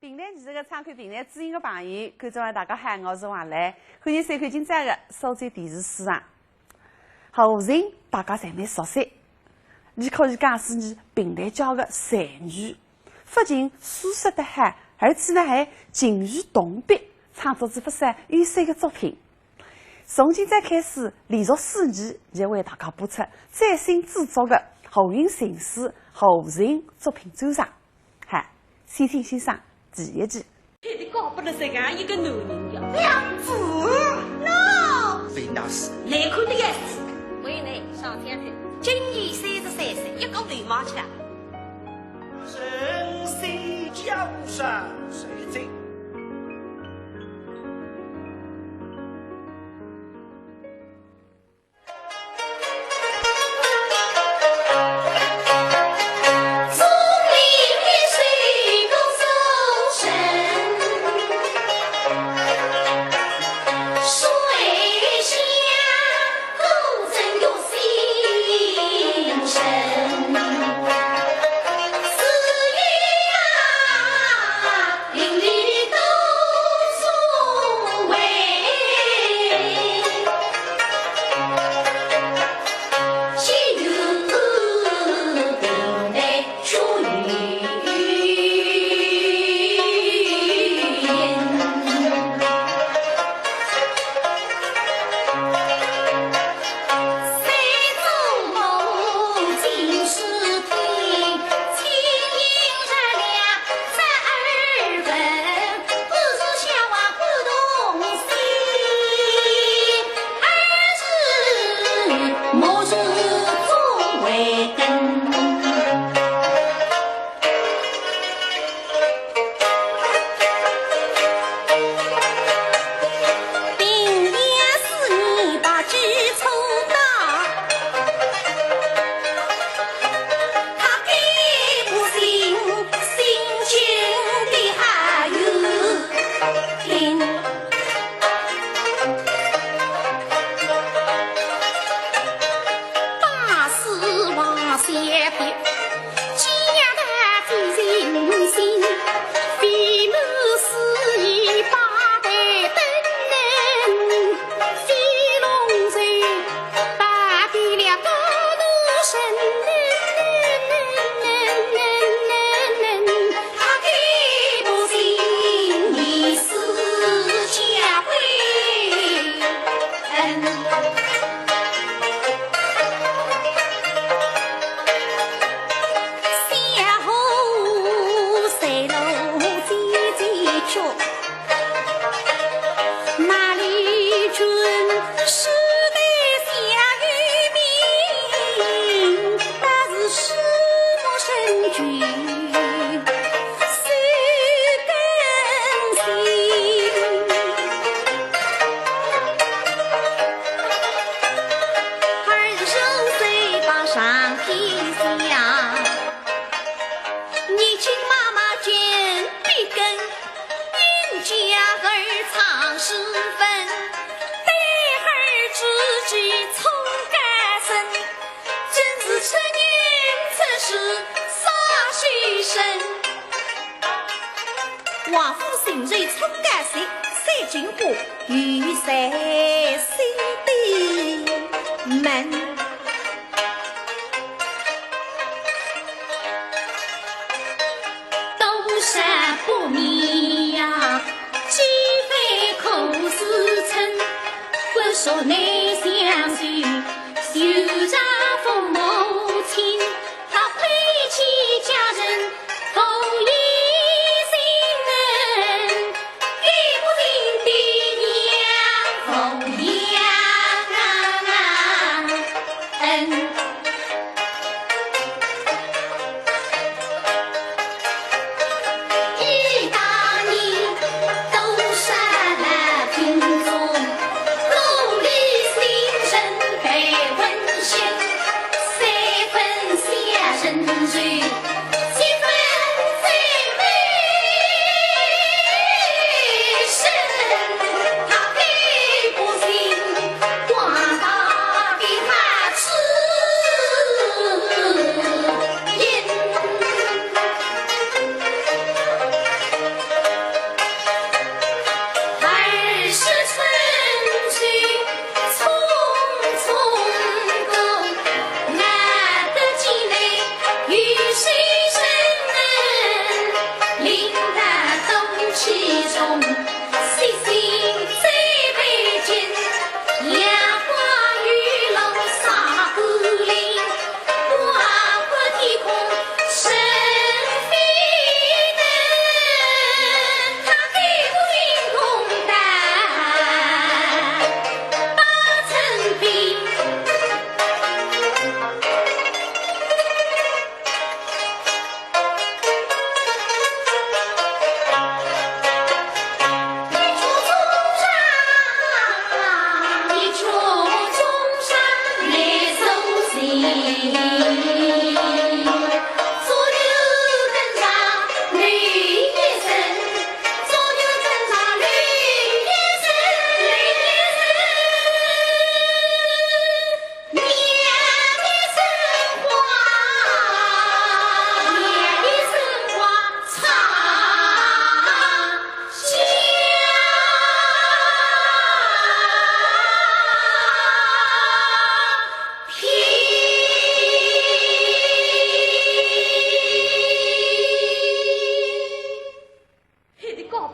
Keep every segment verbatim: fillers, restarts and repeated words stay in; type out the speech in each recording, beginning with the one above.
评弹艺术个参观，评弹知音个朋友，观众朋友大家好，我是王兰，欢迎收看今朝个苏州电视书场。胡琴大家侪蛮熟悉，伊可以讲是倷评弹界个才女，勿仅书说得好，而且呢还情绪动笔，创作仔勿少优秀个作品。从今朝开始，连续四年，伊为大家播出最新制作个胡云琴书胡琴作品专场。 嗨，先听欣赏第一期。配得搞不得这样一个男人呀。娘子，喏，谁打死？难看的要死。为你上天去。今年三十三岁，一个流氓腔。人生江山谁在？ 王府巡按冲告说，三更半夜有人敲门。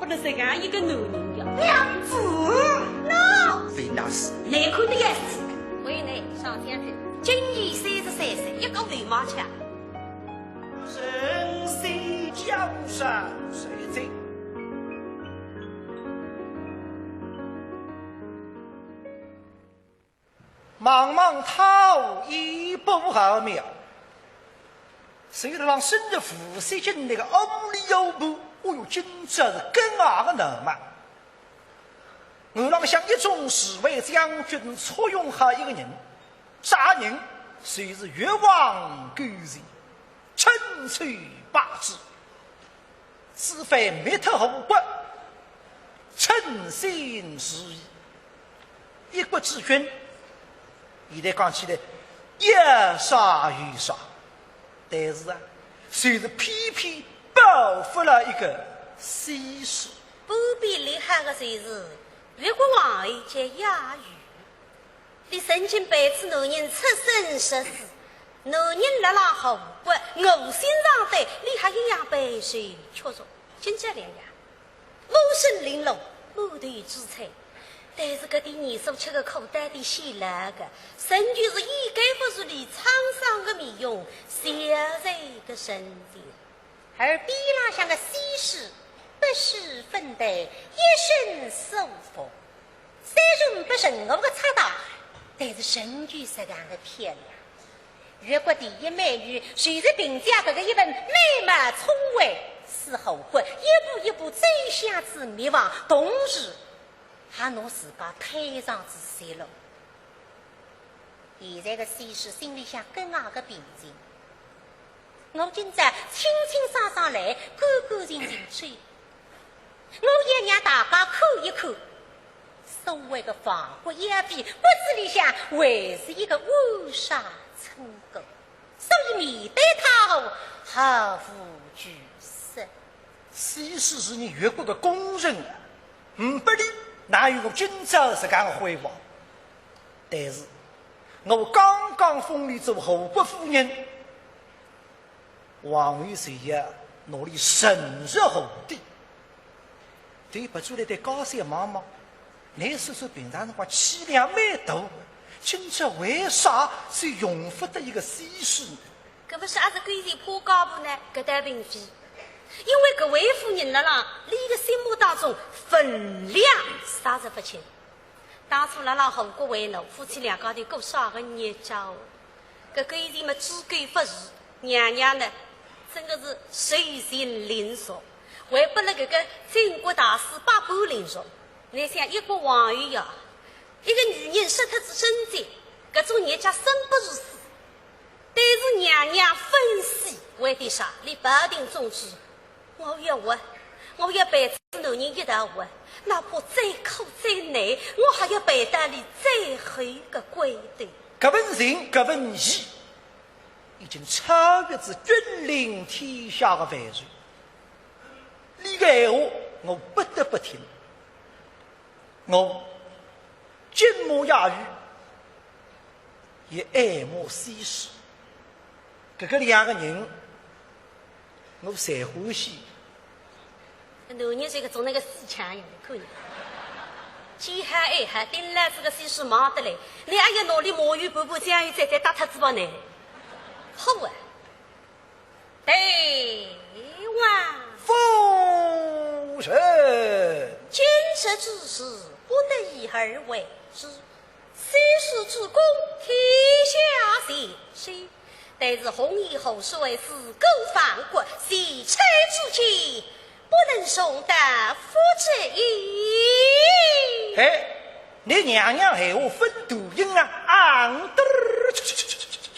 那这样一个男人呀，娘子，喏，被打死。难看的要死。为难上天去，今年三十三岁，一个流氓腔。人心交上谁在？ 茫茫太湖，一步毫秒。随着浪深入无锡境内个五里有步，哦哟，今朝是更加个难嘛。岸浪向一众侍卫将军簇拥好一个人，啥人？就是越王勾践，春秋霸主。 此番灭脱吴国，称心如意。一国之君，现在讲起来，要杀又杀，但是啊，就是偏偏保不了一个西施。不比厉害的就是越国王后叫雅玉。 伊曾经陪仔男人出生入死，男人辣辣吴国，我心上对伊还一样备受屈辱。今朝两样，满身玲珑，满头珠翠，但是搿点年数吃个苦到底显老个，仍旧是掩盖勿住伊沧桑个面容，消瘦个神情。 而边浪向的西施，不施粉黛，一身素服，虽然没任何个差搭，但是仍旧实梗个漂亮。越国第一美女，就是凭借搿个一份美貌聪慧，使吴国一步一步走向仔灭亡，同时还拿自家推上仔山路。 现在个西施心里向更加个平静。我今朝清清爽爽来，干干净净走，我也让大家看一看，所谓个亡国妖妃，骨子里向还是一个乌纱村姑。所以面对她，我毫无惧色。西施是伲越国个功臣啊，呒不伊，哪有我今朝实梗个辉煌？ 但是，我刚刚封伊做吴国夫人，王后就要拿伊沉入河底。对勿住来对家小望望，倷说说平常辰光气量蛮大个，今朝为啥就用勿得一个西施呢？搿勿是阿是勾践怕家婆呢？搿倒并非，因为搿位夫人辣辣伊个心目当中分量啥是勿清。 当初辣辣吴国为奴，夫妻两家头过啥个日脚哦？搿个以前么，猪狗勿如，娘娘呢，真个是垂涎凌辱，还拨了搿个镇国大使百般凌辱。倷想，一国王后呀，一个女人失脱仔贞节，搿种日脚生不如死。但是娘娘分析，为的啥？伊抱定宗旨， 我要活，我要陪仔男人一道活，哪怕再苦再难，我还要陪到伊最后个归途。搿份情，搿份义，已经超越仔君临天下个范围。伊个闲话，我不得不听。我敬慕雅玉，也爱慕西施。搿个两个人， 我侪欢喜。男人就搿种那个死强样，看见。既好爱好，盯牢仔个西施望得来，倷阿要拿伊麻油拌拌酱油再再搭脱仔吧呢？好啊。大王。夫人。今日之事，不能以而为之。 西施之功，天下尽知。但是红颜祸水，自古亡国，贤才之间，不能重蹈覆辙也。哎，倷娘娘闲话分头音啊，昂嘚儿，去去去去去去去。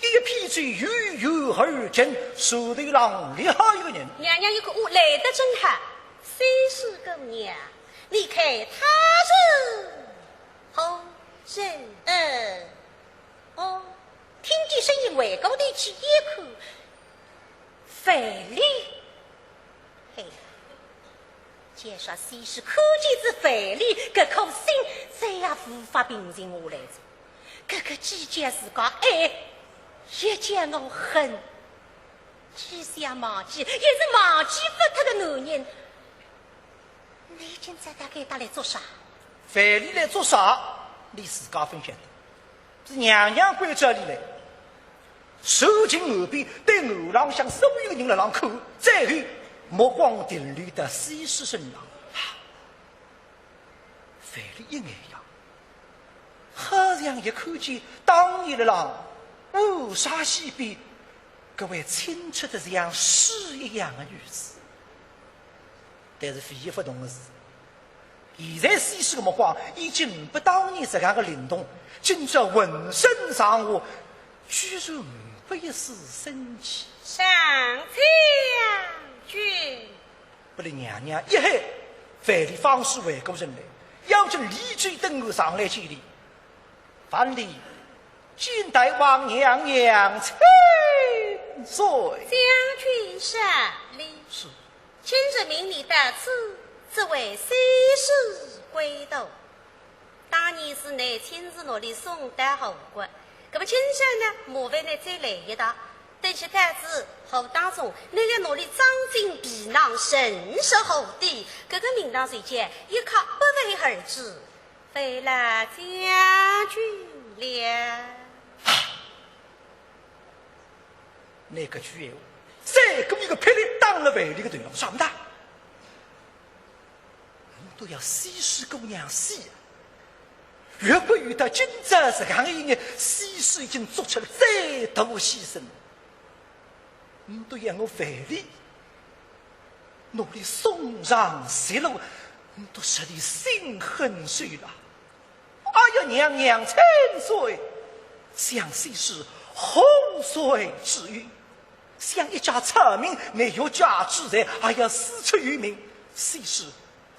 一批人由远而近，船头浪立好一个人。娘娘一看，哦，来得正好。西施姑娘，你看他是何人？嗯，哦，听见声音回过头去一看，范蠡。 嘿，介说西施看见仔范蠡，搿颗心再也无法平静下来仔。搿个既叫自家爱，也叫我恨，既想忘记，也是忘记勿脱个男人，你今朝到该搭来做啥？范蠡来做啥？你自家勿晓得。是娘娘关照俚来，受尽后边对楼浪向所有人辣浪看，最后目光停留到西施身上。范蠡一眼呀，好像也看见当年辣浪乌纱戏边搿位清澈得像水一样的女子。但是范蠡勿懂的是，现在西施的目光已经勿当年实梗个灵动，今朝浑身上下居然没一丝生气。上将军。拨俚娘娘一喊，范蠡方始回过神来，要紧立起身来上来见礼。范蠡见大王娘娘千岁。将军失礼。是。 今日命你到此，只为西施归途。当年是倷亲自拿俚送到侯国，搿么今朝呢，麻烦倷再来一趟。等歇到此侯当中，倷要拿俚装进皮囊，沉入河底，搿个名堂谁家一刻不为而知，费了将军了。 倷搿句闲话，再过一个霹雳打了范蠡个头浪上当。倷笃要西施姑娘死啊，越过越到今朝实梗个一日，西施已经做出了最大的牺牲。倷笃要我范蠡，拿俚送上绝路，倷笃实在心狠手辣。 哎呀，娘娘千岁，想西施何罪之有？想一介草民，倷欲加之罪，还要师出有名。西施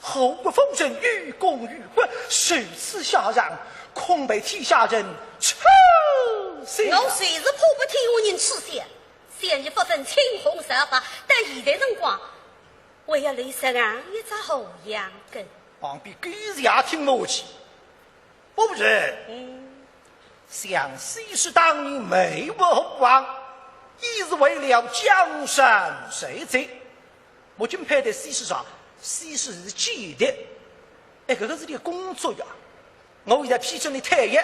何国风尘，有功于国，如此下场，恐被天下人耻笑。我就是怕拨天下人耻笑，想伊勿分青红皂白，但现在辰光，还要留实梗一只后仰根。旁边狗日也听勿下去。 夫人，嗯。想西施当年没有何王，也是为了江山社稷。我今配对西施啥？西施是间谍。哎，搿个是俚个工作呀。我现在批准俚退役，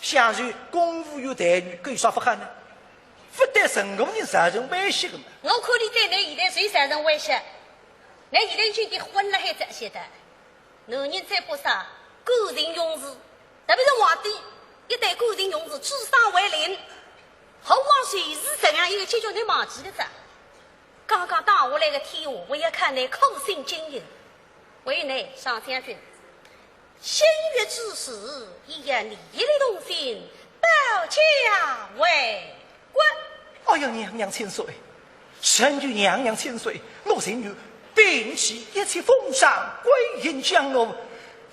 享受公务员待遇，搿有啥勿好呢？勿对任何人造成威胁个嘛。我看俚对倷现在就造成威胁，倷现在已经结婚了，还勿晓得？ 男人再怕啥，感情用事，特别是皇帝，一旦感情用事，指桑为林。何况就是实梗一个结局，倷忘记了哉？刚刚打下来个天下，还要看倷苦心经营。还有呢，上将军，心悦之时，也要你一力同心，保驾为 官。哎呀，娘娘千岁，臣与娘娘千岁，我情愿摒弃一切风霜，归隐江湖，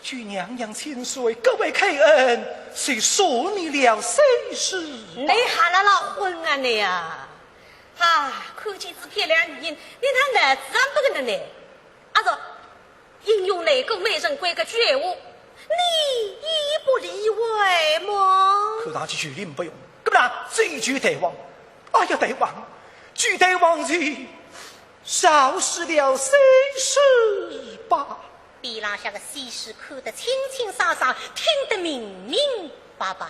求娘娘千岁各位开恩，就赦免了西施吧。倷还辣辣昏啊倷啊！啊，看见仔漂亮女人，倷哪能子也勿可能呢？阿是 英雄难过美人归搿句闲话，你也不例外么？看上去就理勿用。搿么呢，追究大王。哎呀，大王，求大王就饶恕了西施吧。边浪向个西施看得清清爽爽，听得明明白白。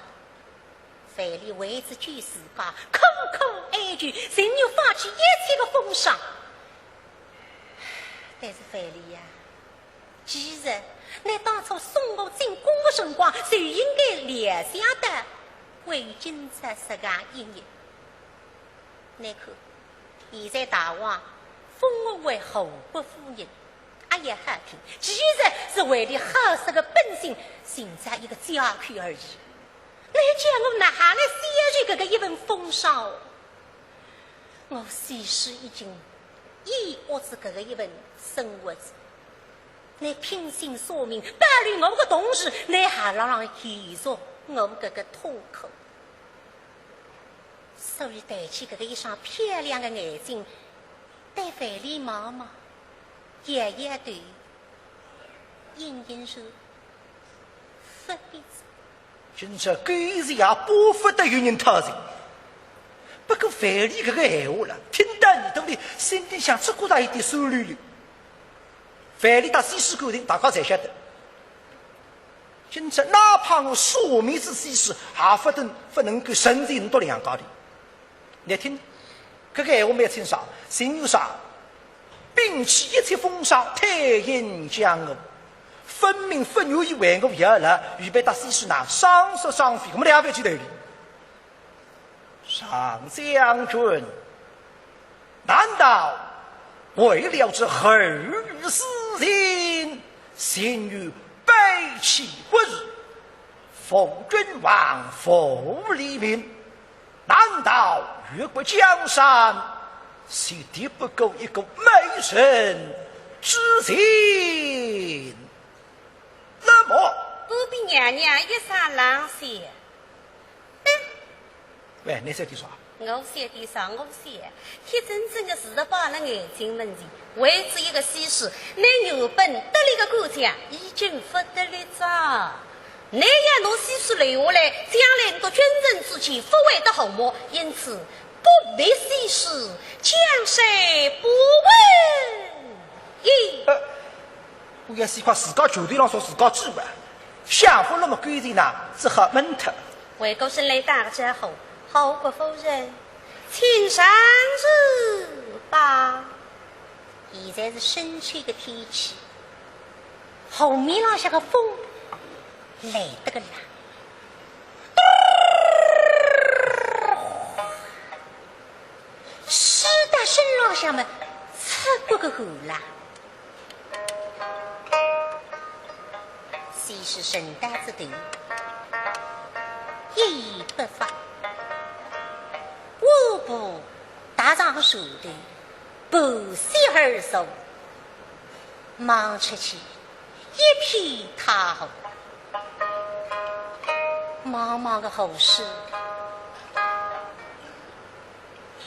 范蠡为仔救自家，苦苦哀求，情愿放弃一切个风霜。但是范蠡呀，其实倷当初送我进宫个辰光，就应该料想到会有今朝实梗一日。倷看，现在大王封我为侯国夫人， 哎呀，好听，其实是为俚好色个本性，寻着一个借口而已。倷叫我哪哈来消除搿个一份风霜哦？我西施已经厌恶仔搿个一份生活仔。倷拼心舍命，保留我个同时，倷还辣浪延续我搿个痛苦。所以抬起搿个一双漂亮个眼睛， 对范蠡望望，摇摇头，应应说，勿必哉。今朝狗日也巴勿得有人讨情。不过范蠡搿个闲话了，听到耳朵里，心里向只觉着一点酸溜溜。范蠡搭西施感情，大家侪晓得。今朝哪怕我赦免仔西施，也勿等，勿能够成全㑚两家头。倷听，搿个闲话蛮清爽，情愿啥？摒弃一切风霜，退隐江湖，分明勿愿意为我效劳，预备搭西施呢，双宿双飞，搿么两万句道理。 常将军，难道为了这后遇私情，情愿背弃国事，负君王，负黎民？难道越过江山，就敌不过一个美人之情？那么，不必娘娘一声冷笑。 喂，倷晓得啥？我晓得啥？我晓得，天真正个事实摆辣眼睛门前，为仔一个西施，倷原本得力个干将已经勿得力哉。倷要拿西施留下来，将来倷笃君臣之间勿会得和睦，因此不必西施，江山不稳矣。呃，我要西施自家拳头浪说自家嘴巴，想法那么干净呐，只好闷脱。 回过身来打个招呼，侯国夫人，请上坐吧。现在是深秋的天气，河面浪向个风来得个冷，吹得身浪向么出个个汗啦。 西施沉倒仔头，一言不发。纱布搭上手头，盘膝而坐，望出去一片太湖。茫茫个湖水，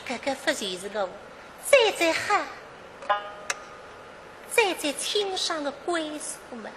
搿个勿就是我最最好 最最清爽个归宿么？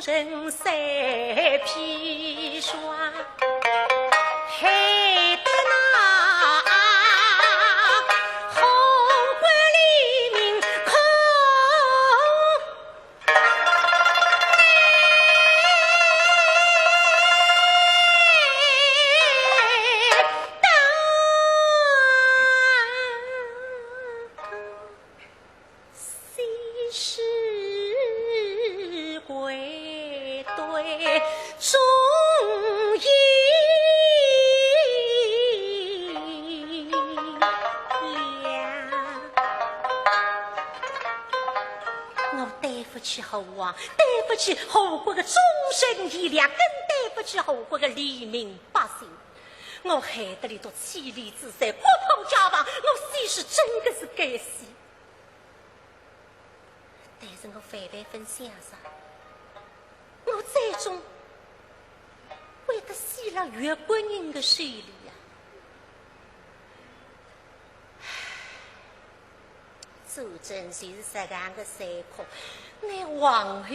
人三砒霜，害得那后官黎民苦。 西施跪对忠义娘。我对不起后王，对不起后国的忠臣贤良，更对不起后国的黎民百姓。我害得俚笃妻离子散，国破家亡，我西施真的是该死。 但是我万万勿想着，我最终会得死辣越国人的手里呀。唉，战争就是实梗个残酷，乃皇后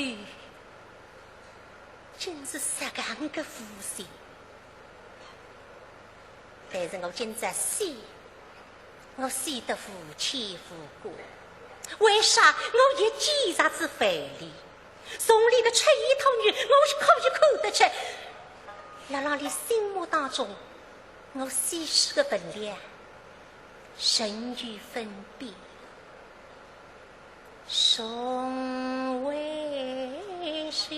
真是实梗个无情。但是我今朝死， 我死得无牵无挂，为啥我一记着仔万里？从俚个出言吐语，我是可以看得出，辣辣俚心目当中，我西施个分量，人与分别。从未是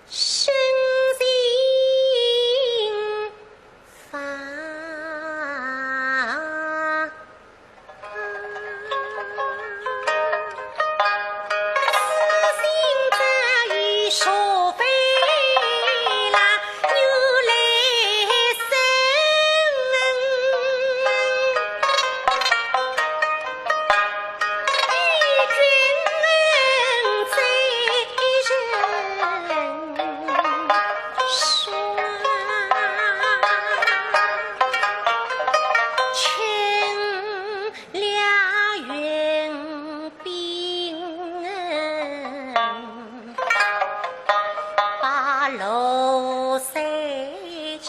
深情发，痴心早已说非啦，原来生。 与君在人双，请了援兵，把罗塞镇。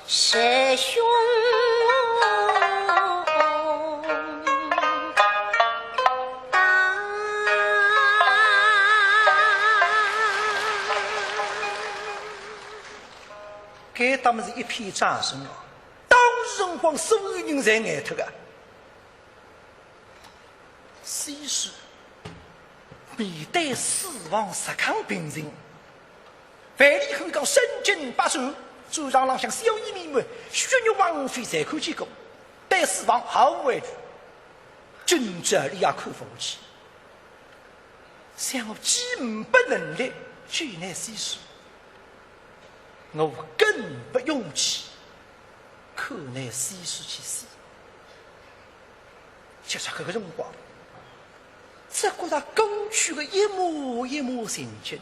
师兄。该搭么是一片掌声啊！当时辰光，所有人侪呆脱个。 西施面对死亡实梗平静。万里后讲身经百战，战场浪向硝烟弥漫，血肉横飞，侪看见过，对死亡毫无畏惧。今朝俚也看勿下去。想我既呒不能力救倷西施，我更呒不勇气看倷西施去死。 就在搿个辰光，只觉着过去个一幕一幕情景，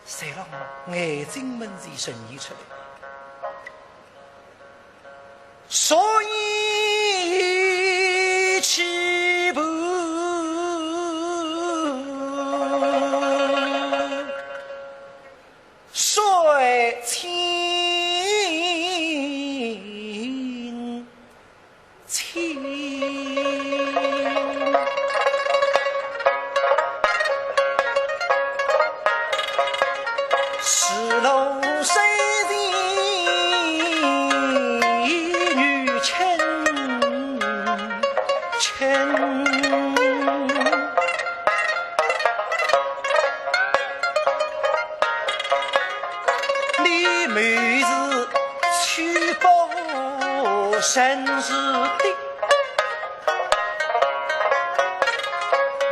侪辣眼睛门前呈现出来。所以起步 水清清，是龙山人女亲亲。 你母是曲阜人氏的，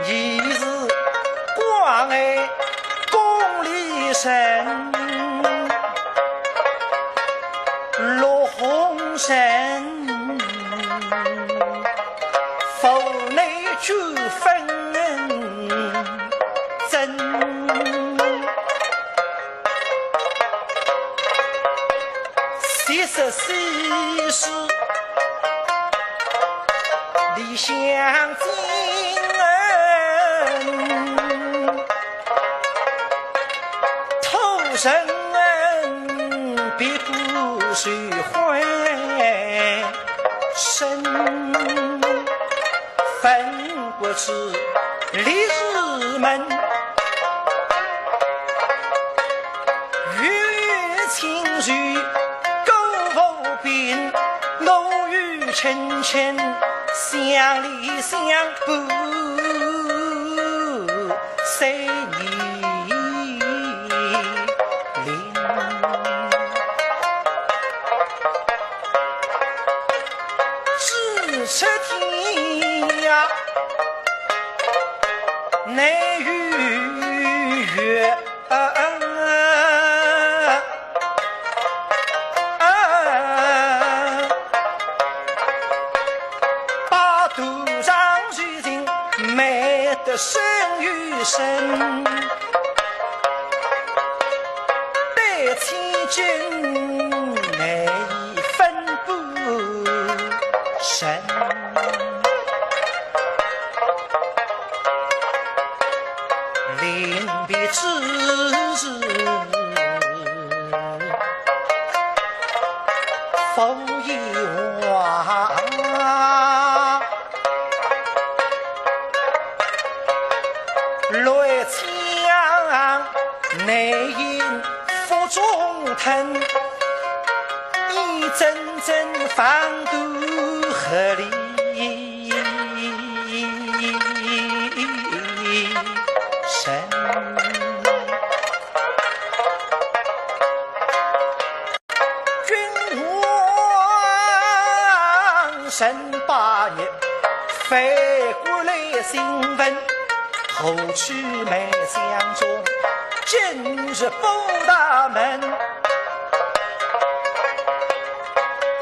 你是关外宫里人。人，府内九分真。七十四世，李香金恩，土人恩，别不是坏身，分不出里是门。 与亲如故无边，我与卿卿相离相不随年龄。咫尺天涯，难逾越。 啊，啊，啊，把头上如今美得深又深，对千金难以分不。 神。临别之时，复一话，泪将难掩腹中吞。 你真正放渡何里人？君王身百年，翻过来新闻， 何处埋葬中，今日报大门。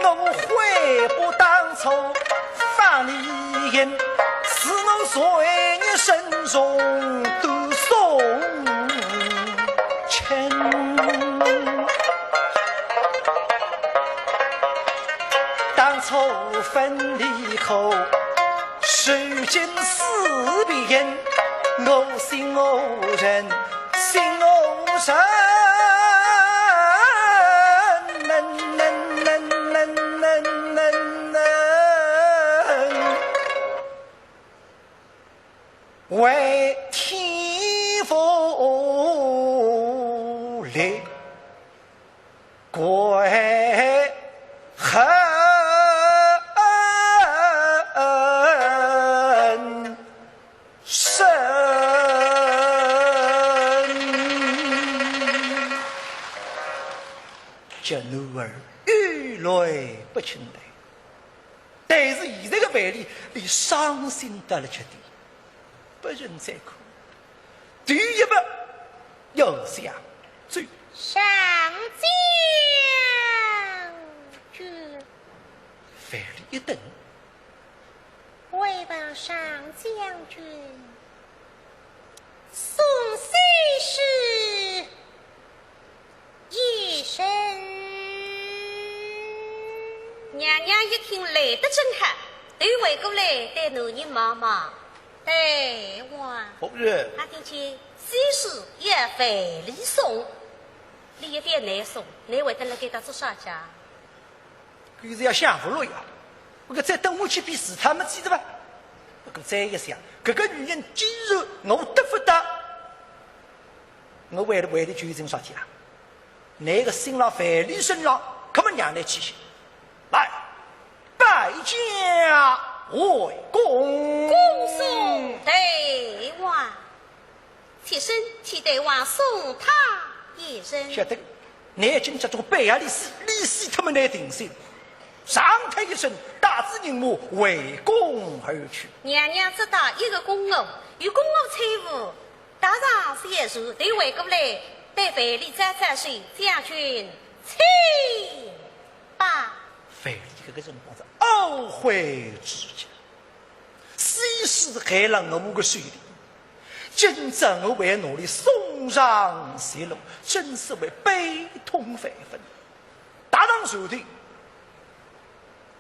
我悔不当初放你行，是我罪孽深重多送亲。当初分离苦， 如今死别人，我心何忍，心何忍，为天无力。 鬼恨深。叫囡儿有泪不轻弹，但是现在个范蠡，伊伤心到了极点，不忍再哭。 第一步要上奏。上将军。范蠡一顿。回报上将军，送喜事 一声。娘娘一听来得正好，头回过来对男人望望。大王。夫人。阿听见喜事要范蠡送，俚一点难送，倷会得辣该搭做啥介？ 搿是要想勿落呀。搿再等下去比死脱末子个吧。搿再一想，搿个女人既然我得勿到，我为了为了求情啥体啊？拿个信辣范蠡身浪，搿么让倷去。来，拜见回宫。恭送大王。 妾身替大王送他一程。晓得，倷今朝做背后里死，里死脱末倷定心。长叹一声，带仔人马回宫而去。娘娘只带一个宫女，与宫女搀扶，踏上小船，头回过来，对范蠡招招手，将军请吧。范蠡搿个辰光是懊悔至极，死是害了我个手里，今朝我还拿俚送上西楼，真是为悲痛万分。踏上船头，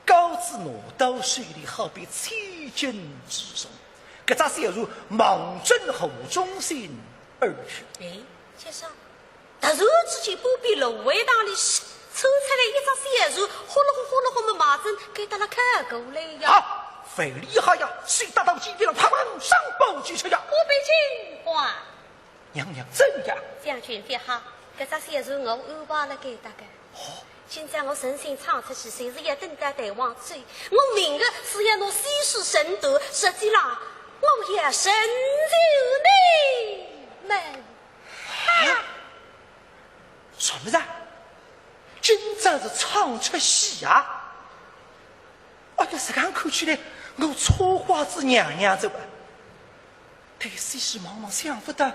告知拿到手里好比千斤之重，搿只小船望准河中心而去。哎，先生，突然之间，半边芦苇塘里窜出来一只小船，呼噜呼呼噜呼么望准该搭了靠过来呀。啊，范蠡一吓呀，手搭到肩头浪，啪啪上报去说呀。我被惊慌。 娘娘怎样？将军别吓，搿只小船我安排了该搭个。哦。今朝我存心闯出去，就是要等到大王走。我明个是要拿西施寻到，实际上我要成就你们。啊？什么人？今朝是闯出喜啊？哎呀，实梗看起来，我错怪仔娘娘哉吧。 对西施望望，想勿到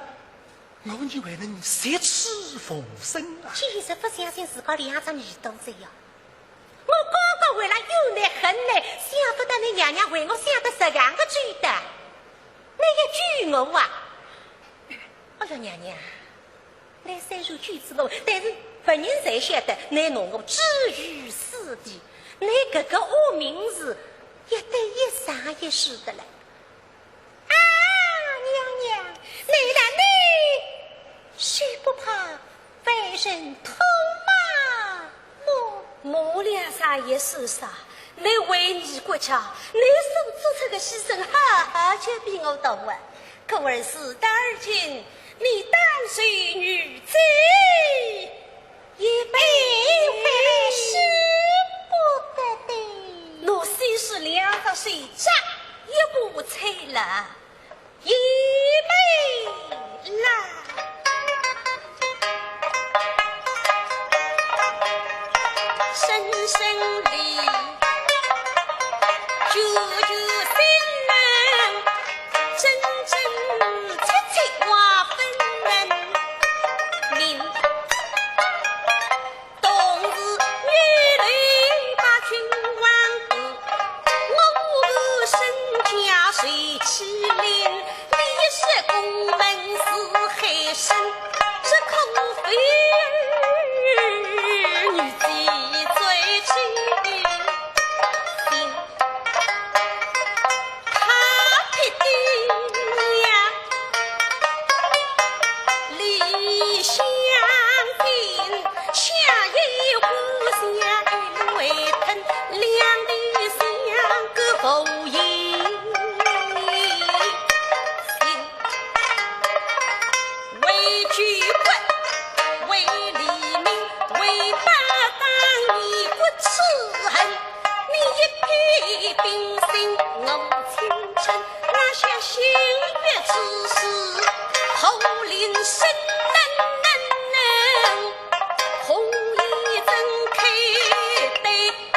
我女为人十指奉送啊！简直勿相信自家两只耳朵哉呀！我刚刚为了有你恨你，想勿到你娘娘为我想得实梗个周到。你要救我啊！哎呀，娘娘，你虽然救仔我，但是别人侪晓得你拿我置于死地，你搿个恶名是一代一生一世的了。 啊，娘娘，难道你是不怕被人痛骂么？骂两声也是啥？你为你国家，你所做出的牺牲，好好叫比我多啊。故而事到而今，你当随女子 一杯，一杯是不得的。拿西施两只手抓，一步催了，一杯来。深深的，久久心门，真真切切话分明。 同是女流八君王后，我身家谁欺凌？你是宫门是海参，只可非女子最清心。 他撇的呀，李香君，下一呼下一回腾，两地相隔无音信。 为救国，为黎民，为报答你国之恩，你一片冰心我青春，拉下心血之时，胡林生冷冷，红衣怎开对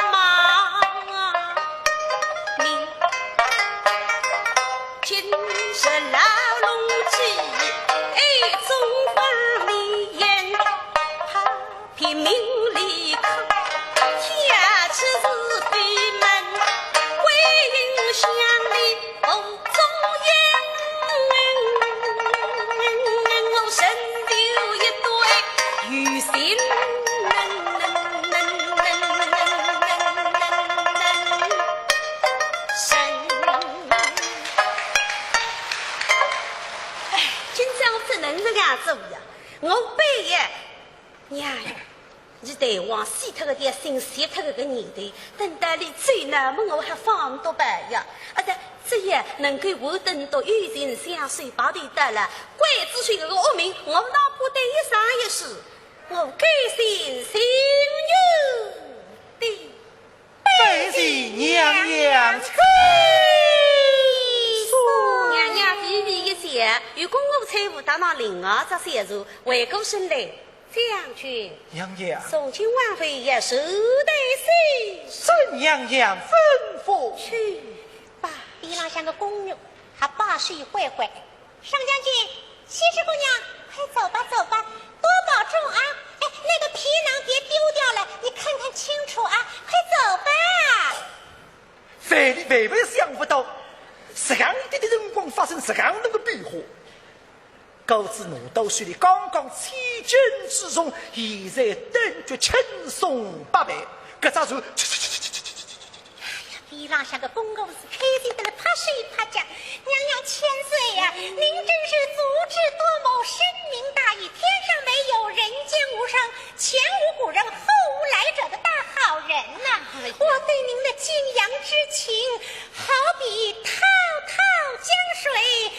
骂你？ 今日老龙记，哎，中华名言，他拼命离开，天之是非门，归隐乡里不中央。我身后一对有心人。 哎，今朝我只能这样做呀，我背呀，娘呀，你对我死脱个点心，死脱个个念头，等到你走那么我还放得白呀？啊，对，只要能够我等到有情相随，白头到老，关子水个个恶名，我哪怕对一生一世，我甘心情愿的。 拜谢娘娘千岁。娘娘微微一笑，与公公搀扶搭上另外只小船，回过身来。将军。娘娘。从今往后要守待西施。遵娘娘吩咐。去吧。边浪向个宫女还把手挥挥。 上将军，西施姑娘，快走吧，走吧，多保重啊！哎，那个皮囊别丢掉了，你看看清楚啊，快走吧。万万想勿到，实梗一点点辰光发生实梗能个变化。 告知奴道手里刚刚千斤之重，现在顿觉轻松百倍，搿只船，哎呀，地浪向个风火是开心得来拍手拍脚。娘娘千岁呀，您真是足智多谋，深明大义，天上没有，人间无双，前无古人，后无来者的大好人呐。哎呀，我对您的敬仰之情，好比滔滔江水，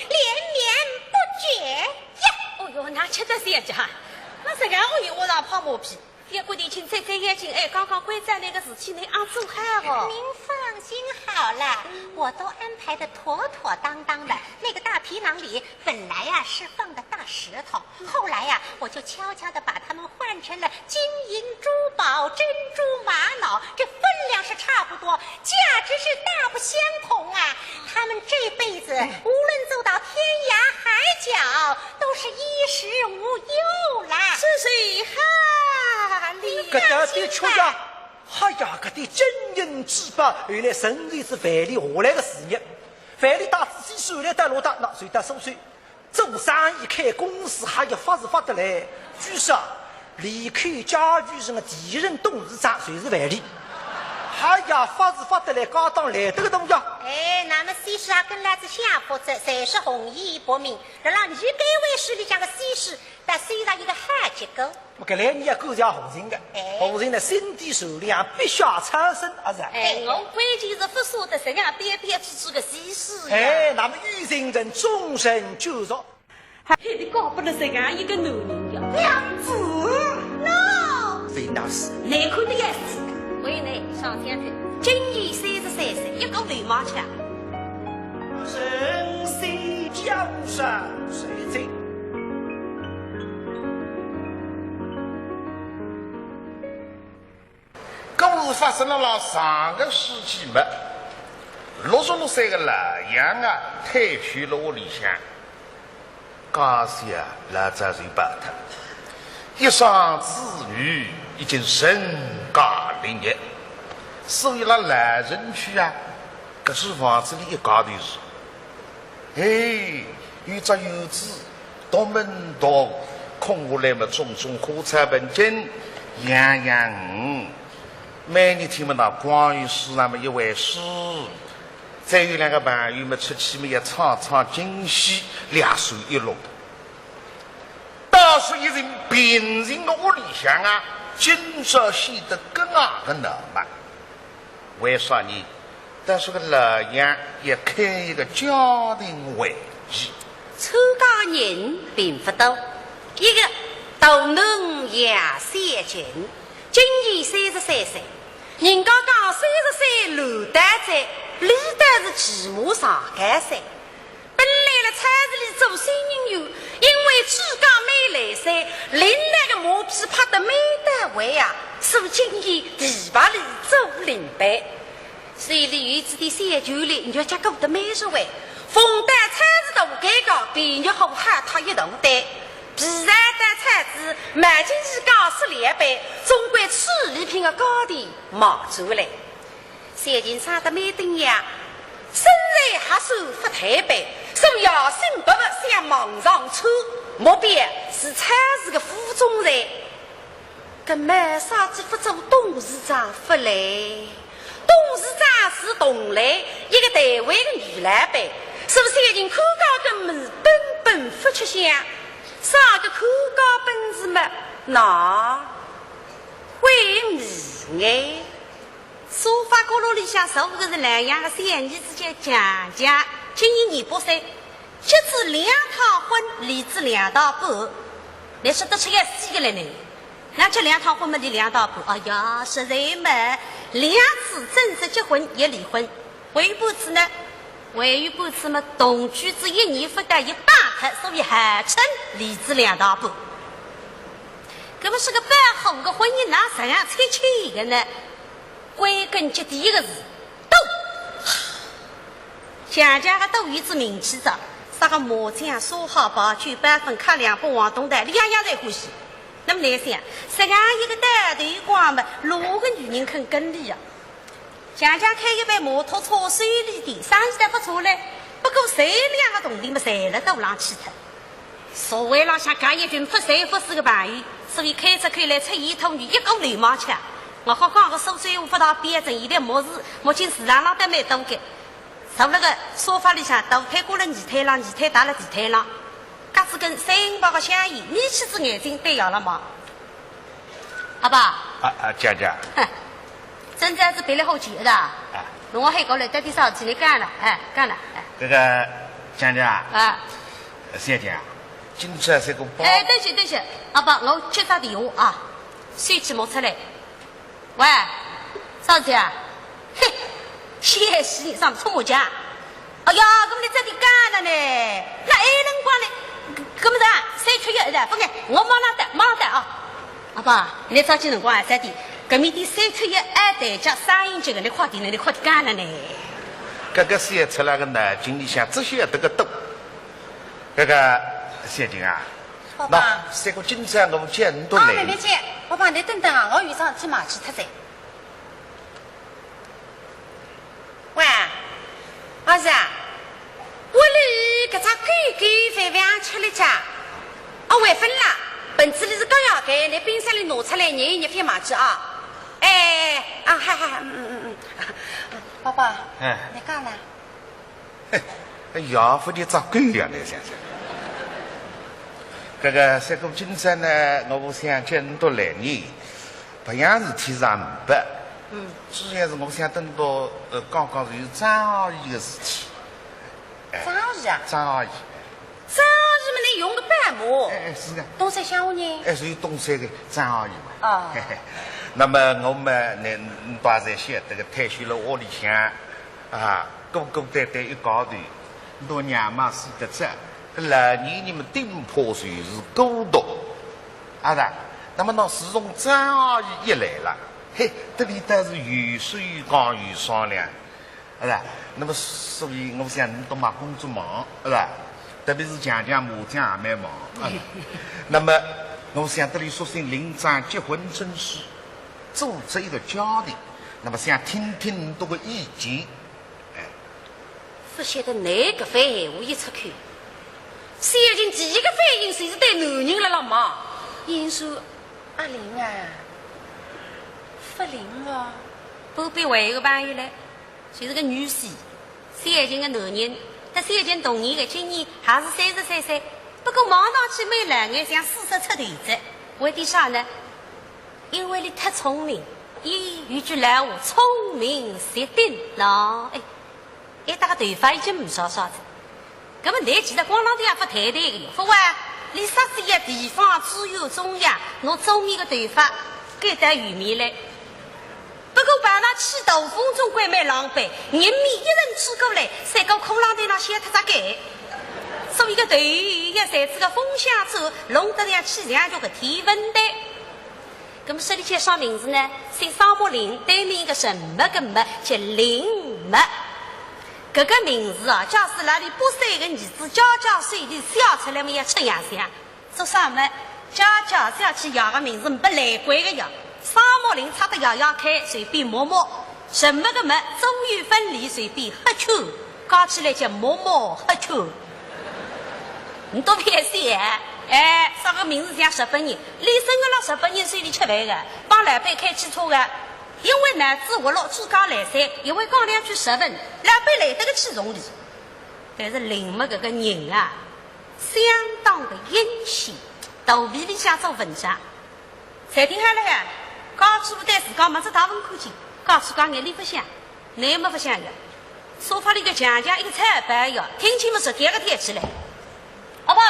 连绵不绝呀。哦哟，哪吃得消啊？那实梗闲话上拍马屁，要不你请再再眼睛，哎，刚刚关照那个事情，你阿做好哦。您放心好了，我都安排的妥妥当当的。那个大皮囊里本来呀，是放的大石头，后来呀，我就悄悄地把它们换成了金银珠宝、珍珠玛瑙，这分量是差不多，价值是大不相同啊。他们这辈子无论走到天涯海角，都是衣食无忧啦。是谁哈？你搿搭的确呀，哎呀，搿点金银珠宝，原来神仙是万里下来的事业。万里大仔细算来得落得，那算得收收。 做生意开公司还要发是发得来，据说离开家居城的第一任董事长就是万里，还要发是发得来，家当来得个大呀。哎，那么西施啊，跟来自下铺这，侪是红衣薄命，辣辣你该位势里向个西施，但算上一个好结果。搿来你也够像红人的，哎。红人呢，心地善良，笔下藏身啊是。哎，我关键是不舍得实梗偏偏之之个西施呀。哎，那么有情人终成眷属。 还得搞不得实梗一个男人呀。娘子，喏，非那是。难看的要死。为难上天去，今年三十三岁，一个流氓腔。人心江山谁在？ 故事发生了辣上个世纪末，六十六岁个老杨啊，退休了屋里向，家小啊，老早就跑脱，一双子女已经成家立业，所以辣老城区啊，搿幢房子里一家头住。 哎，有只院子，独门独户，空下来么种种花草盆景，养养鱼。每日天么到逛鱼市场么一回书，再有两个朋友么出去么也唱唱京戏，两手一拢。倒是一进平静的屋里向啊，今朝显得格外的闹猛。 为啥呢？但是个老杨也开一个家庭会议。参加人并不多，一个大男杨小群，今年三十三岁，人家讲三十岁乱倒哉，俚倒是起码上高三。 本来了超市里做生意哟，因为自家没来三，领那个马屁拍得没到位啊，所以今年提拔俚做领班。所以俚有仔点小权利，人家家过得蛮实惠。逢到超市大街高，便宜货喊他一大堆。皮鞋到超市，买进去价值两百，总归处理品的价钿买出来。 小群生得蛮登样，身材还算勿太白，手要伸拔拔像盲肠穿，目标是超市个副总裁。搿么啥子勿做董事长勿来？董事长是同来一个单位个女老板，是勿是小群看高个么是本本勿吃香？啥个看高本事么？那会迷哎。 沙发角落里向坐个是老杨个小儿子叫强强，今年廿八岁，结仔两趟婚，离仔两道半，倷说得出要死个了呢。那结两趟婚么离两道半，哎呀，实在嘛，两次正式结婚也离婚，还有半次呢，还有半次嘛，同居仔一年勿到也摆脱，所以号称离仔两道半。搿么是个半好个婚姻，哪实梗拆迁个呢？ 归根结底一个字，赌。强强个赌有仔名气哉，啥个麻将、沙包、九八分、卡两百、黄铜钿，俚样样侪欢喜。那么倷想，实梗一个大头光么，哪个女人肯跟俚呀？强强开一爿摩托车修理店，生意倒勿错嘞，不过赚两个铜钿么，赚了肚浪去脱。社会浪向搿一群勿三勿四个朋友，所以开出口来出现一头牛，一个流氓腔。我好讲个苏州话勿大标准，现在目前，目前市场浪倒蛮多个。坐辣个沙发里向，大腿挂辣二腿浪，二腿搭辣地腿浪，夹仔根三英包个香烟，眯起仔眼睛对爷拉望。阿爸，啊，啊，姐姐。哼，真正是别来好奇的。啊。侬还过来，到底啥事体？侬讲了，哎，讲了，哎。搿个，姐姐啊，啊。小姐啊，今朝这个包，哎，等歇，等歇，阿爸，我接只电话啊，手机摸出来。喂，啥事体啊？嘿，谢谢你，上次我讲。哎呀，搿么侬早点讲了呢，哪有辰光呢？搿么子啊，三缺一的，勿该，我马上到，马上到啊。阿爸，侬抓紧辰光啊，三弟，搿面点三缺一，哎，对，加三英这个，侬快点呢，侬快点讲了呢。搿个小出来个脑筋里向只晓得个多。搿个小金啊，爸爸。那三个今朝我们见都来。啊，妹妹姐，爸爸，侬等等啊，我有桩事体忘记脱哉。 喂，儿子啊，屋里搿只狗狗饭饭吃了家？哦，还分了，盆子里是高压个，拿冰箱里拿出来，热一热放忘记啊。哎，啊，嗨嗨，嗯嗯嗯，爸爸，哎。侬讲呢？嘿，哎呀，勿就只狗呀，侬想想。搿个三哥今朝呢，我勿想见侬都来呢。 别样事体上没。嗯。主要是我想等到，呃，刚刚是有张阿姨个事体。哎，张阿姨啊？张阿姨。张阿姨嘛，侬用个板模。哎，哎，是的。东山乡下人？哎，是有东山个张阿姨嘛。啊。嘿嘿。那么我们呢，嗯，大家侪晓得个，退休了屋里向，啊，孤孤单单一家头，侬娘妈死得早，老年人嘛顶怕就是孤独。 啊啦，那么呢，自从张阿姨一来了，嘿，这里倒是有说有讲有商量，啊啦，那么所以我想侬都嘛工作忙，啊啦，特别是强强麻将也蛮忙，啊啦，那么我想这里索性领张结婚证书，做这一个家庭，那么想听听侬个意见。 哎。勿晓得侬搿番闲话一出口，小琴第一个反应就是对男人了了嘛。因说阿玲啊，勿灵哦。旁边还有个朋友嘞，就是个女婿，小琴个男人，搭小琴同年个，今年也是三十三岁，不过望上去蛮老眼，像四十出头子。为点啥呢？ 因为伊太聪明，伊有句老话，聪明绝顶脑。哎，伊搭个头发已经没啥啥子。搿么侬其实光浪头也勿谈谈个哟，勿哇？伊啥子也地方支援中央，拿聪明个头发改到圆面来。不过碰到起大风总归蛮狼狈，人面一阵吹过来，三个空浪头浪掀脱只盖。所以个头也随着个风向转，弄得像气象局个天文台。 搿么说伊叫啥名字呢？姓双木林，对面一个什么个么，叫林木。搿个名字啊，假使拿伊八岁个儿子佳佳手里写出来么，要出洋相。做啥么？佳佳写起爷个名字没来关个呀。双木林拆得爷爷开，随便摸摸。什么个么，左右分离，随便黑圈。 加起来叫摸摸黑圈。侬都别笑，哎，啥个名字像日本人，伊生个了日本人手里吃饭个，帮老板开汽车个，因为脑子活络，自家来三，也会讲两句日文，老板来得个器重伊。但是林木搿个人啊，相当的阴险，肚皮里向做文章。 侪听好了呀，家主婆对自家么子大文看见，家主家眼里勿响，侬么勿响个。沙发里个强强一个菜包呀，听见么直接个跳起来。阿爸，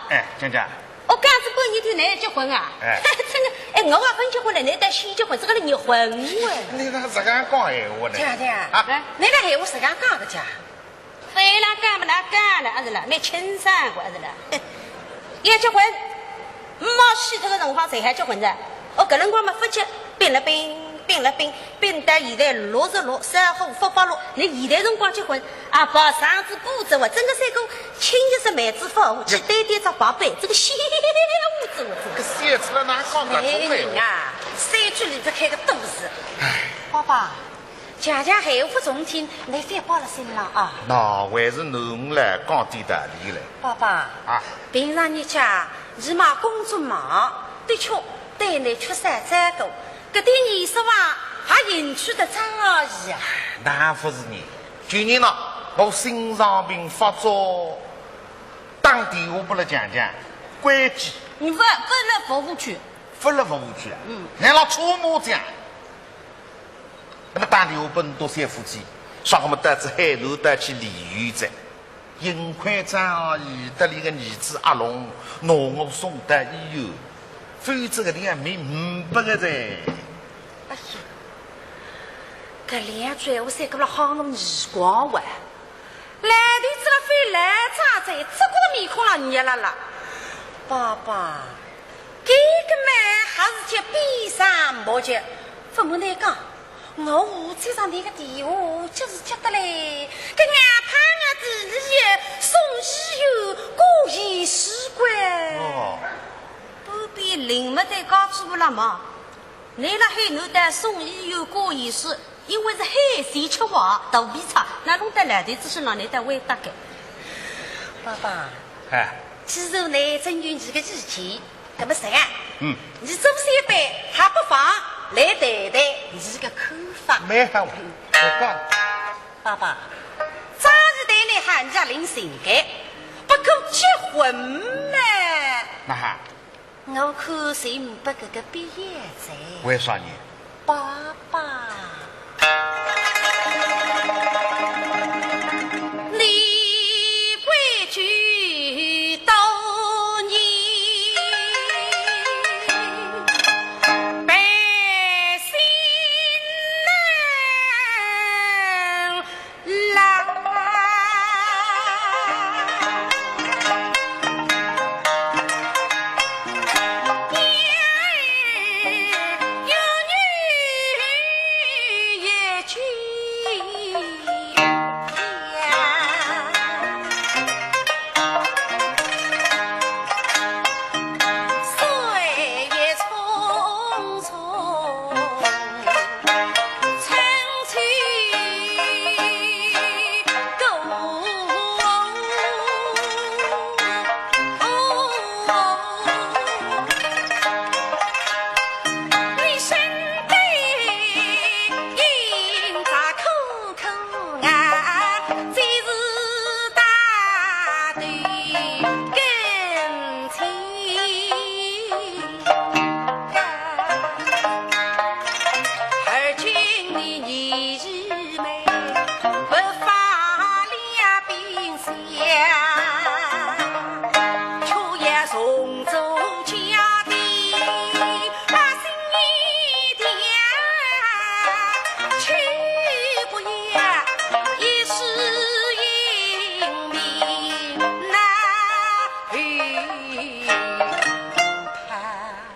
哎，强强。我讲仔半日天，侬要结婚啊？哎。真个，哎，我也勿结婚了，侬倒先结婚，这个人混哎。侬哪能实梗讲闲话呢？强强，啊？侬搿闲话实梗讲个家？ 非拉讲么拉讲了，阿是啦，蛮轻松个，阿是啦。要结婚，没死脱个辰光才好结婚噻。哦，搿辰光嘛，勿结，冰了冰，冰了冰，冰到现在六十六，烧火勿发落。侬现在辰光结婚，啊，跑场子步子哇，真个像个清一色梅子粉，去对对只白板，这个笑死我，这个。搿笑出来哪讲搿种闲话？哎呀，三句里头开个肚子。哎。爸爸，强强闲话勿中听，倷覅摆勒心浪啊。那还是囡儿来讲点道理来。爸爸，啊。平常日脚，姨妈工作忙，的确对倷缺少照顾，搿点年数啊，还延续得长而已啊。那勿是呢，今年呢，我心脏病发作，打电话拨勒强强，关机。倷勿，勿勒服务区。勿勒服务区啊？嗯。倷老出没这样。 那么打电话拨倷笃三夫妻，说我们到仔海南岛去旅游哉。幸亏张二爷搭俚个儿子阿龙拿我送到医院，否则搿两面呒拨个哉。哎呀，搿两句闲话像个了吓我耳光哇！ 老头子了非老早哉，只觉得面孔浪热辣辣。爸爸，搿个嘛还是叫比上莫及。勿瞒倷讲，我下趟上倷个电话就是接得来，搿哪怕我第二日送医院挂验尸个。哦。旁边林妹在家做勿了忙， 倷辣海南岛送医院挂验尸，因为是海鲜吃坏，肚皮撑，哪弄得老头子身浪倷得回答个。爸爸，哎。既然倷征求倷个意见，那么实梗，嗯。倷做先辈还不妨来谈谈倷个看法。蛮好，我讲。爸爸，张二爷对倷还是要领情个，不过结婚嘛。那哈？ 我看是呒拨搿个必要哉。为啥呢？爸爸，你规矩多严，百姓难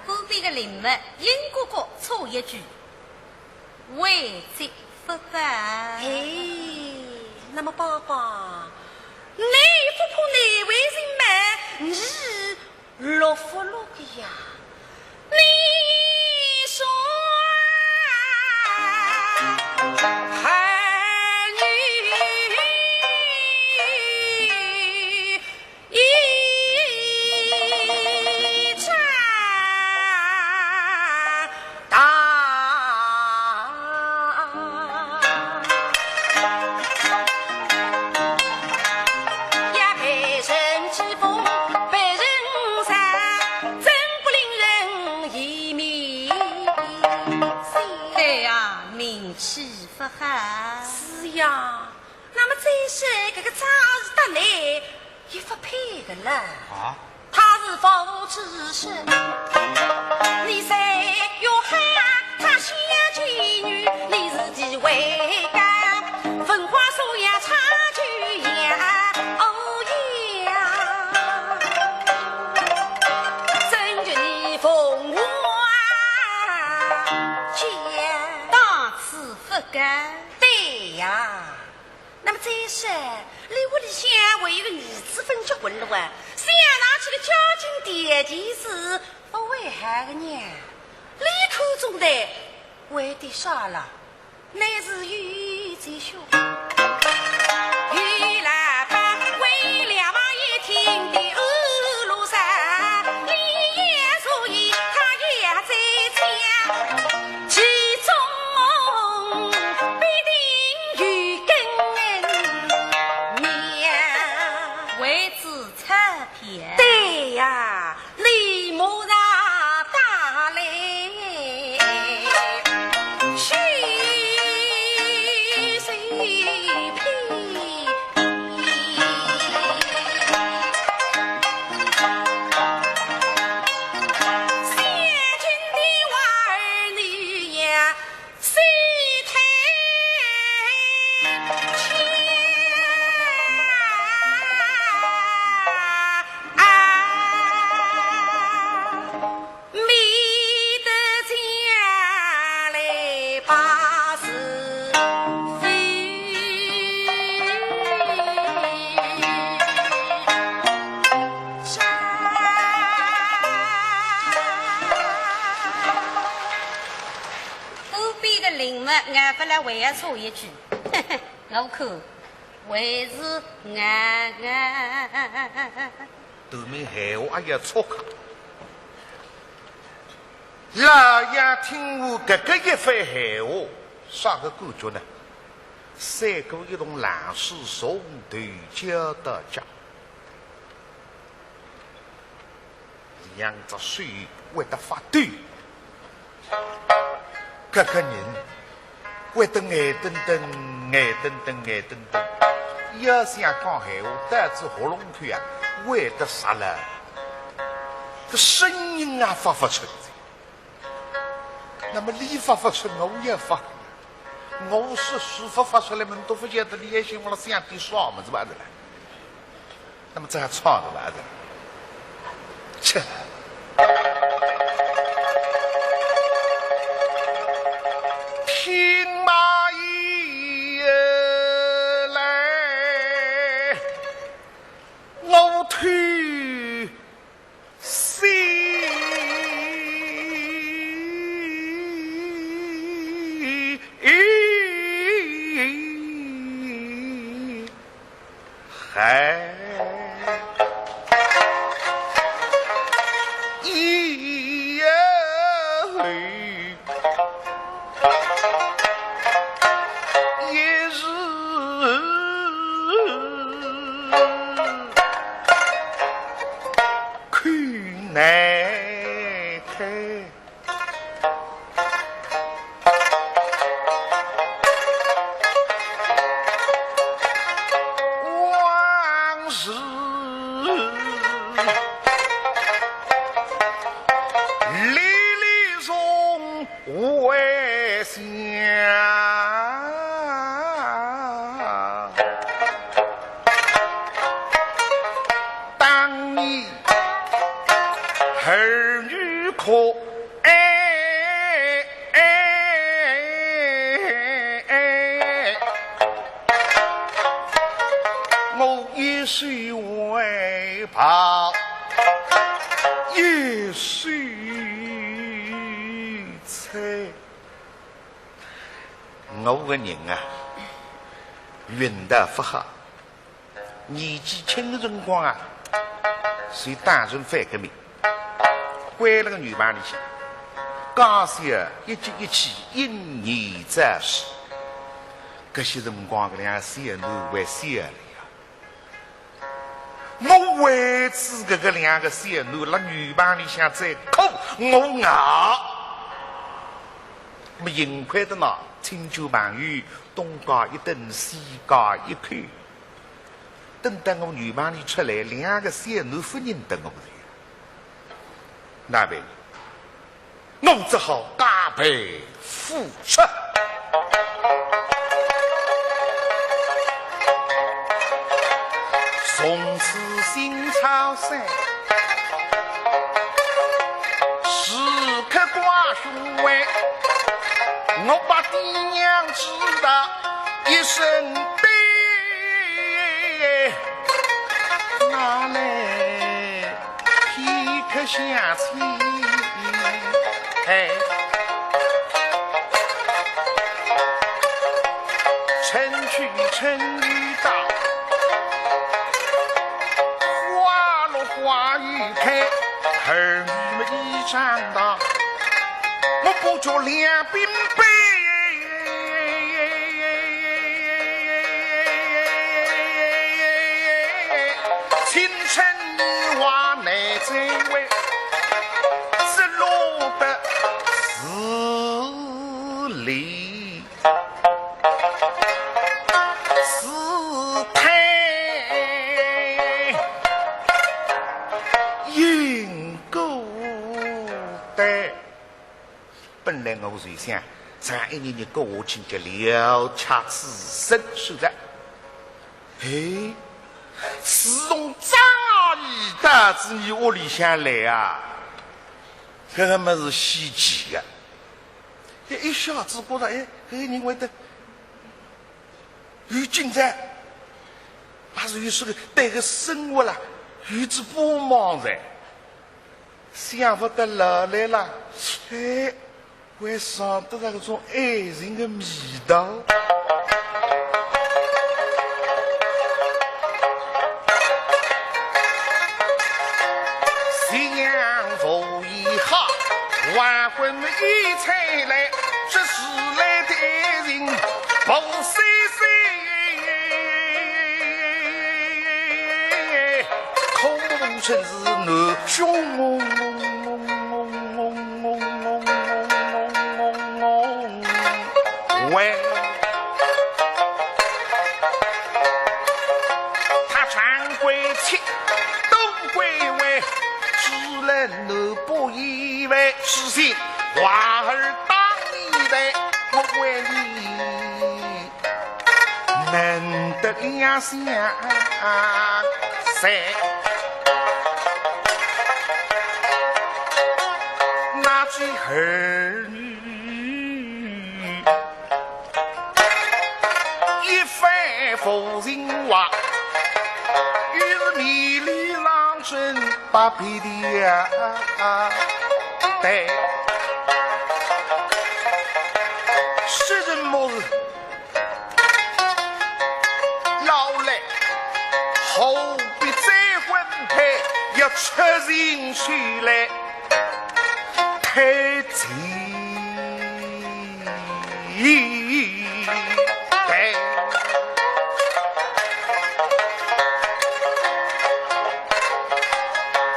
旁边个林妹应哥哥插一句，为则勿报。哎，那么爸爸，倷勿怕难为情嘛，倷落勿落个呀？倷说，儿女 一丈大。要被人讥讽，被人笑，怎不令人颜面见？对呀，名气不好。是呀， 那么再说，搿个张二爷搭倷也勿配个了。啊？他是无知之士，你谁又喊他小贱女？你是地位高，文化素养差距呀，哦呀，真叫你凤凰叫。档次不高。对呀。 那么再说，俚屋里向还有个儿子朆结婚了啊，想上去个家境条件是勿会好个呢。俚看中的为的啥啦？乃是有吉凶。有老伯为了望一听的安乐山，连夜入夜他也在家，其中必定有根苗。为之拆篇。对呀， 你马上打来，去谁批？先君的话儿你呀， 谁听清啊？免得将来把事非。 河边的林木，俺勿来还要插一句，我看还是俺俺。对面闲话也要插开。老爷听完搿个一番闲话，啥个感觉呢？三股一桶冷水从头浇到脚。 两只手会得发抖。搿个人会得眼瞪瞪、眼瞪瞪、眼瞪瞪，要想讲闲话，到仔喉咙口啊，会得沙了，搿声音啊发勿出来。那么俚发勿出，我也发。我说书发勿出来嘛，都勿晓得俚还想我辣想点啥物事吧，是啦。 那么再唱个来着，切。听马一来，我推 心寒。一夜也是 口难开。往事历历重 回想，当年儿女可爱，我一世为报，一世 猜。我个人啊，运道勿好，年纪轻个辰光啊，就当成反革命，关辣个牛棚里向，家小一急一气，英年早逝。搿歇辰光，搿两个小囡还小了呀。 我为仔搿个两个小囡辣牛棚里向再苦，我熬。那么幸亏得呢，亲眷朋友东家一顿，西家一口。等到我牛棚里出来，两个小囡勿认得我了呀。哪办？ 我只好加倍付出。从此心操碎，时刻挂胸怀，我把爹娘知道一身悲。哪来 片刻相亲，哎。春雨到，花落花又开，儿女们已长大，我不觉两鬓白。青春年华难再会，只落得是泪。 是太因果的。本来我是想，上一年你过我亲戚了，恰此生是的。哎，自从张阿姨到仔你屋里向来啊，搿个么是稀奇个。 一下子觉着，哎，搿个人会得有进展，还是有时候对个生活啦，有只帮忙噻。想勿得老来啦，哎，会尝得着搿种爱情个味道。 夕阳无限好，黄昏已吹来，这时来的人不岁岁，空城是南兄。喂。 他常归去，都归位，只能奴不依偎，痴心花儿当你的，我为你能得两相随。那句儿女 一番无情话，又是迷离郎真把别的呀。对，世人么是老来，何必再婚配，要出情去来。 太近。哎，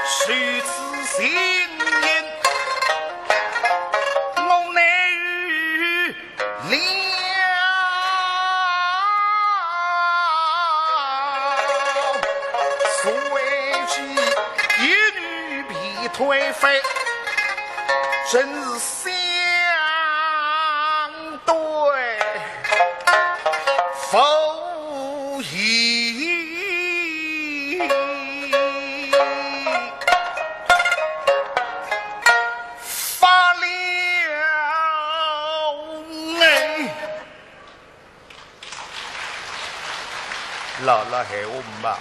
如此情形，我难有 了。所谓一女比推翻，真是相对无益。 发了哎。老老闲话嘛，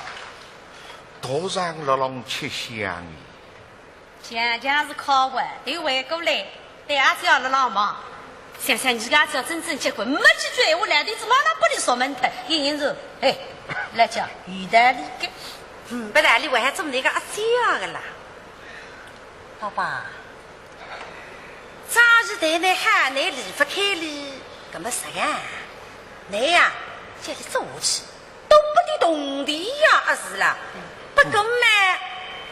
独上老浪吃香。强强是靠我，对回过来，对阿姐老浪忙。想想你个阿姐真正结婚，没几句闲话，来的只马上不离说门的，一人是，哎，来讲，有道理个。嗯，不然你为啥这么那个阿姐个啦？ 爸爸，早知道你喊你离不开你，搿么实梗，你呀，叫伊做下去，都不得动地呀，阿是啦？不过嘛，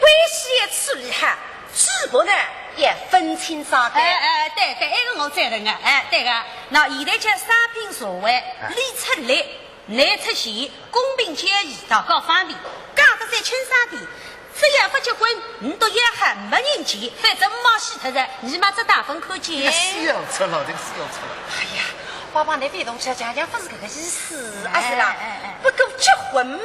关系也处理好，主仆呢也分清爽开。哎，哎，对，对，埃个我赞成啊，哎，对个。那现在叫商品社会，啊。你出力， 你出钱，公平交易，大家方便，讲得再清爽点。只要不结婚，你都要喊没人见，反正没死脱的，你嘛只打分看见。哎呀，死要出了，这个死要出了。哎呀，爸爸，你别动气，强强不是搿个意思，阿是啦？哎，哎，哎。不过结婚嘛，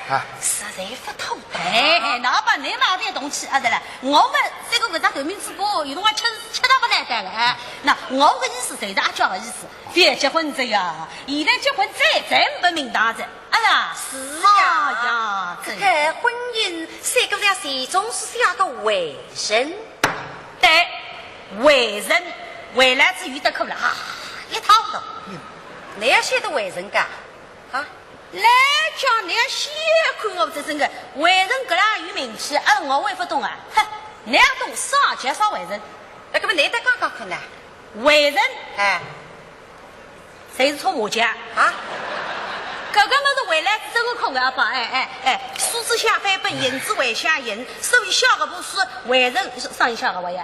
啊。实在不妥当。哎，那把你嘛别动气，阿是啦？我们这个搿只头名主播，有辰光吃，吃到不来的了，哎。那我个意思就是阿娇个意思。 覅结婚哉呀，现在结婚再再没名堂哉，阿是啊？是呀。哎呀，这个婚姻胜过了钱钟书写个为人。对，为人，为了子有得苦了啊，一塌糊涂。你也晓得为人家？啊？来叫倷先看我这身个，为人搿能有名气，啊，我还勿懂啊？哼，倷懂啥叫啥为人？哎，搿么倷再讲讲看呢？为人？哎。侪是搓麻将。啊？搿个物事回来是真个苦个，阿爸，哎，哎，哎，树枝下翻本，影子回下影，所以写搿部书为人，啥人写个呀？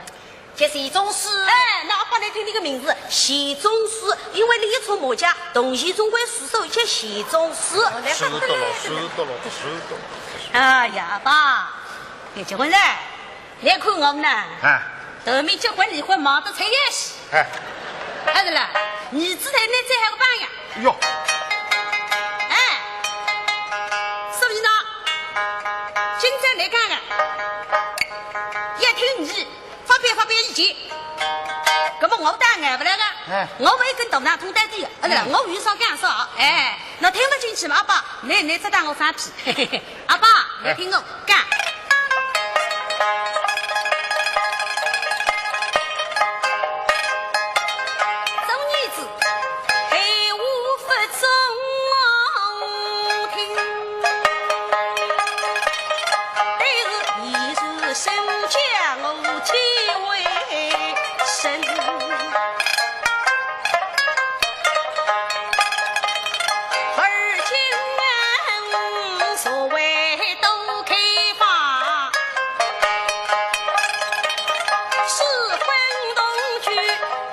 叫钱钟书。哎，那阿爸倷听听搿名字，钱钟书，因为倷一搓麻将，铜钱总归是所以叫钱钟书。哦，来，收到了，收到了，收到了。哎呀，阿爸，倷结婚噻，倷看我们呢，哎。头面结婚离婚忙得出一死。哎。还是啦，儿子对倷最好个榜样。哟。哎，所以呢，今朝倷讲个，要听你 发表发表意见。搿么我当然勿来个，哎。我勿会跟大堂通到底个，呃，嗯。我有啥讲啥，哎，那听勿进去嘛，阿爸，倷倷只当我放屁，阿爸，哎。倷听我讲。做儿子，闲话勿中听。 但是年岁增加我体会深。而今社会多开放，适婚同居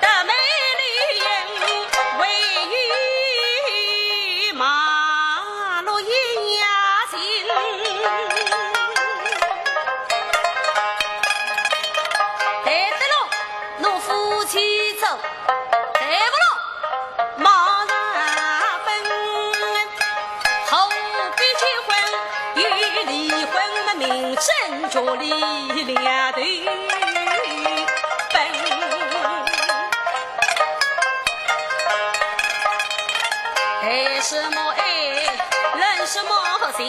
的美丽人，唯有马路一样 谈得拢，侬夫妻做；谈勿拢，马上分。何必结婚？有离婚么，民政局里两头奔。 谈什么爱，论什么情，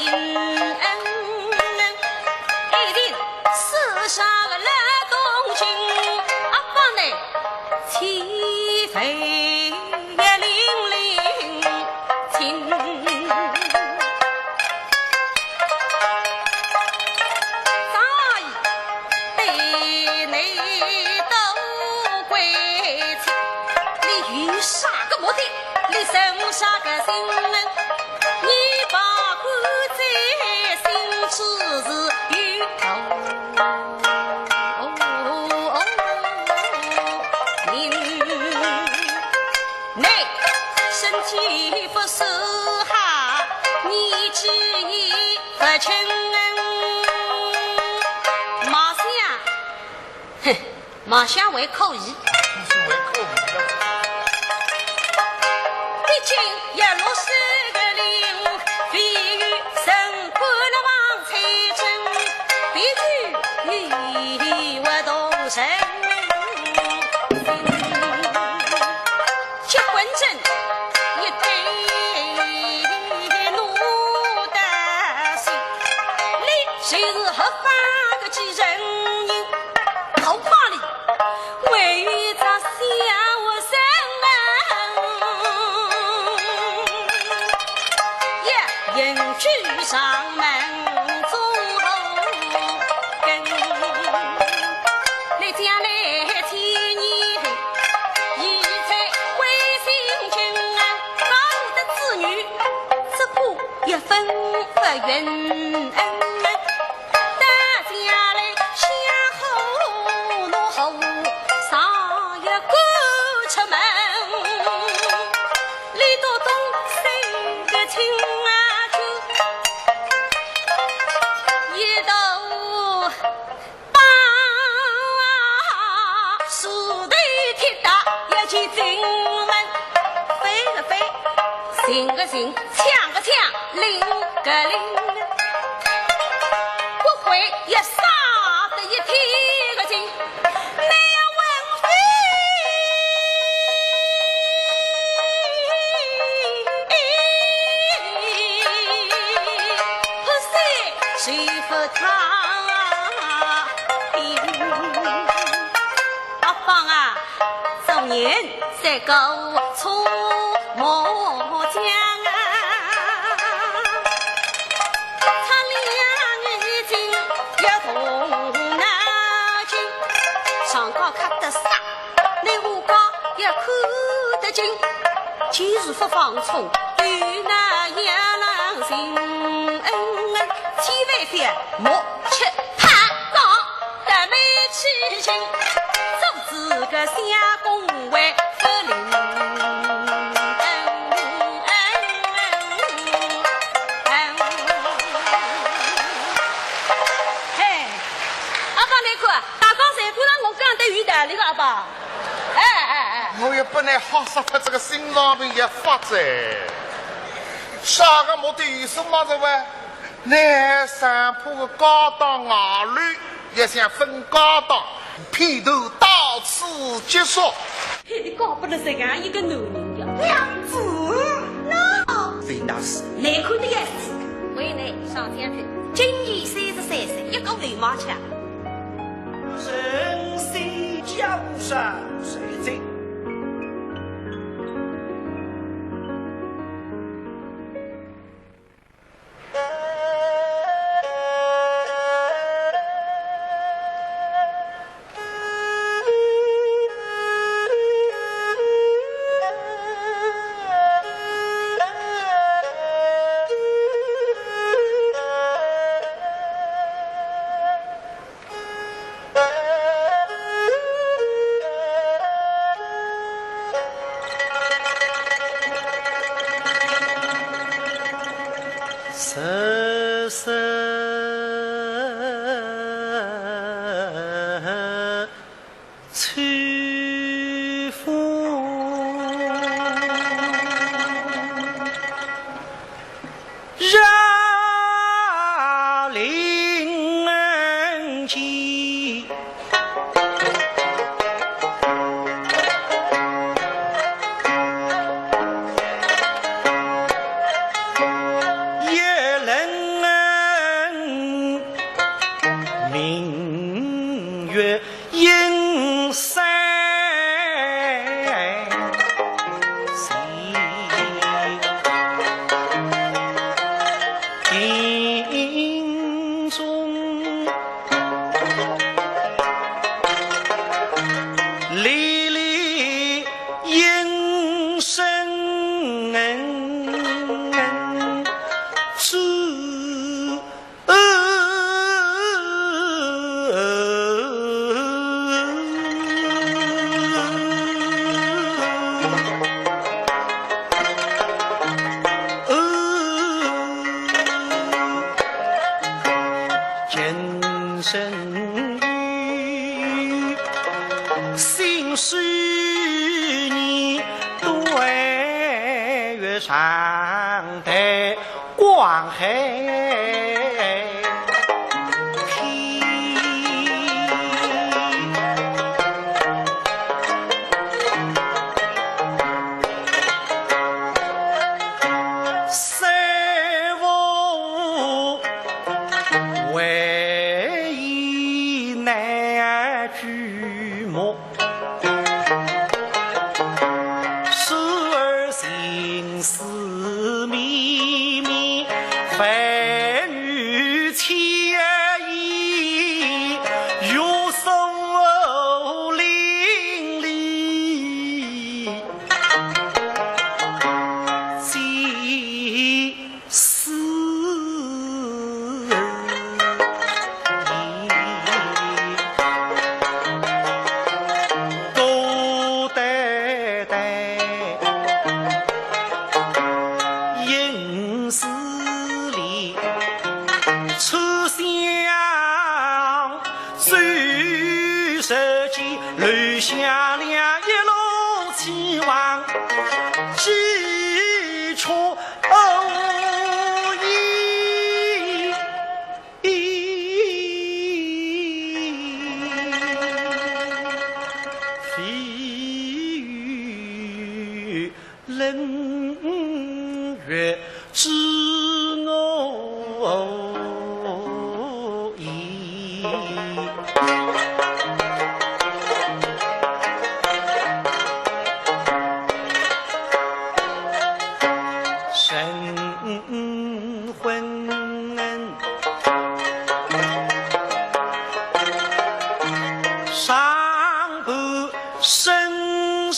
一定世上个老东京，阿爸呢，岂非也淋淋尽？ 早已对你都归去，你有啥个目的？你生啥个心？你把我这心只是有头。 你身体不是好，年纪也不轻。卖相，哼，卖相还可以。是还可以的。毕竟也六十个龄，非有人管了王才珍，别具一格同人。 结婚证一对弄得是，你就是合法的继承人，好怕你为着小生也隐居上门中后跟。 你将来千年，一再归心情啊，高的子女，只怕也分不云恩。大家来相互怒吼，啥也赶出门。你都懂谁的情啊，就一头 把树头铁打要去进门，飞个飞，行个行，抢个抢，领个领，不会也杀得一天个精，没有文飞。 谁不答应？阿芳啊，做人才搞错莫讲啊！乃我家也看得清，就是勿放松，对那野狼心，千万覅莫吃它。讲，得没吃清，做仔个相公为勿灵。嘿，阿爸，你看，大家侪看到我讲得有道理个，阿爸。 哎哎哎，我也勿能吓煞脱，这个心脏病也发作。啥个目的有什么着喂？乃上铺个家当外流，也想分家当，片段到此结束。嘿，你讲不得这样一个男人呀。娘子，喏。非那是。难看的要死。为难上天去，今年三十三岁，一个流氓腔。 人生江山谁尽？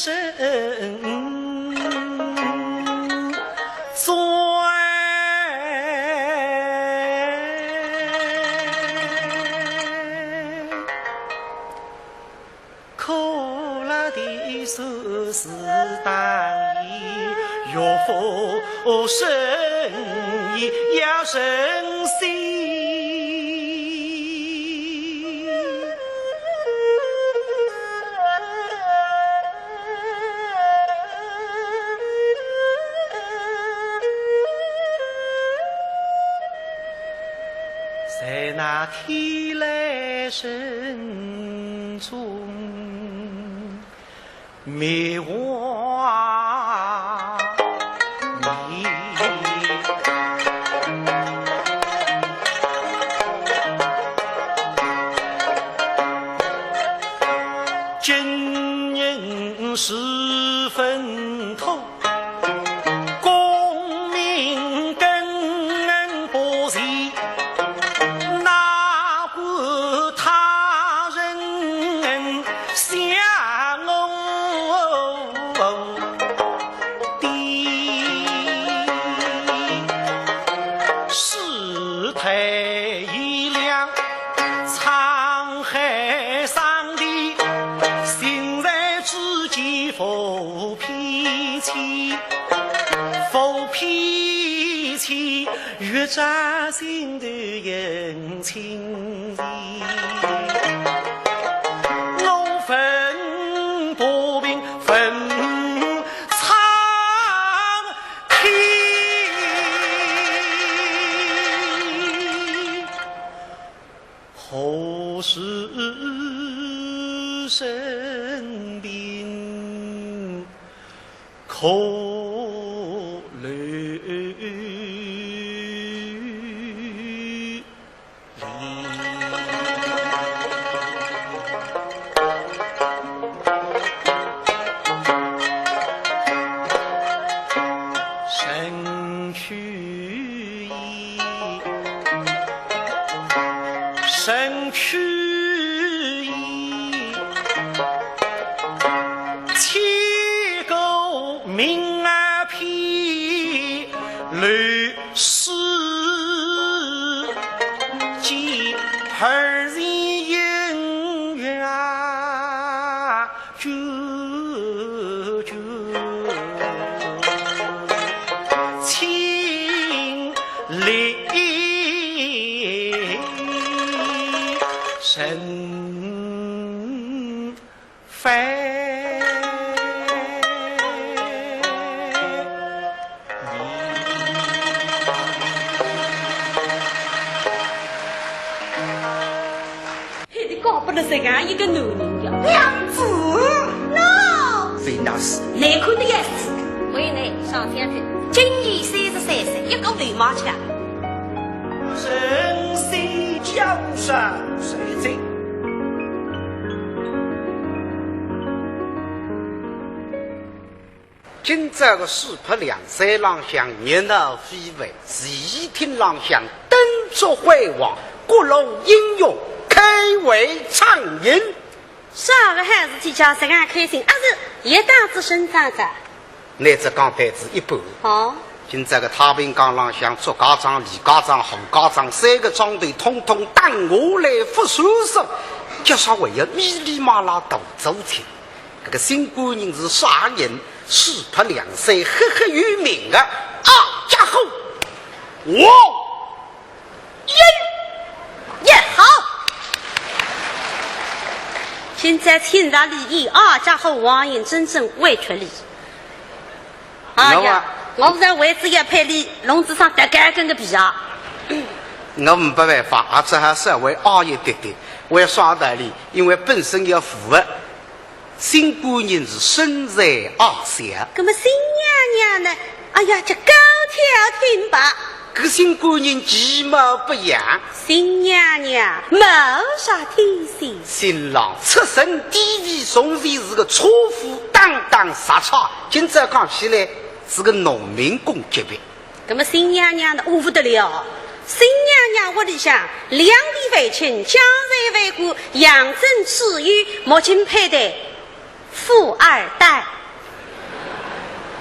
身转。苦辣的酸是当年，岳父深夜也深思。 在那天来人中， 梅花迷。今人是坟头，功名根不齐，哪管他人 想我的世态炎凉，沧海桑田，心在之间浮脾气，浮脾气，越扎心头人 情义。我愤不平，愤苍天。何时生病 可留里。身去 身去矣，千古名啊篇，乱世间儿戏恩怨啊， 九九清丽人非。你讲不得这样一个男人呀。娘子，喏，谁那是？难看的样子。为你上天去。今年三十三岁，一个流氓腔。人生江山谁在？ 今朝个四拍两三浪向热闹非凡，戏厅浪向灯烛辉煌，各路英雄开怀畅饮。啥个好事体叫实梗开心？阿是也当仔生长着？乃只讲台子一半。哦。今朝个太平街浪向祝家庄、李家庄、何家庄三个庄头统统打下来勿算数，叫啥还要咪哩嘛啦大做出。 搿个新官人是啥人？四拍两三赫赫有名个阿家伙，王英。也好。现在请到李毅，阿家伙王英真正委屈哩。哎呀，我勿是为仔要配哩，弄仔双得干根个皮啊。我没办法，也只好稍微矮一点点。为啥道理？因为本身要符合 新官人是身材矮小。那么新娘娘呢？哎呀，这高挑挺拔。搿新官人其貌不扬。新娘娘貌若天仙。新郎出身低微，从前是个车夫，当当煞差，今朝讲起来是个农民工级别。 那么新娘娘呢，勿得了。新娘娘屋里向两位为亲，家财万贯，养尊处优，目前配对，勿富二代。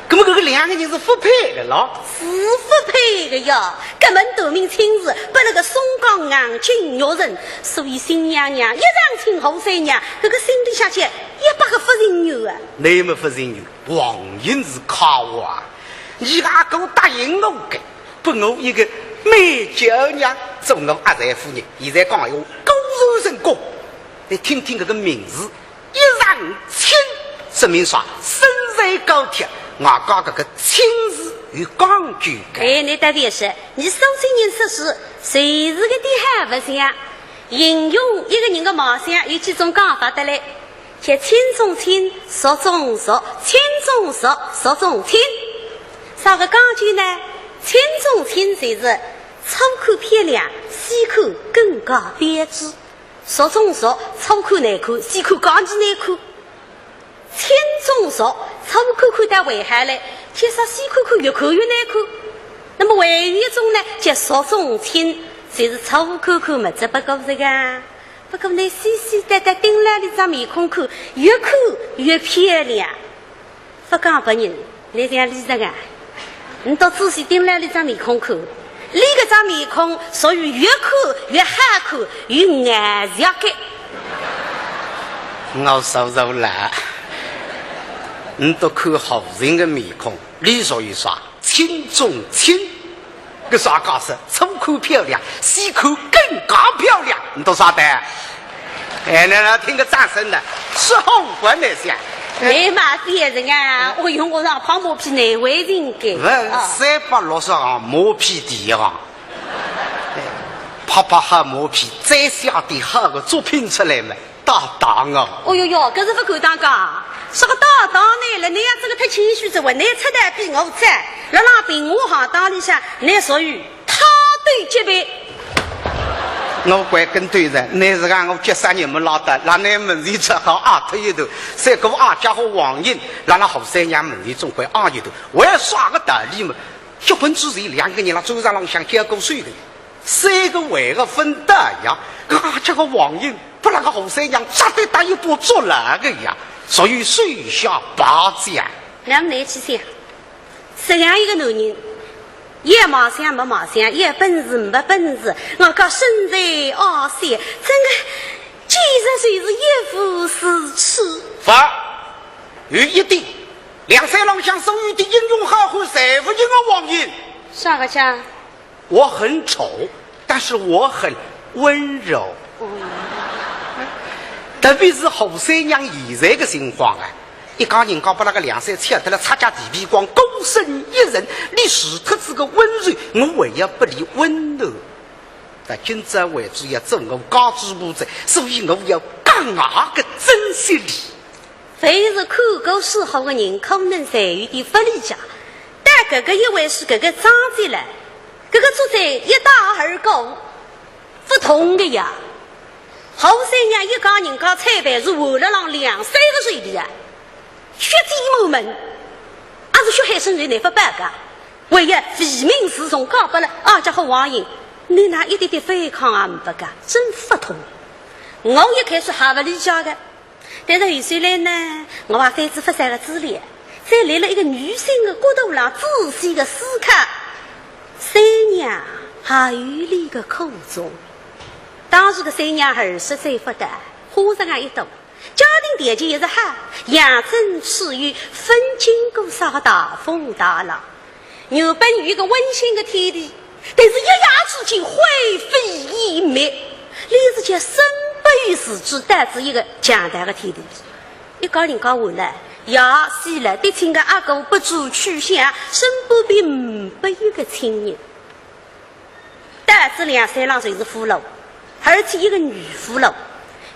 搿么搿个两个人是匹配的咯？是匹配的呀，搿门大名亲事，拨那个松江硬劲肉人，所以新娘娘一上请后三娘，搿个心里向就一百个勿情愿啊。那么勿情愿，王英是靠我啊，伊阿哥答应我个，拨我一个美娇娘做我压寨夫人。现在讲闲话，果然成功。你听听搿个名字， 一上亲，说明啥？身材高挑，外加搿个亲字有讲究个。哎，你到底是，你收亲人说书，谁是个底还勿像？形容一个人的貌相有几种讲法的嘞，叫亲中亲，俗中俗，亲中俗，俗中亲。啥个讲究呢？亲中亲就是初看漂亮，细看更加标致。 俗中俗，初看难看，细看更加难看。亲中俗，初看看得还好嘞，叫啥细看看越看越难看。那么还有一种呢，叫俗中亲，就是初看看么只不过是个，不过呢，细细得得盯牢俚张面孔看，越看越漂亮。 勿讲别人，你像俚这个，你倒仔细盯牢俚张面孔看，俚搿张面孔属于越看越好看，有眼色个。我说错了，你倒看好人的面孔，俚属于啥？亲中亲。 搿啥解释？初看漂亮，细看更加漂亮，你懂啥的？哎，那那听个掌声的，是好不那些。没嘛别人啊，我用我让胖马屁难为情个。问三百六十行，马屁第一行。哎，拍拍好马屁，再写点好的作品出来嘛。 搭档啊。哦哟哟，搿是勿敢当讲。啥个搭档呢？了，你要这个太谦虚，这位你出道比我早，辣辣评话行当里向，你属于他对级别。我怪跟对人，你是讲我接三年没拉到，辣你门前只好矮脱一头，三个矮家伙王英，辣辣后三娘门前总归矮一头，为啥个道理嘛？结婚之前两个人辣桌子浪向交过手的， 三个为个分担呀，啊，这个王英拨那个后三娘扎得搭一把捉牢个呀，属于手下败将。那么你去想，这样一个男人，也貌相没貌相，也本事没本事，我讲身材矮小，真个简直就是一无是处。反而有一点，梁山浪向所有的英雄好汉，侪勿如我王英。啥个讲？ 我很丑，但是我很温柔。特别是后三娘现在个情况啊，一家人家拨那个梁山抢得了，擦家地皮光，孤身一人，你除脱这个温柔，我还要拨你温暖。但今朝为主要做我家主婆哉，所以我要格外个珍惜你。 凡是看过书好的人，可能侪有点勿理解，但搿个一回书搿个章节了，搿个作者一带而过，勿同的呀。后三娘一家人家栽培是完了让两三个水平啊，血溅满门，还是血海深仇难勿报个。为要唯命是从嫁拨了啊，家伙王英，你哪一点点反抗也没个，真勿同。我一开始还勿理解个， 但是后首来呢，我也费仔勿少个资料，再立了一个女性的角度上仔细的思考，三娘还有俚个苦衷。当时的三娘二十岁不到，花样也一多，家庭条件也是好，养尊处优，勿经过啥个大风大浪。 原本有一个温馨的天地，但是一夜之间灰飞烟灭。俚是叫身不由自主，到仔一个强大的天地。一家人家完了，爷死了，嫡亲的阿哥不知去向，身边呒不一个亲人。 到仔梁山浪侪是俘虏，而且一个女俘虏。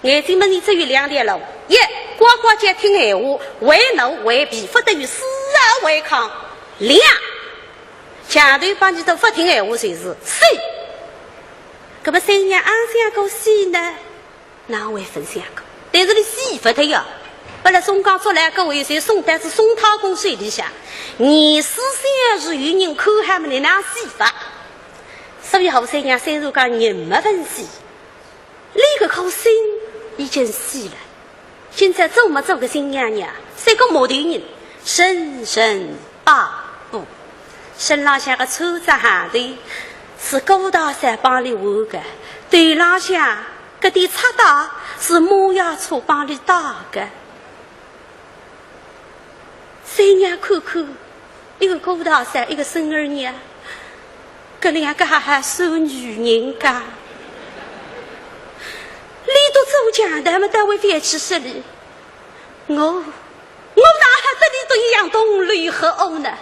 眼睛门前只有两条路，一，乖乖叫听闲话，为奴为婢，勿得有丝毫违抗。两，强头帮你都勿听闲话，就是死。搿么三娘阿想过死呢？ 哪会勿想过？但是俚死勿脱呀，拨勒松江捉牢个为首送到仔松太公手里向，严世蕃是有人看好么，俚哪死法？所以后三娘虽然讲人没分死，俚搿颗心已经死了。今朝做么做个新娘娘，像个木头人，生生摆布。身浪向个穿着行头是顾大嫂帮俚换个，头浪向搿顶插带是马爷车帮俚带个。 三娘看看，一个顾大嫂，一个孙二娘，搿两个还还算女人家。俚笃做强盗么，倒还勿要去说俚。我，我哪还搭俚笃一样同流合污呢？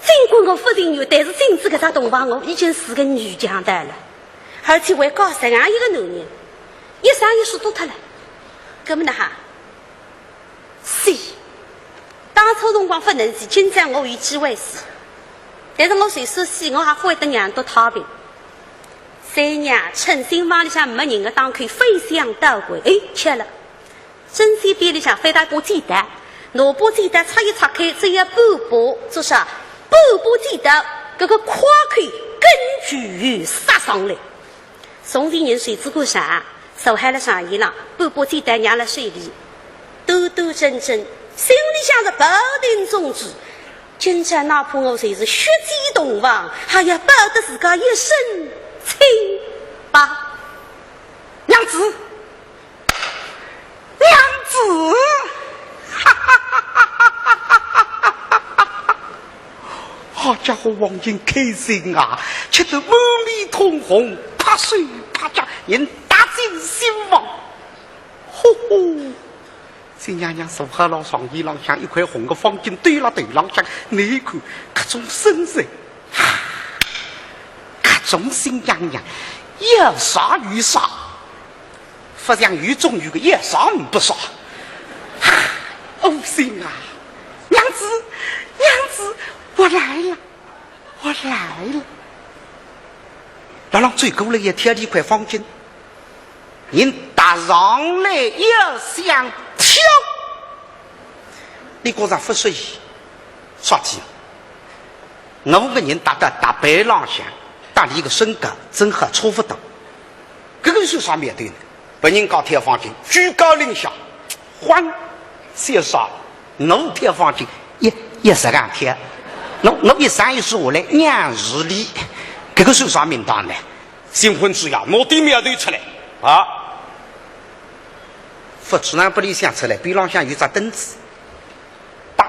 尽管我勿情愿，但是进仔搿只洞房，我已经是个女强盗了。而且我还嫁实梗一个男人，一生一世丢脱了。搿么哪哈？ 死。当初辰光勿能死，今朝我有机会死。但是我就算死，我也勿会得让俚笃太平。三娘趁新房里向没人个当口，翻箱倒柜，哎，巧了，针线边里向翻到一把剪刀，拿把剪刀拆一拆开，只有半把，做啥？半把剪刀，搿个豁口根据有杀伤力。 从前人谁知故啥，手还辣上衣浪，半把剪刀捏辣手里，端端正正，心里向是抱定宗旨。今朝哪怕我就是血溅洞房，也要保得自家一身清白。娘子， 娘子！好家伙，王英开心啊，气得满面通红，拍手拍脚，人踏进新房。呼呼，新娘娘坐好了上衣浪向，一块红个方巾堆辣头浪向，你看，搿种身材，啊，搿种新娘娘，要啥有啥。 勿像有种有个一声不说。啊，窝心啊！娘子，娘子，我来了，我来了。老郎走过来也贴了一块方巾，人踏上来也想跳。你觉着勿适意，啥体？ 我个人踏到踏板浪向，搭俚个身高正好差勿多。搿个算啥苗头呢？别人家贴方巾，居高临下，欢，小啥？我贴方巾，一，一实梗贴。我，我一生一世下来，娘是俚，搿个算啥名堂呢？新婚之夜，拿点苗头出来啊！勿知哪亨拨俚想出来，边浪向有只凳子。 当，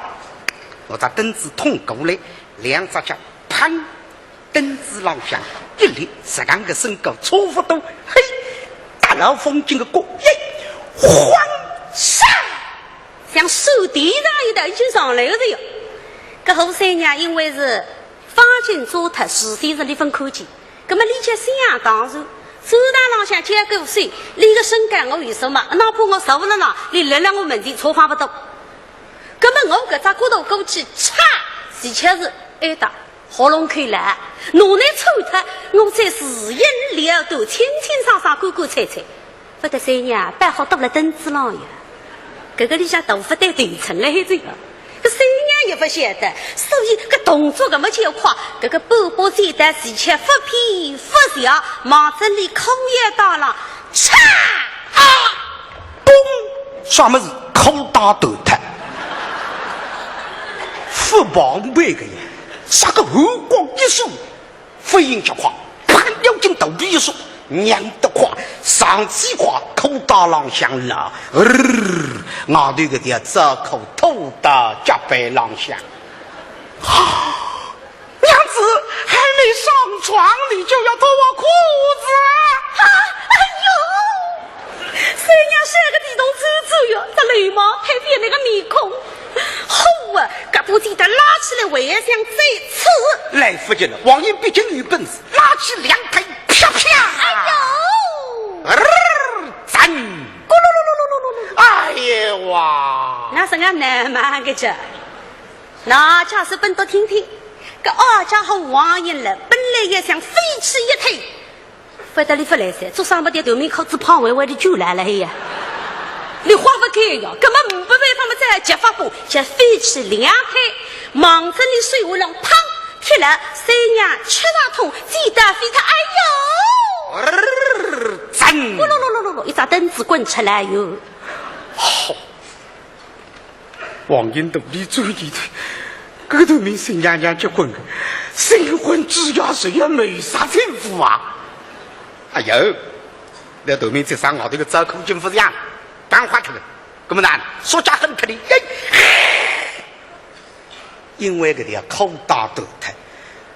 搿只凳子通过来，两只脚，砰，凳子浪向一立，实梗个身高差勿多，嘿，踏牢方巾个角，耶，晃唰，像闪电一样一道已经上来个哉哟。搿扈三娘因为是方巾遮脱，视线是立勿看见。 葛末俚就想当然，走堂浪向交关水，俚个身高我有数嘛，哪怕我坐勿牢呢，俚立辣我门前差勿多。葛末我搿只骨头过去，嚓，的确是挨到喉咙口了，拿来抽脱，我再自行了断，清清爽爽，干干脆脆。 勿得三娘，摆好倒辣凳子浪呀。搿个里向大勿对头寸来着呀。搿三娘也勿晓得，所以搿动作搿么就要快，搿个半把剪刀是且勿偏勿斜，望准俚裤腰带浪，嚓！啊！嘣！啥物事？裤带断脱。勿防备个呀，啥个寒光一闪， 反应极快，啪，要紧肚皮一缩，让得快，上去快，裤带浪向了，呃，外头搿条早裤拖到脚背浪向。啊，娘子，还没上床，你就要脱我裤子啊！啊，哎呦！ 三娘三个地洞走走哟，这流氓拍扁那个面孔。吼啊，搿把剪刀拉起来，还想再刺。来不及了，王英毕竟有本事，拉起两腿，啪啪！哎呦！呃，赞！咕噜噜噜噜噜噜噜。哎呦哇！那是俺奶妈个这，那家是本多听听，搿二家伙王英了，本来也想飞起一腿， 勿得俚勿来噻，做啥么的头面靠子胖歪歪的就来了呀？你花勿开呀，根本没办法么再接发布，就飞起两腿，望准俚手腕浪砰，踢了，三娘吃上痛，鸡蛋飞脱，哎呦！真咕噜噜噜噜噜，一只凳子滚出来哟。啊，好，王英肚里转念头，搿个头名新娘娘结婚个，新婚之夜谁也没啥幸福啊！哎呦，搿头名这上外头个招苦金勿像，讲话去了，搿么呢，说家很可怜，哎，因为搿条裤带断脱，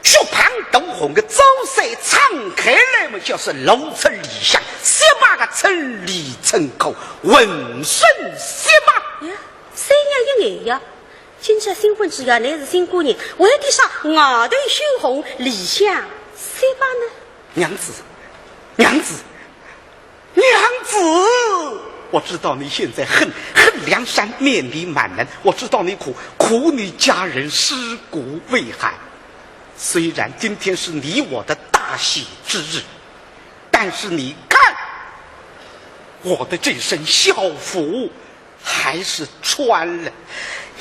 血盆大红个招衫撑开来么，就是露出里向雪白个春里春裤，浑身雪白。呀，三娘一眼呀，今朝新婚之夜，乃是新官人，为点啥外头血红里向雪白呢？娘子，娘子，娘子，我知道你现在恨恨梁山，面临满门，我知道你苦苦你家人尸骨未寒。虽然今天是你我的大喜之日，但是你看，我的这身孝服还是穿了，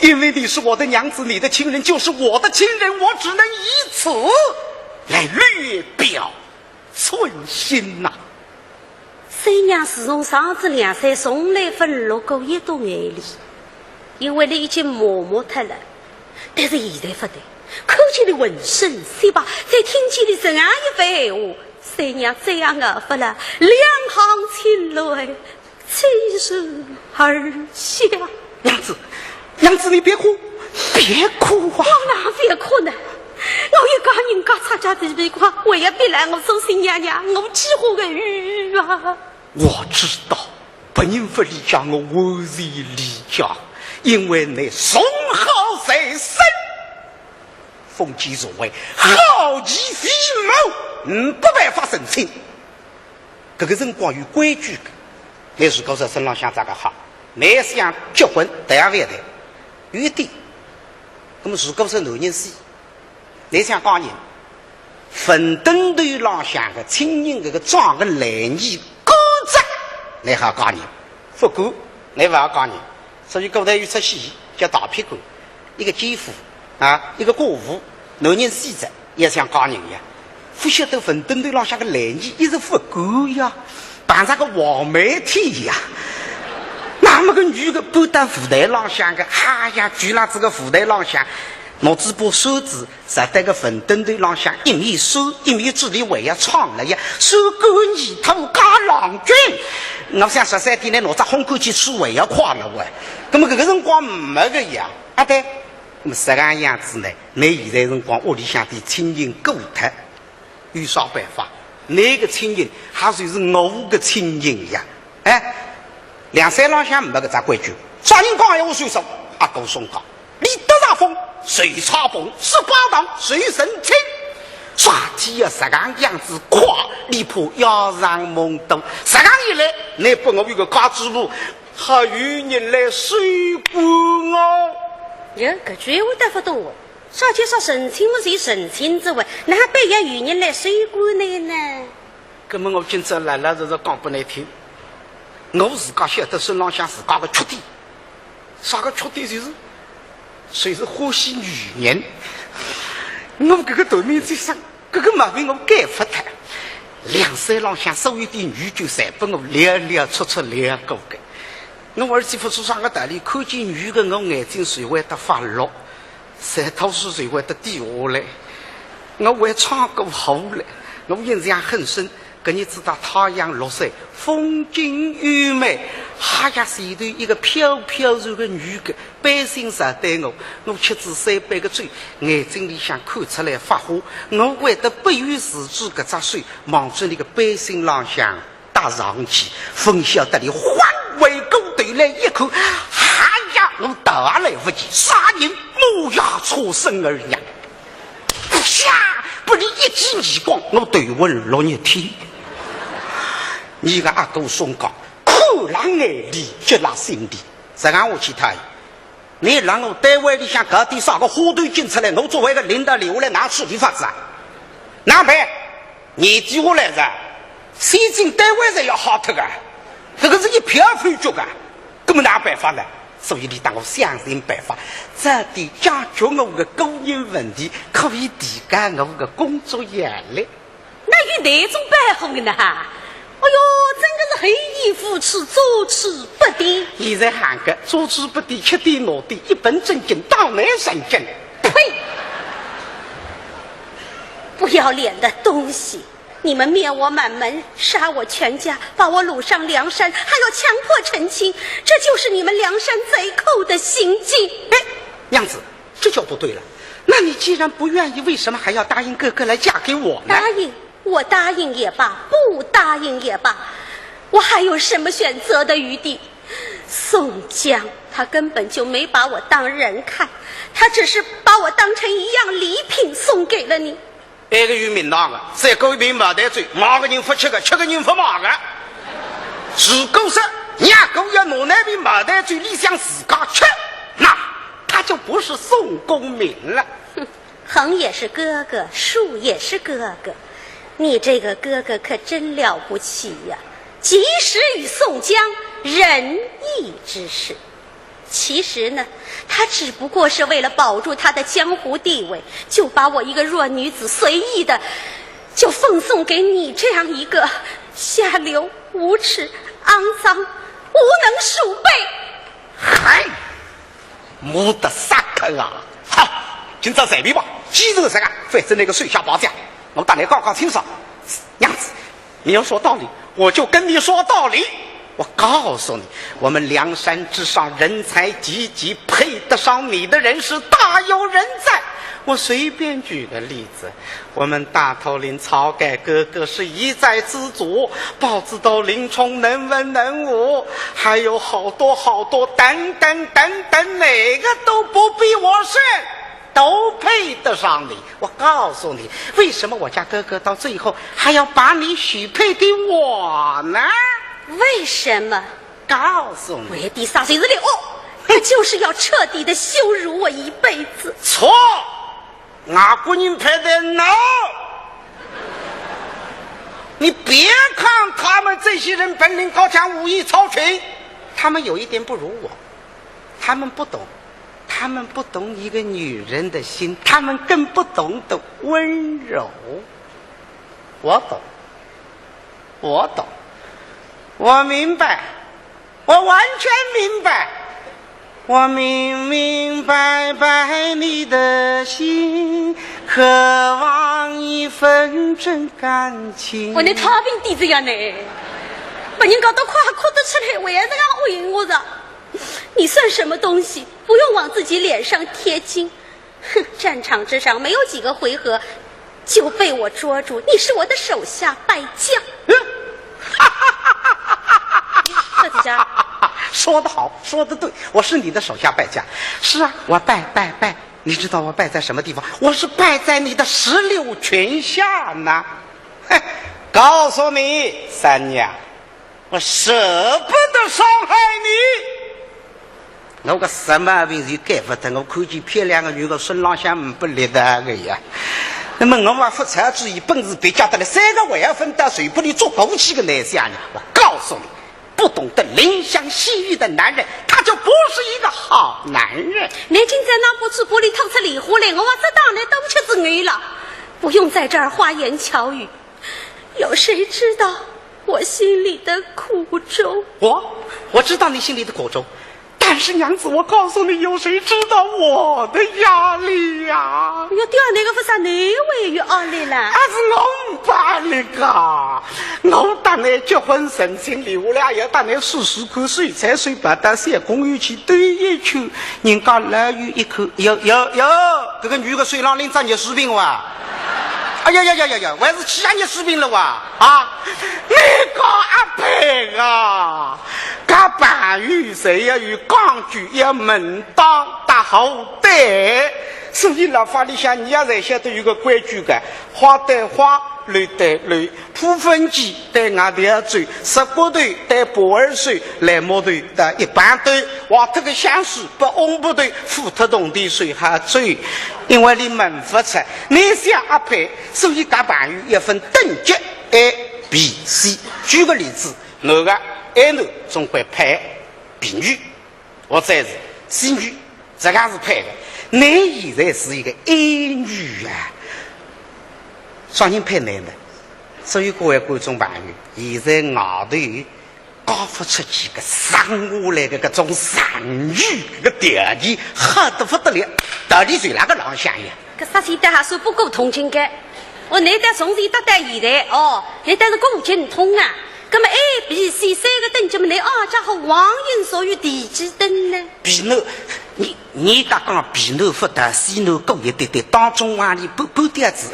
因为你是我的娘子，你的亲人就是我的亲人，我只能以此来略表寸心呐。三娘自从上仔梁山，从来勿落过一滴眼泪，因为伊已经麻木脱了。但是现在勿对，看见伊浑身雪白，再听见伊这样一番闲话，三娘再也熬勿了，两行清泪 倾然而下。娘子，娘子，你别哭，别哭啊！我哪会哭呢？我一家人家差家地皮块，还要逼来我做新娘娘，我几化个冤啊！我知道，别人勿理解，我完全理解，因为你从好在身。 封建社会，好奇非谋，嗯，没办法成亲。搿个辰光有规矩个，乃如果说身浪向着个好，乃想结婚，大家勿要谈。有一点，那么如果说男人死，乃想嫁人，坟墩头浪向个亲人搿个葬个烂泥 干着，乃好嫁人，勿干，乃勿好嫁人。所以古代有出戏叫大劈干，一个奸夫啊，一个寡妇，男人死着，也想嫁人呀。勿晓得坟墩头浪向个烂泥一直勿干呀，碰着个黄梅天呀。那么个女个搬到舞台浪向个，哎呀，就辣这个舞台浪向，拿仔把扇子 实在个坟墩头浪向一面扇，一面嘴里还要唱了呀，扇干泥土嫁郎君。我想十三点呢，拿只烘干机吹还要快了喂。那么搿个辰光没个呀，啊对，那么实梗样子呢，乃现在辰光屋里向的亲人过脱，有啥办法？乃个亲人还算是我个亲人呀。 哎，梁山浪向没搿只规矩，啥人讲闲话算数？阿哥松讲，俚得着风，谁插风，十八堂，谁成亲。啥体要实梗样子快，俚怕夜长梦多。实梗一来，乃拨我有个假知府，还有人来收管我。哟，搿句闲话倒勿懂哦。啥叫啥成亲么是成亲之位，哪般要有人来收管你呢？ 搿么我今朝老老实实讲拨倷听，我自家晓得身浪向自家个缺点，啥个缺点就是，就是欢喜女人。我搿个短命之身，搿个毛病我改勿脱。梁山浪向所有的女眷，侪拨我撩撩戳戳撩过个。我而且勿知啥个道理，看见女个我眼睛就会得发绿。 馋吐水就会得滴下来。我还唱过好了，我印象很深。搿日子到太阳落山，风景优美，哈呀，前头一个飘飘然个女个，背心朝对我，我吃仔三杯个酒，眼睛里向看出来发花，我会得不由自主搿只手望准俚个背心浪向 搭上去，勿晓得俚翻回过头来一看，哎呀，我逃也来勿及，啥人？马牙车孙二娘。啪！拨俚一记耳光，我头昏六日天。倷个阿哥松讲，苦辣眼里，急辣心里。实梗下去，倷让我单位里向搞点啥个花头劲出来，我作为一个领导留下来，哪处理法子啊？哪办？ 年纪下来哉，先进单位侪要吓脱个，搿个是一票否决个，搿么哪办法呢？所以俚搭我想尽办法，早点解决我个个人问题，可以提高我个工作效率。哪有搿种办法个呢？哎哟，真个是可以扶持，坐之不得。现在喊个坐之不得，吃的拿的，一本正经，当男人精。呸！不要脸的东西！你们灭我满门，杀我全家，把我掳上梁山，还要强迫成亲，这就是你们梁山贼寇的行径。哎，娘子，这就不对了。那你既然不愿意，为什么还要答应哥哥来嫁给我呢？答应，我答应也罢，不答应也罢，我还有什么选择的余地？宋江他根本就没把我当人看，他只是把我当成一样礼品送给了你。 埃个有名堂个，再过一瓶茅台酒，卖个人勿吃个，吃个人勿卖个。如果说娘家要拿埃瓶茅台酒，俚想自家吃，那他就不是宋公明了。横也是哥哥，竖也是哥哥，你这个哥哥可真了不起呀！及时雨宋江仁义之士。 其实呢，他只不过是为了保住他的江湖地位，就把我一个弱女子随意的就奉送给你这样一个下流、无耻、肮脏、无能鼠辈。嗨，没得啥看啊！好，今朝随便吧，既然是这样，反正那个水下包浆，我搭你讲讲清爽。娘子，你要说道理，我就跟你说道理。我告诉你，我们梁山之上人才济济，配得上你的人是大有人在。我随便举个例子，我们大头领晁盖哥哥是一寨之主，豹子头林冲能文能武，还有好多好多等等等等，哪个都不比我甚。 都配得上你。我告诉你，为什么我家哥哥到最后还要把你许配给我呢？为什么？告诉你，为的啥？谁是你？哦，他就是要彻底的羞辱我一辈子。错，外国人配得侬。你别看他们这些人本领高强，武艺超群，他们有一点不如我，他们不懂。 他们不懂一个女人的心，他们更不懂得温柔。我懂，我懂，我明白，我完全明白。我明明白白你的心，渴望一份真感情。我那套病底子呀呢，把人搞到快哭得出来，我也这样回应我的。你算什么东西？ 不用往自己脸上贴金。哼，战场之上没有几个回合就被我捉住，你是我的手下败将。嗯，这几家说得好，说得对，我是你的手下败将。是啊，我败败败，你知道我败在什么地方？我是败在你的石榴裙下呢。嘿，告诉你，三娘， 我舍不得伤害你。我个什么病是改不得，我看见漂亮的女的身浪向唔不立的个呀。那么我嘛不才注意，本事别家得了，三个还要分到水不里做枸杞个男相呢。我告诉你，不懂得怜香惜玉的男人，他就不是一个好男人。你今朝拿不出玻璃透出莲花来，我这当然都吃子你了。不用在这儿花言巧语， 有谁知道我心里的苦衷？我，我知道你心里的苦衷，但是娘子，我告诉你，有谁知道我的压力呀？要掉那个不是你会有压力啦？啊，是我唔不压力啊！我搭你结婚成亲了，我俩要搭你试试看，水彩水跑到小公园去兜一圈，人家老远一看，哟哟哟，这个女的手浪拎只热水瓶哇！ 哎呀呀呀呀呀，还是气啊，热水瓶了哇！啊，你个阿佩啊，搿朋友侪要有讲究，要门当搭后对。所以老法里向，你也侪晓得有个规矩个，花对花，楼对楼，扑粉机对外头要走，石骨头对耙耳朵，烂木头对一板凳，挖脱个香水拨翁布头，付脱铜钿随下走，因为你门勿出。 你想阿配，所以搿朋友要分等级A、B、C。举个例子，男个A男总归配B女，或者是C女，这个是配的。你现在是一个A女啊，啥人配你呢？所以各位观众朋友，现在外头讲勿出几个生下来个搿种上语个条件，好得勿得了，道理就辣搿浪向呀。搿啥体大还算不够同情个？我难得从前搭到现在哦，难得是古今通啊。葛么 A、B、C 三个等级么，你二家和王爷属于第几等呢？比侬，你，你搭讲比侬勿得，C侬高一点点，当中往里半，半点子，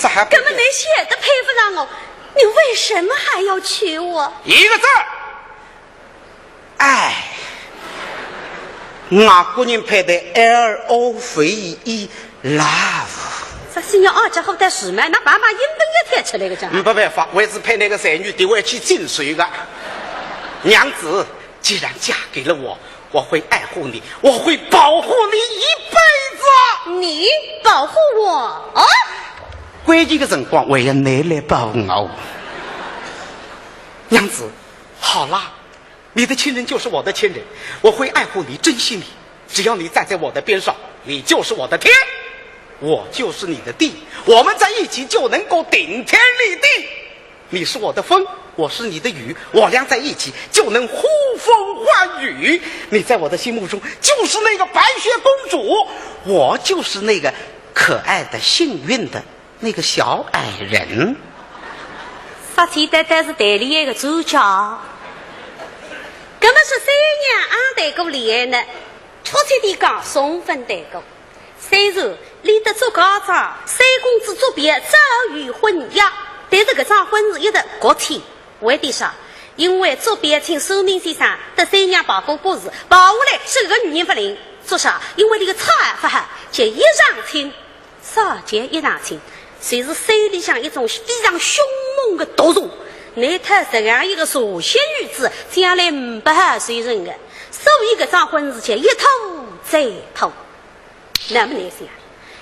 这还不够。葛么你晓得配勿上我，你为什么还要娶我？一个字儿， 哎，外国人配的 L O V E，love。这是你二家伙的事吗？那爸爸硬本也贴出来个讲。嗯，没办法，我也是配那个才女的，我要去进水个。娘子，既然嫁给了我，我会爱护你，我会保护你一辈子。你保护我？哦？关键个辰光，还要你来保护我。娘子，好啦， 你的亲人就是我的亲人，我会爱护你，珍惜你。只要你站在我的边上，你就是我的天，我就是你的地。我们在一起就能够顶天立地。你是我的风，我是你的雨，我俩在一起就能呼风唤雨。你在我的心目中就是那个白雪公主，我就是那个可爱的、幸运的 那个小矮人。啥体单单是谈恋爱个主角？葛么是三娘阿谈过恋爱呢？确切地讲，从勿谈过。虽然俚搭祝家庄三公子祝别早有婚约，但是搿桩婚事一直搁浅。为点啥？因为祝别请算命先生搭三娘排过八字，排下来是搿个女人勿灵。做啥？因为俚个差勿好，就一上亲 啥叫一上亲？就是手里向一种非常凶猛的毒蛇，拿脱实梗一个蛇形女子，将来呒不好收成的。所以搿桩婚事就一拖再拖。那么倷想，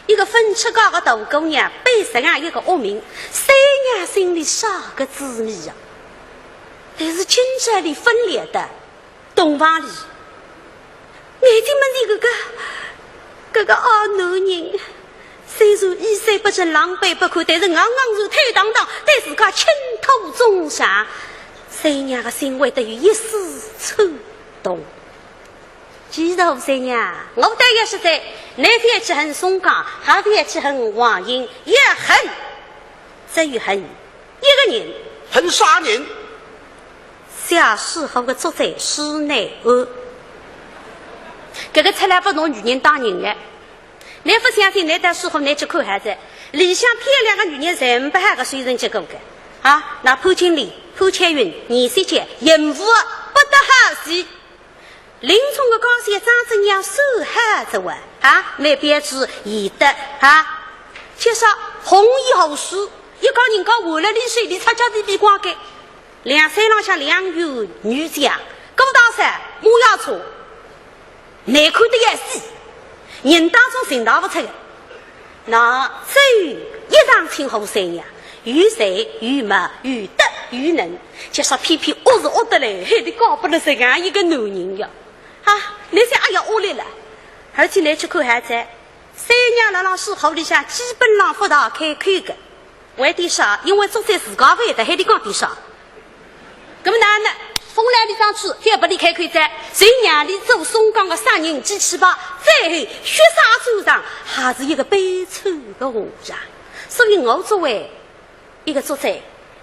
一个朆出嫁的大姑娘，被实梗一个恶名，三娘心里啥个滋味呀？但是今朝俚分裂的， 洞房里，眼睛门前搿个，搿个二男人，虽然衣衫不整，狼狈不堪，但是硬硬是坦荡荡，对自家倾吐衷肠。三娘的心会得有一丝触动。其实三娘，我倒也实在，倷覅去恨松江，也覅去恨王英，要恨，只有恨 一个人。恨啥人？写书法个作者施耐庵。搿个出来勿拿女人当人个。倷勿相信，倷到书法倷去看下子，里向漂亮个女人侪呒不好个收成结果个。啊，那潘金莲、潘巧云、严雪娇、邢婸，不得好死。 临终个讲些张子娘算好仔哇，啊，蛮标致贤德啊，就说红衣红书，一个人家换了里水里擦脚皮皮光个，两三浪向两员女将，顾大山、马雅初，难看得要死，人当中寻讨勿出个。 那只有一上亲和三娘，有才有貌有德有能，就说偏偏恶是恶得来，还得嫁拨了实梗一个男人呀。啊，倷想，哎呀，恶劣了。而且倷去看下子，三娘辣辣书房里向基本上勿大开口个。 为点啥？因为作者自家勿会得，还得讲点啥？那么哪能？风来里上去，覅拨俚开口哉，就让俚做松江个杀人机器吧，最后血洒战场，还是一个悲惨个下场。所以我作为一个作者，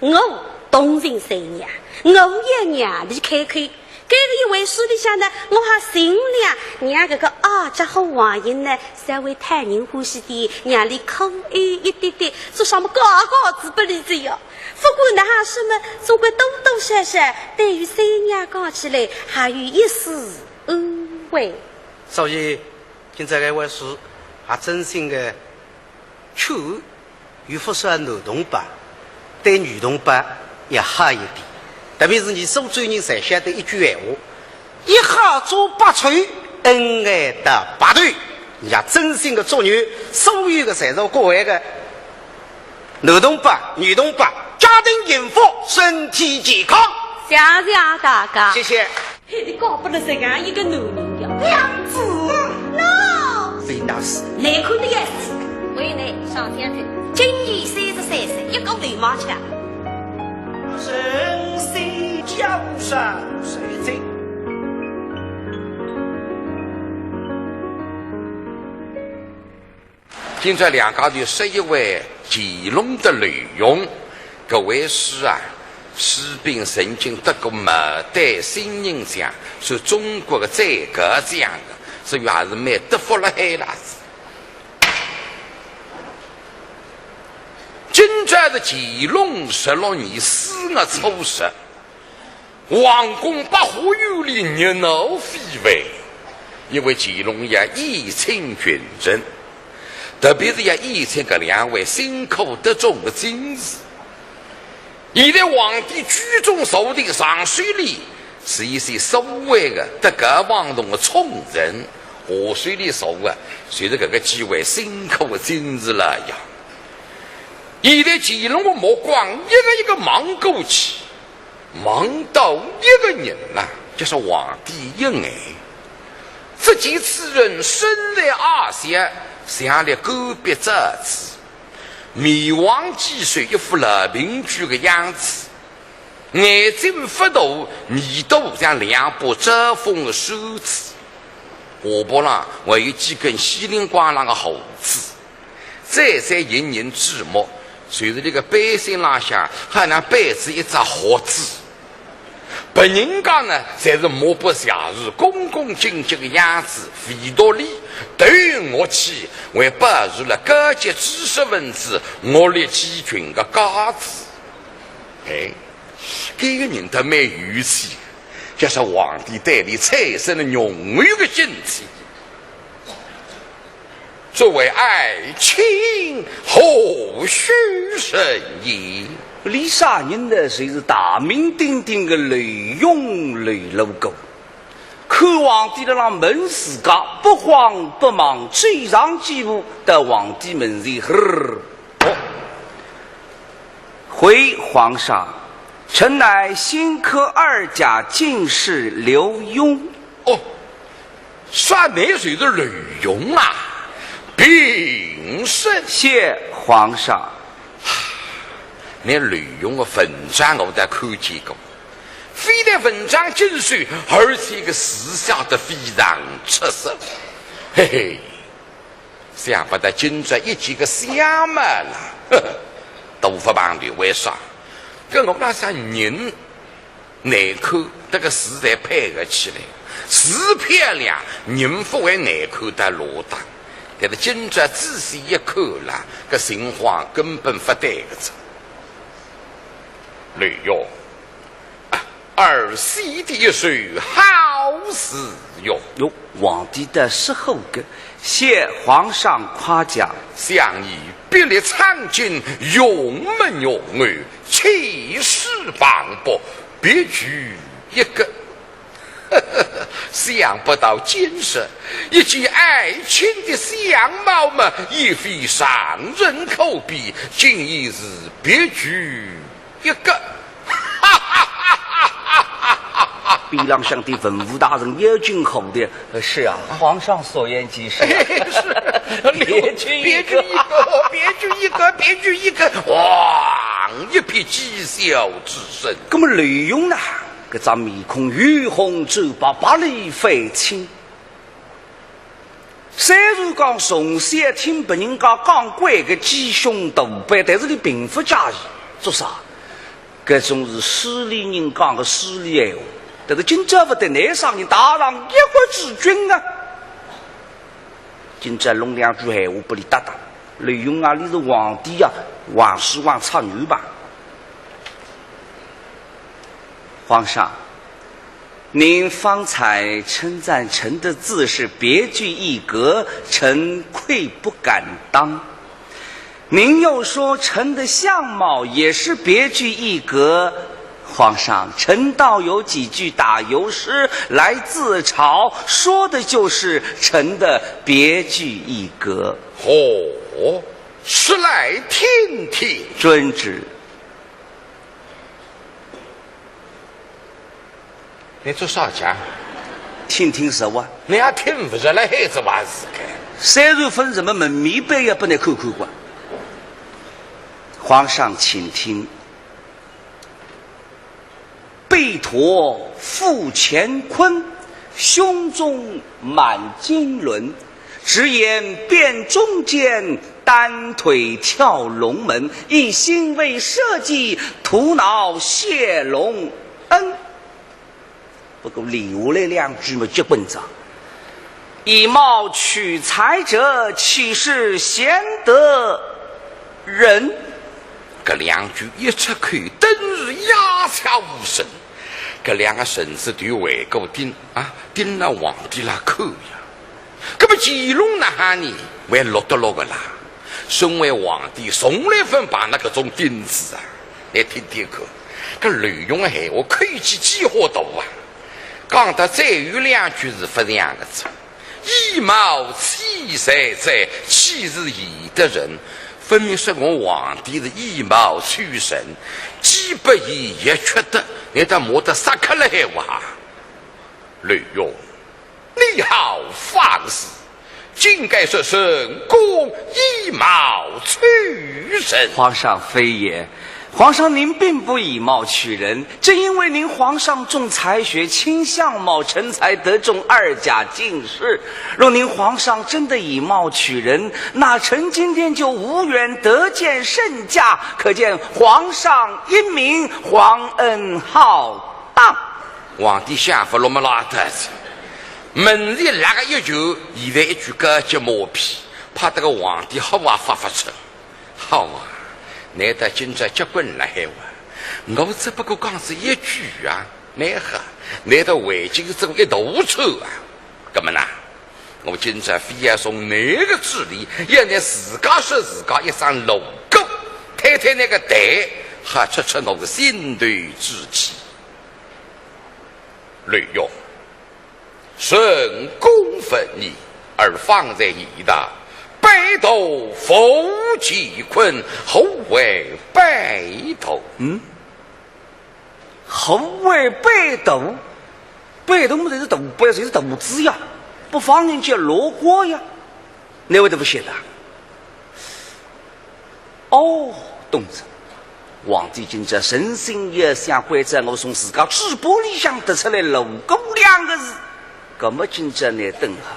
我同情三娘，我也让俚开口。 搿个一回书里向呢，我还尽量让搿个二家和王英呢，稍微讨人欢喜点，让俚可爱一点点，做啥么高高子拨俚哉呀。不管哪哈说么，总归多多少少对于三娘讲起来，还有一丝安慰。所以，今朝搿回书，也真心个 劝，有勿少男同胞，对女同胞要好一点。特别是伲苏州人侪晓得一句闲话，一好做百出，恩爱到白头。伲也真心个祝愿所有个在座各位个男同胞、女同胞，家庭幸福，身体健康。谢谢大家。谢谢。 还得嫁拨了实梗一个男人呀。娘子，no。非那是。难看得要死。为难上天去，今年三十三岁，一个流氓腔。要杀谁罪？今朝两家头说一回乾隆搭刘墉，搿回书啊，书评曾经得过牡丹新人奖，是中国的最高奖的，所以还是蛮得福辣海啦。今朝是乾隆十六年四月初十， 皇宫百花园里热闹非凡，因为乾隆爷宴请群臣，特别是要宴请搿两位辛苦得中的进士。现在皇帝居中坐定，上首里是一些所谓的德高望重的重臣，下首里坐的就是搿个几位辛苦的进士了呀。现在乾隆的目光一个一个望过去， 望到一个人呐，就是皇帝一眼。只见此人身材矮小，像粒干瘪棗子，面黄肌瘦，一副老平居的样子，眼睛勿大，耳朵像两把招风的扇子，下巴浪还有几根稀里呱啦的胡子。 再三引人注目，就是搿个背心浪向还能背仔一只盒子。别人家呢，侪是目不斜视，恭恭敬敬的样子，唯独俚头昂起，还保持了高级知识分子鹤立鸡群的架子。哎，搿个人倒蛮有趣，就是皇帝对俚产生了浓厚的兴趣。 这位爱卿何许人也？俚啥人呢？就是大名鼎鼎的刘墉刘罗锅。看皇帝辣浪问自家，不慌不忙，走上几步，到皇帝面前，呵，哦，回皇上，臣乃新科二甲进士刘墉。哦， 说倷就是刘墉啊？平身。谢皇上。倷刘墉的文章我倒看见过，非但文章精秀，而且个书写得非常出色。嘿嘿，想不到今朝一见个相貌啦，呵呵，都勿碰头，为啥？搿我讲啥人 难看，搿个字侪配合起来，字漂亮，人勿会难看得落搭。但是今朝仔细一看啦，搿情况根本勿对个哉。刘墉，啊，儿写的一首好诗哟。哟，皇帝倒是好个，谢皇上夸奖。想你笔力苍劲，用墨浓厚，气势磅礴， 别具一格。想不到今日一见爱卿的相貌嘛，也非常人可比，竟也是别具一格。边浪向的文武大臣要紧喝道：呃，是啊，皇上所言极是啊。是，别具一格。别具一格，别具一格，哇，一片讥笑之声。那么刘墉呢？ 搿张面孔由红转白，白里翻青。虽然讲从小听别人家讲惯个鸡胸大背，但是俚并勿介意。做啥？搿种是势利人讲个势利闲话。但是今朝勿得，倷啥人堂上一国之君啊！今朝弄两句闲话拨俚搭搭。刘墉啊，倷是皇帝啊，横竖横插圆吧。 皇上，您方才称赞臣的字是别具一格，臣愧不敢当。您又说臣的相貌也是别具一格，皇上，臣倒有几句打油诗来自嘲，说的就是臣的别具一格。哦，说来听听。遵旨。 倷做啥讲？听听啥啊？倷也听勿着了，还是话是个？虽然勿是么，门面板也拨倷看看个。皇上请听。背驼负乾坤，胸中满经纶。直言辨忠奸，单腿跳龙门，一心为社稷，徒劳谢龙恩。不过留下来两句么结棍哉。以貌取才者，岂是贤德人？搿两句一出口，顿时鸦雀无声。搿两个臣子对回过盯啊，盯牢皇帝辣看呀。搿么乾隆哪哈呢？还落得落个啦？身为皇帝，从来勿碰着搿种钉子啊！倷听听看，搿刘墉闲话口气几化大啊！讲得再有两句是勿像个哉。 以貌取才者，岂是贤德人？分明说我皇帝是以貌取人，既不贤亦缺德，倷倒骂得煞开了海哇！刘墉，你好放肆，竟敢说朕公以貌取人！皇上非也，皇上您并不以貌取人，正因为您皇上重才学，倾相貌成才，得中二甲进士。若您皇上真的以貌取人，那臣今天就无缘得见圣驾，可见皇上英明，皇恩浩荡。皇帝想法落么拉倒哉，门前拉个一句，现在一句高级马屁，怕得个皇帝好话发发出。 好啊，难道今朝结棍了海哇？我只不过讲仔一句啊，蛮好，难道回京做一大串啊？搿么呢，我今朝非要从倷个嘴里，要倷自家说自家一声老狗，推推倷个台，好出出我个心头之气。刘墉， 朕恭闻你，而方才已答，背驼负乾坤，何为背驼？嗯？何为背驼？背驼么就是驼背，就是驼子呀，不方言叫罗锅呀，倷会得勿晓得啊？ 哦，懂哉。皇帝今朝诚心要想，关照我从自家嘴巴里向得出来“老狗”两个字，搿么今朝倷等好。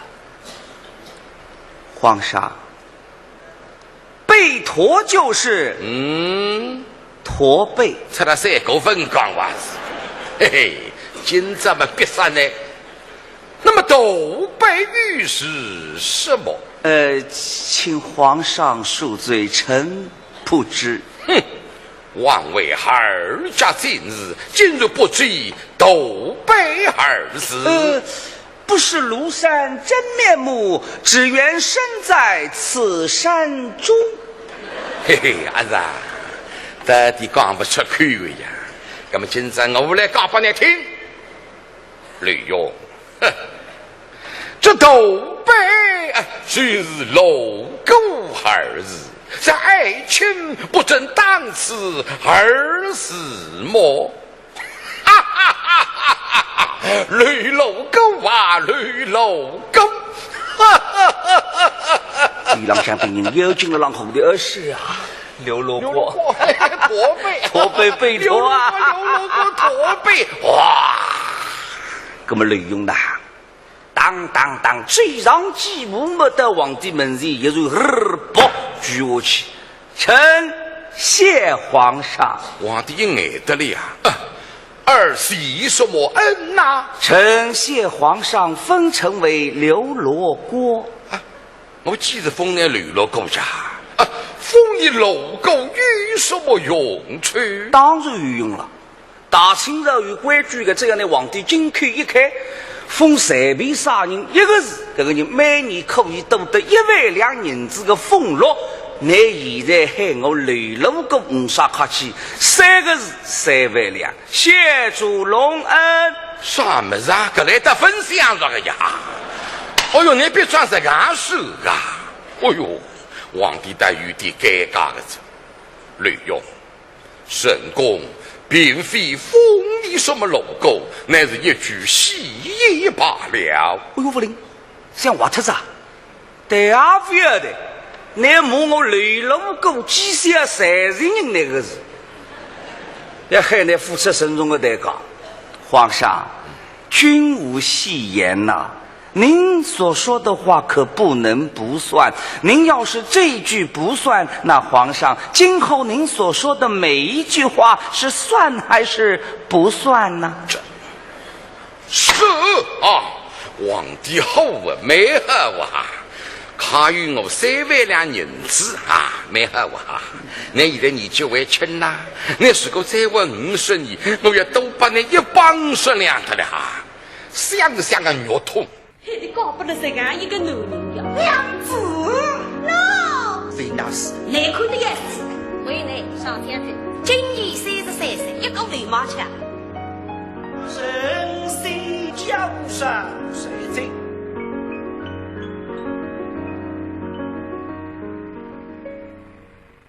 皇上，背驼就是，嗯，驼背。出了三个文官哇是，嘿嘿，今朝么逼煞倷。那么驼背又是什么？ 呃，请皇上恕罪，臣不知。哼，枉为二甲进士，竟然不知驼背二字。呃，不识庐山真面目，只缘身在此山中。嘿嘿，阿是啊，到底讲勿出口个呀。那么今朝我来讲拨倷听。 刘墉，哼，这驼背，哎，就是“老狗”二字，这爱卿不正当此二字么？哈哈哈哈哈哈！刘老狗啊，刘老狗！哈哈哈哈哈哈！地浪向的人要紧了，浪红的，呃，是啊。 刘罗锅。刘罗锅，驼背。驼背背驼啊。刘罗锅，刘罗锅，驼背。哇！那么刘墉呐，当当当，追上几步么，到皇帝门前一跪，呵，啵，跪下去。臣谢皇上。皇帝一呆得了呀，啊，尔谢什么恩呐？臣谢皇上封臣为刘罗锅。啊， 我既是封倷刘罗锅呀，啊，封倷罗锅有什么用处？当然有用了。大清朝有规矩的，只要倷皇帝金口一开，封随便啥人一个字，搿个人每年可以得到一万两银子的俸禄。倷现在喊我刘罗锅，呒啥客气，三个字三万两。 谢主隆恩。啥物事啊？搿来搭分享着个呀？哦哟，倷别装这样说啊！哦哟，皇帝倒有点尴尬个哉。刘墉，朕公并非封你什么罗锅，乃是一句戏言罢了。哎哟，勿灵，像坏脱哉。 对啊，勿要得，倷骂我刘罗锅，几像个罪人那个字，要喊倷付出沉重的代价。皇上，君无戏言呐，您所说的话可不能不算。您要是这句不算，那皇上，今后您所说的每一句话是算还是不算呢？这，是啊，皇帝好啊，蛮好啊。 还有我三万两银子啊，蛮好啊。倷现在年纪还轻呐，倷如果再活五十年，我要多拨倷一百五十两得了啊。想想啊，肉痛。还得搞不得这样一个男人呀。娘子，喏，真的是。难看的要死。为难上天去。今年三十三岁，一个流氓腔。 人生江山谁在？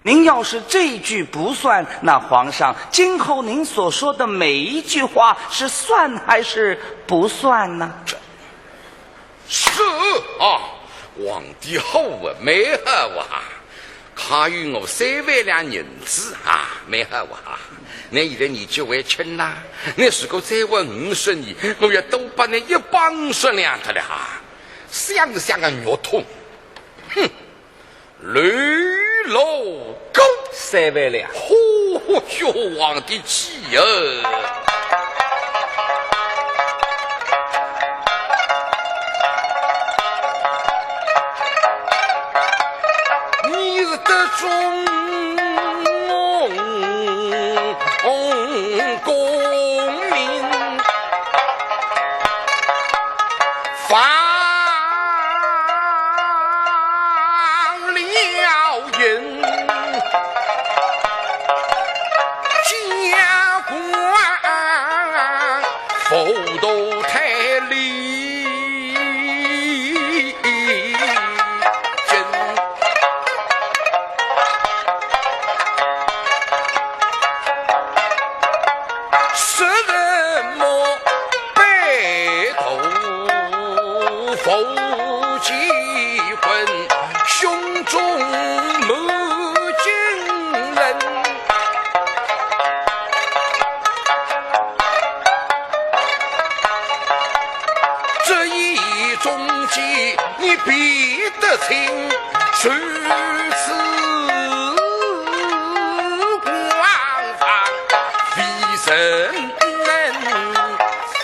您要是这句不算，那皇上，今后您所说的每一句话是算还是不算呢？这，是啊，皇帝好啊，蛮好啊。 还有我三万两银子啊，蛮好啊。倷现在年纪还轻呐，倷如果再活五十年，我要多拨倷一百五十两得了啊。想想啊，肉痛。哼，雷老狗。三万两。呼呼哟，皇帝气哟！ 你是得中功名，发了人，加官府都太里。 什么白头夫妻婚，胸中满惊人。 这一桩事你比得清，如此荒唐，非人能分。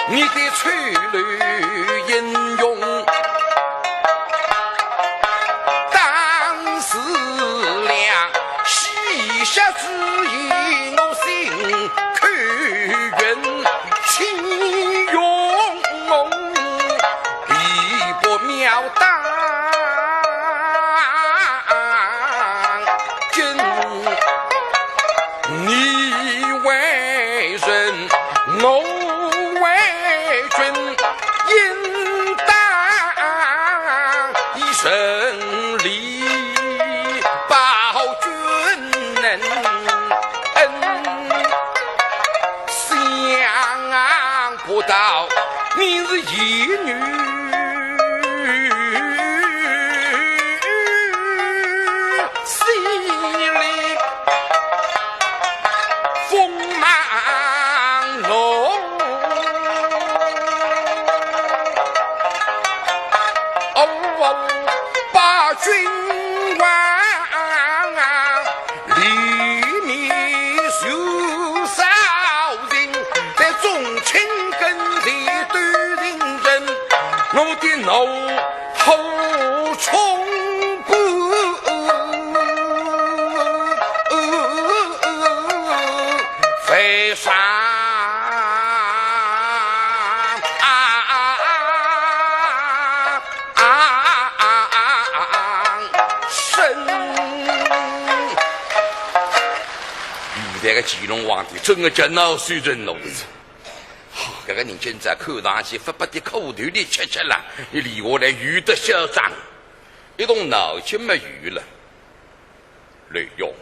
你的丑陋英雄 当时了，膝下之言我心口云，岂容我比不妙当真。你为人，我为君，应当 以生礼报君恩，想不到你是一女心里 风浪怒，哦，把君王里面受伤人，在众卿跟前都认真，我的怒火冲冠。 飞上啊啊啊啊啊！身。现在个乾隆皇帝真个叫恼羞成怒了。哈，搿个人今朝看上去勿拨点苦头里吃吃了，伊立下来有得嚣张，一动脑筋没有了。 刘墉，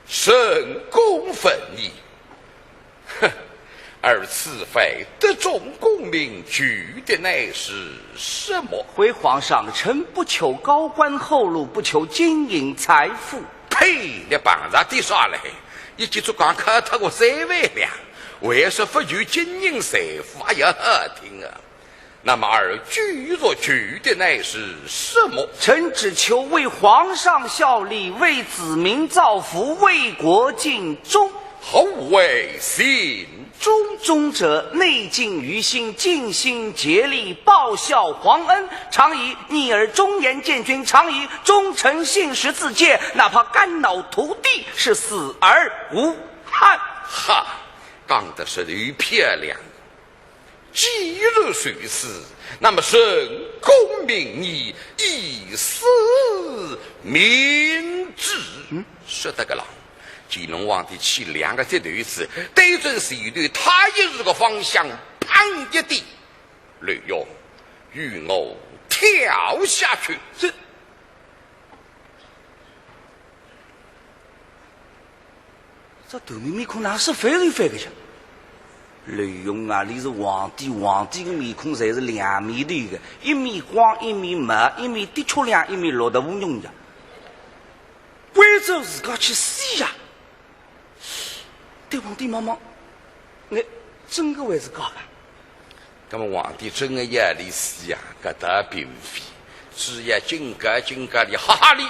朕恭问你，哼，而此番得中功名，求的乃是什么？回皇上，臣不求高官厚禄，不求金银财富。呸！你碰着点啥嘞？一记竹杠敲脱个三万两，为啥勿求金银财富也要好听啊？那么尔举着求的乃是什么？臣只求为皇上效力，为子民造福，为国尽忠。何为尽忠？忠者，内敬于心，尽心竭力报效皇恩。常以逆耳忠言见君，常以忠臣信实自荐，哪怕肝脑涂地，是死而无憾。哈，讲得实在漂亮。既然如此，那么朕功名你以死明志。嗯，说得个浪。乾隆皇帝起两个节头子，对准前头太学士个方向，砰一点，刘墉，与我跳下去。是。这头面面孔哪是翻是翻个呀？刘墉啊，伊是皇帝，皇帝个面孔侪是两面头个，一面光，一面墨，一面的确亮，一面绿得乌黝呀。为着自家去死呀！对皇帝望望，倷真个还是假个？那么皇帝真个要伊死呀？搿倒并非，只要警告警告伊，吓吓伊，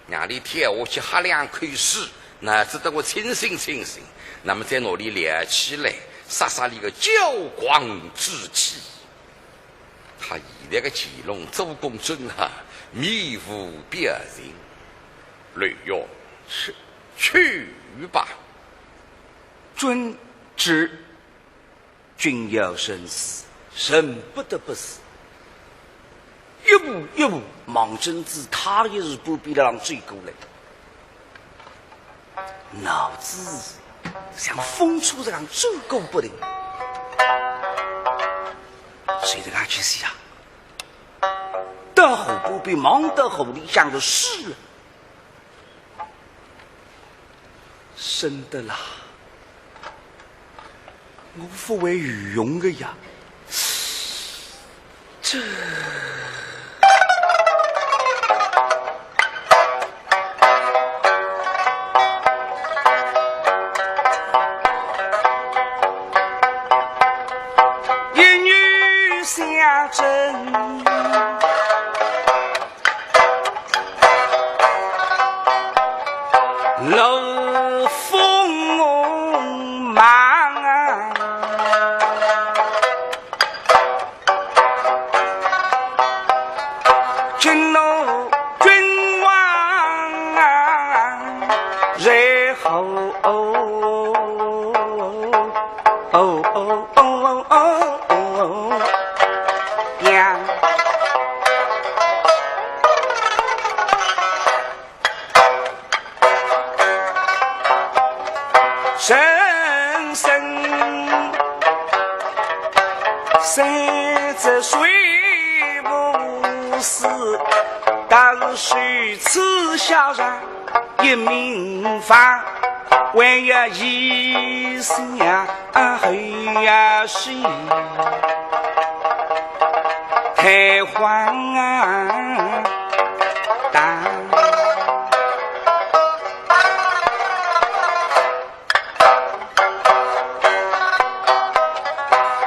让伊跳下去吓两口水，脑子等我清醒清醒，那么再拿伊撩起来，杀杀伊个骄狂之气。他现在个乾隆做功真好，面无表情。刘墉，是，去吧。遵旨。 君要生死，人不得不死。一步一步望准仔太学士半边浪走过来，脑子像风车实梗转个不停。随着俺去死啊，到后半边望到河里向个水。 深得啦，我勿会游泳个呀。这。一女相争。 老风忙，君王君王，然后哦哦哦哦哦哦呀。 人生三只水不死，但是如此下场一命亡，还要一死呀，后要死，太荒唐。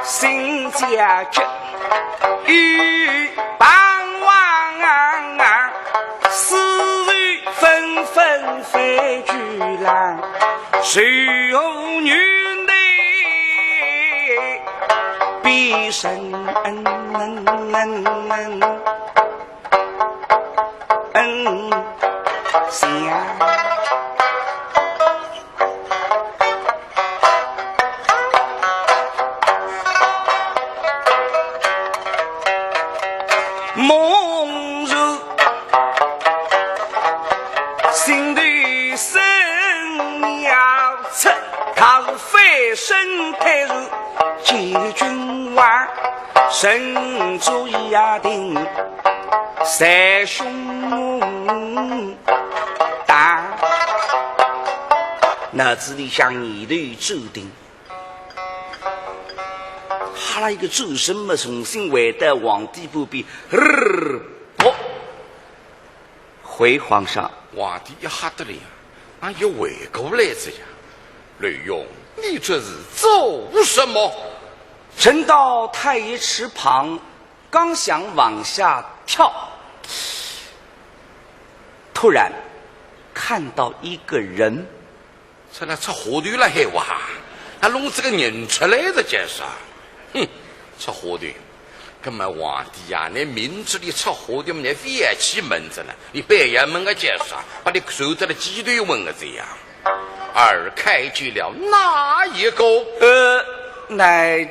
心焦急又彷徨，思绪纷纷飞巨浪，谁无女内必生恩恩恩恩。 嗯，想。梦入心头生妙策，他是翻身退入见君王，神主已定。 在胸大。脑子里向念头转定，哈啦一个转身么，重新回到皇帝旁边，哦，回皇上。皇帝一吓得了呀，哪又回过来哉呀？刘墉，你这是做什么？臣到太医池旁，刚想往下跳，突然看到一个人。出来出花头了海哇？还弄这个人出来的介绍？哼，出花头。那么皇帝呀，你明知你出花头，你覅去问着呢，你覅也问个介绍，把你收在了鸡头问个这样。 尔看见了哪一个？呃，乃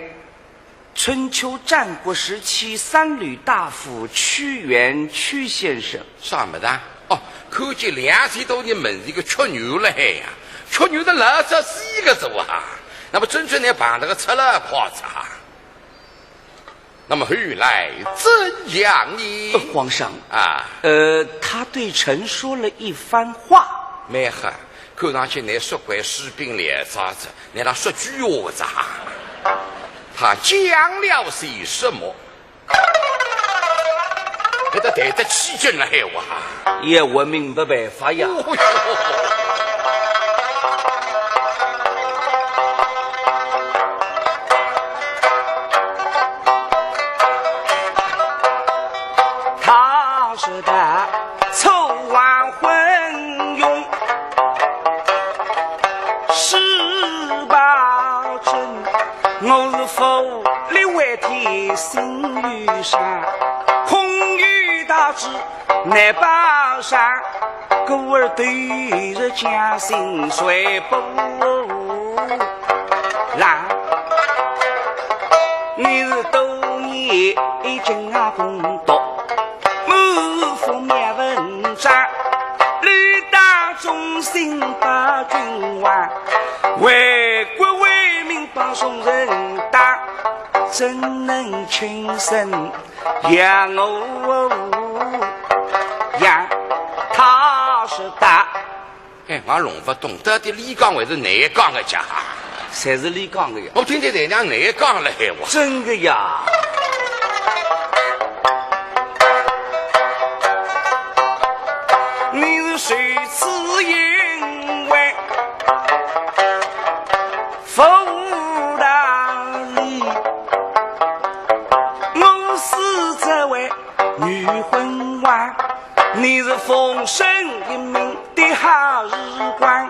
春秋战国时期三闾大夫屈原屈先生。啥么子啊？哦，看见两千多年门前个屈原了海呀，屈原的老早是一个做啊，那么真正呢碰到个出了跑子啊。 那么后来怎样呢？呃，皇上，啊。呃，他对臣说了一番话。蛮好，看上去你说过士兵来啥子，你那说句话子啊？他讲了些什么？你都谈得起劲了，还话？也我明白办法呀。哦哟。 他说道：“楚王昏庸始暴政，我是富丽为天心欲伤，空有大志难报上，故而投入江心水波浪。你是多年经啊攻读，满腹妙文章，你当忠心报君王，为国为民报宋人党，怎能轻生 养我养他是大。”哎，我弄不懂，到底你讲还是你讲的家？侪是你讲的呀。我听听人家你讲了还话。真的呀。你是谁？此言为不道理，我死则为 女昏王，你是风声一命的好时光，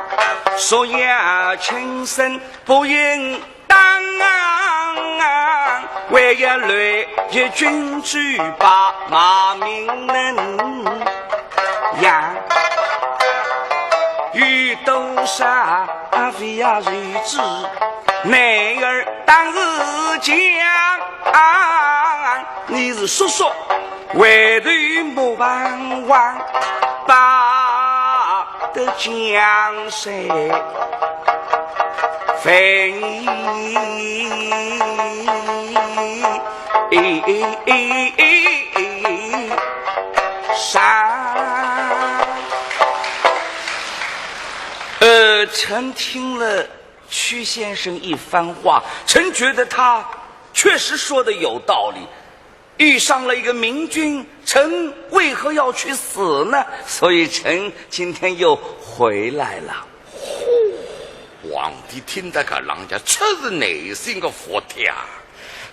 所以啊，轻生不应当，为要累及君主把马名能呀，有多少非要如此，内儿当自强。 你是叔叔，回头莫盼望，把得江山分你上。呃，臣听了屈先生一番话，臣觉得他确实说的有道理。 遇上了一个明君，臣为何要去死呢？所以臣今天又回来了。皇帝听得搿两家，出自内心的服帖啊！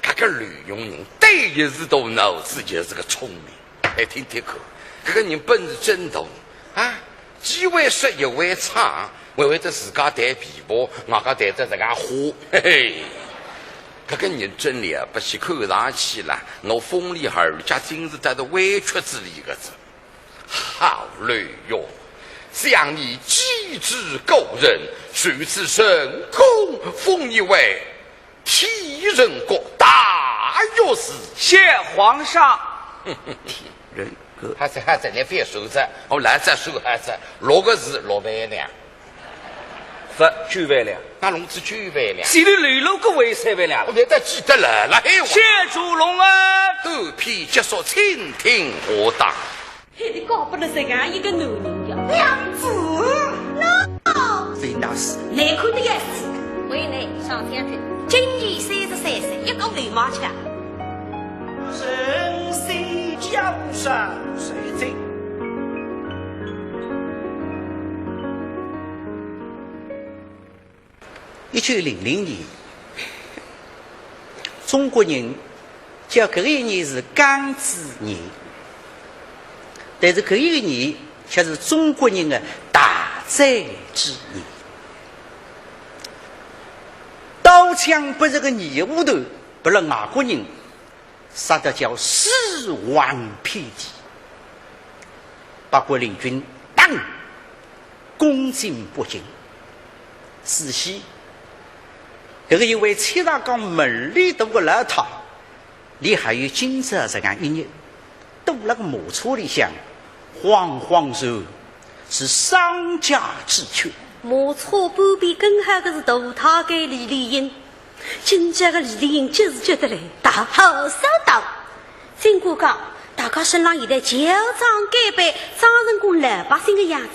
搿个刘墉喏，对一字头脑子就是个聪明。哎，听听看，搿个人本事真大啊！几回说一回唱，还会得自家弹琵琶，外加弹得自家花，嘿嘿。 搿个人真了不起，看上去啦，我封俚二家真是得到委屈之理个子。好刘墉，想你机智过人，如此成功，封你为天人国大学士。谢皇上。天人国。还在，还在，你别说着，我来再说还在，六个字，六万两。 勿，九万两。那弄仔九万两。前头刘罗各位三万两。我现在记得了，那还话。谢主隆恩。短篇结束，请听下档。还得搞不了这样一个男人呀。娘子，喏，谁那是？难看的要死。为你上天去，今年三十三岁，一个流氓腔。人生江山谁在？一九零零年，中国人叫搿一年是庚子年，但是搿一年却是中国人的大灾之年。刀枪不入个年头，拨了外国人杀得叫尸横遍地。八国联军当攻进北京，事先，搿个一位七丈高门里大个老太，伊还有今朝实梗一日，堵辣个马车里向，慌慌乱，是丧家之犬。马车旁边跟好个是大太监李莲英。 今朝个李莲英急是急得来，大吼小叫。尽管讲，大家身浪现在乔装改扮，装成个老百姓个样子，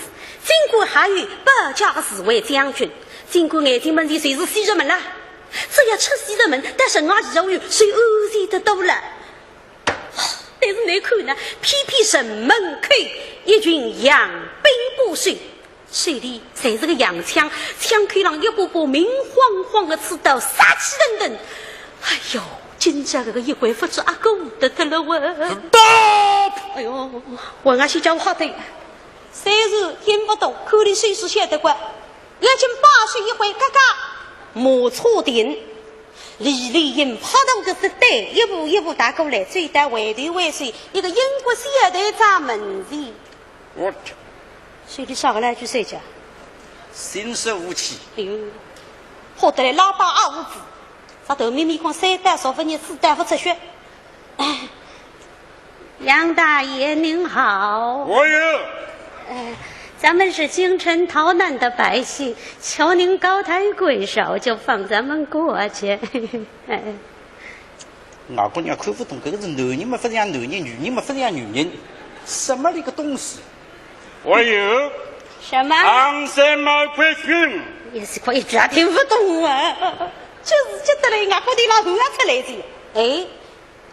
尽管还有保驾个侍卫将军，尽管眼睛门前侪是西直门啦，只要出西直门，到城外二十五里，就安全得多了。但是倷看呢，偏偏城门口一群洋兵把守， 手里侪是个洋枪，枪口浪一把把明晃晃个刺刀，杀气腾腾。哎哟，今朝搿个一回勿知阿过得脱了哇！Stop！哎哟，我阿是叫好的，虽然听勿懂，看俚手势晓得个，眼睛摆手一挥，嘎嘎，马车停。李莲英拍动个是对，一步一步踏过来，走到回头回首，一个英国小队长门前。 What？手里啥个来句啥讲？心生武器。哎哟，吓得来拉把阿胡子，啥头面面孔三道少分，四道勿出血。哎，杨大爷您好。我有。哎，咱们是京城逃难的百姓，求您高抬贵手，就放咱们过去。哎。 外国人看勿懂，搿个是男人嘛勿像男人，女人嘛勿像女人，什么一个东西？我有。什么？Answer my question。也是快一句也听勿懂啊！就是急得来，外国头浪汗也出来哉。哎，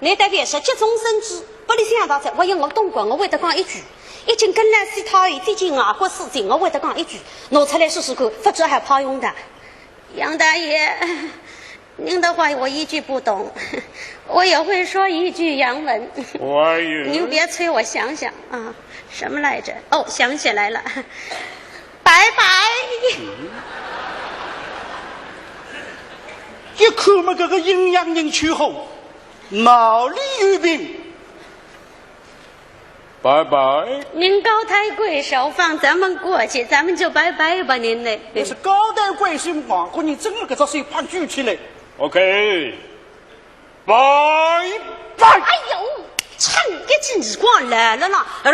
倷倒覅说急中生智，拨俚想到哉，我有我懂个，我会得讲一句。已经跟了西太后，最近外国事情，我会得讲一句，拿出来说说看，勿知还派用场。杨大爷， 您的话我一句不懂，我也会说一句洋文。我也。您别催，我想想啊，什么来着？哦，想起来了，拜拜。一看嘛，搿个阴阳人去后，哪里有病？ 拜拜。您高抬贵手，放咱们过去，咱们就拜拜吧，您嘞。要是高抬贵手，外国人真个搿只手帕举起来。OK，拜拜。哎呦，趁一记耳光来了啦，呃，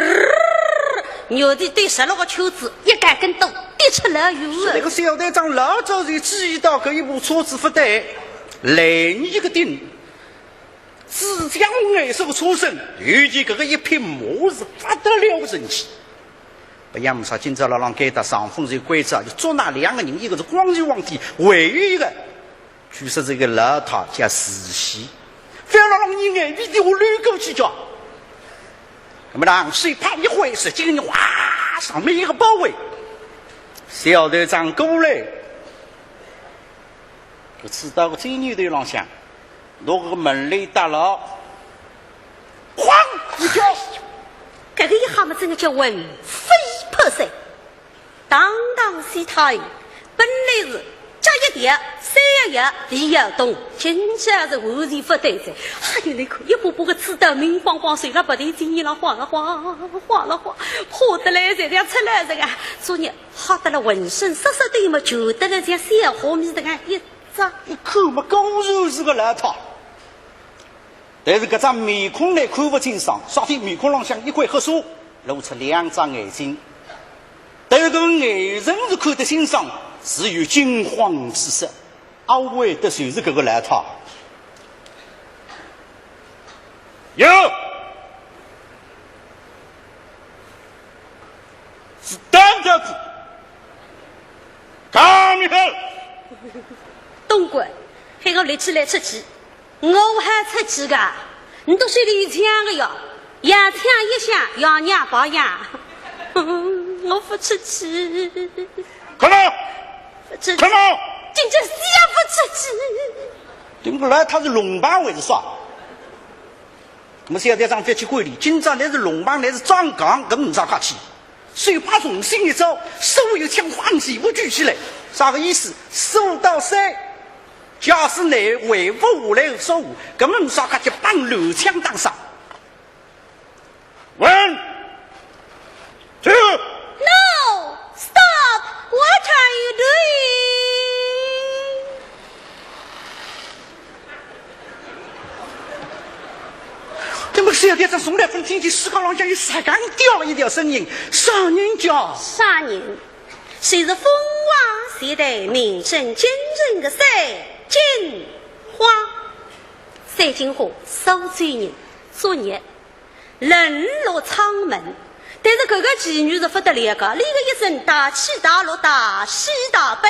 原地兜十六个圈子，一个跟斗跌出老远了。搿个小队长老早就注意到搿一部车子勿对，来一个顶。 紫姜颜色个车身，尤其搿个一匹马是勿得了神气。勿要么说今朝辣浪该搭上风就关照，就捉拿两个人，一个是光绪皇帝，还有一个，据说是一个老太叫慈禧，覅辣浪人眼皮底下溜过去叫。那么让手帕一挥，十几个人哗，上面一个包围，小队长过来，搿刺刀个尖牛头浪向， 拿搿个门帘搭牢，哐一脚。搿个一下嘛，真个叫魂飞魄散。堂堂西太后，本来是脚一跳，三要摇，地要动，今朝是完全勿对哉。哎呀，倷看，一把把个刺刀明晃晃，随了不停，尖牛浪晃了晃，晃了晃，怕得来才像出来这个。昨日吓得了浑身瑟瑟抖嘛，就得了像小虾米这个一只。一看嘛，果然是个老太。 但是搿张面孔呢，看勿清爽，啥体？面孔浪向一块黑纱，露出两只眼睛。但是搿个眼神是看得清爽，是有惊慌之色。阿会得就是搿个老太？有，是单条子，讲明白。东官，喊我立起来出去。 我还出去个？你都手里有枪个哟，洋枪一响，洋娘抱洋。我勿出去。看到？勿出去。看到？今朝想勿出去。对勿啦，伊是弄堂还是啥？那么小队长覅去管伊，今朝伊是弄堂，伊是装缸，搿没啥客气。手帕重新一招，所有枪管全部举起来，啥个意思？数到三，假使伊回勿下来说话，搿么没啥客气，帮乱枪打啥？ One, two. No, stop! What are you doing? 那么小队长从来勿听见世界浪向有啥个调一调声音，啥人叫？啥人？就是风华绝代、名震京城的赛金花。赛金花，苏州人，作孽。 冷落阊门。但是搿个妓女是勿得了个，俚个一生大起大落，大喜大悲。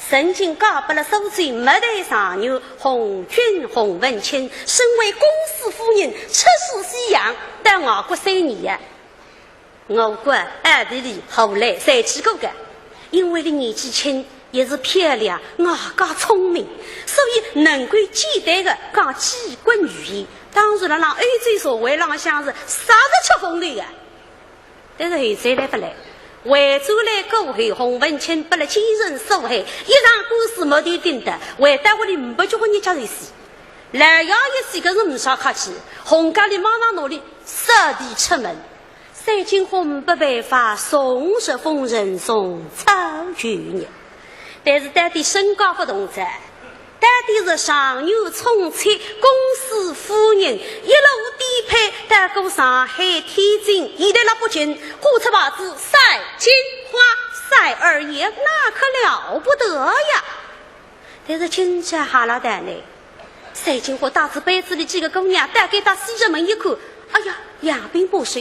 曾经嫁拨了苏州末代状元洪君洪文卿，身为公子夫人，出使西洋，到外国三年呀。我国奥地利、荷兰侪去过个，因为俚年纪轻， 也是漂亮，外加聪明，所以能够简单地讲几国语言。当然了，辣浪欧洲社会浪向是杀得出风头个。但是后头来勿来，回转来过后，洪文卿拨了奸臣所害，一场官司没头顶的，回到屋里没几个日脚就死。老爷一死，搿是没啥客气，洪家里马上拿俚扫地出门。 赛金花没办法，重拾风尘，重操旧业。但是到底身价勿同哉，到底是状元冲妻，公子夫人，一路颠沛，到过上海、天津，现在辣北京，挂出牌子赛金花，赛二爷，那可了不得呀！ 但是今朝哈拉蛋呢，赛金花带仔班子里几个姑娘，到该搭西直门一看，哎呀，扬镳把手，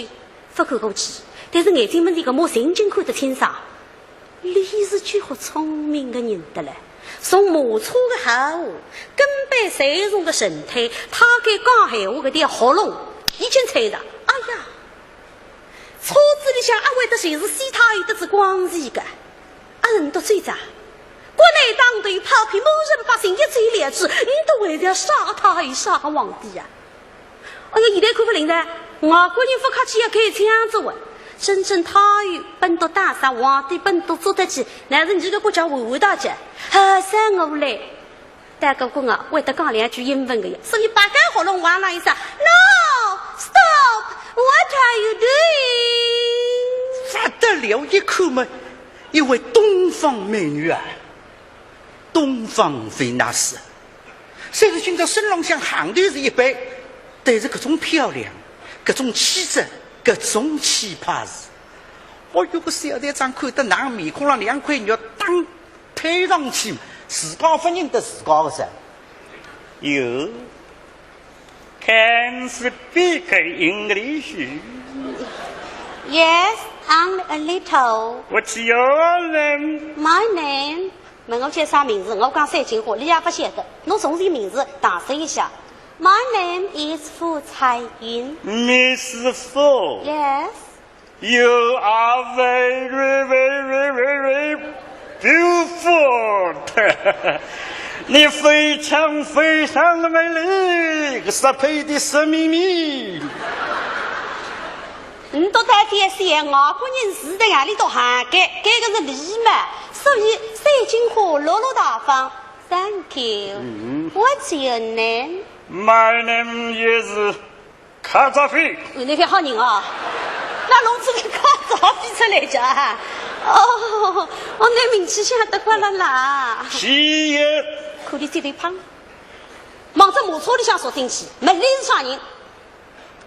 勿敢过去。但是眼睛门前搿抹情景看得清爽，俚是几化聪明个人得了。从马车个行话，跟班随从个神态，他该讲闲话搿条喉咙，已经猜着。哎呀， 车子里向阿会得侪是西太后搭仔光绪个，阿是倷笃走哉？国内打头炮，搿么人百姓一走了之，倷笃还是要杀太后杀皇帝呀？哎呀，现在看勿灵哉，外国人勿客气也开枪哉哇！真正太后本笃打杀，皇帝本笃捉得起，乃是倷个国家混混大家，还算我来。 但搿个啊，会得讲两句英文个呀，所以拔高喉咙哇啦一声，No, stop! What are you doing? 勿得了，一看嘛，一位东方美女啊，东方Venus。虽然今朝身浪向行头是一般，但是搿种漂亮，搿种气质，搿种气派是，哦哟，搿小队长看得哪面孔浪两块肉当 配上去，自家勿认得自家个噻。You can speak English? Yes, only a little. What's your name? My name? 问我叫啥名字，我讲赛金花，倷也勿晓得。倷从前名字打听一下。My name is Fu Cai Yun. Miss Fu? Yes. You are very, very, very beautiful. 你非常非常的美丽，十倍的十厘米。倷笃到底是外国人住在哪里都还该，该个是礼貌，所以赛金花落落大方。Thank you. 嗯。What's your name? My name is卡扎菲。倷覅吓人啊！倷弄出个卡扎菲出来着啊？哦，哦，倷名气响得怪了啦。是耶。看俚嘴里胖，望仔马车里向缩进去，问俚是啥人？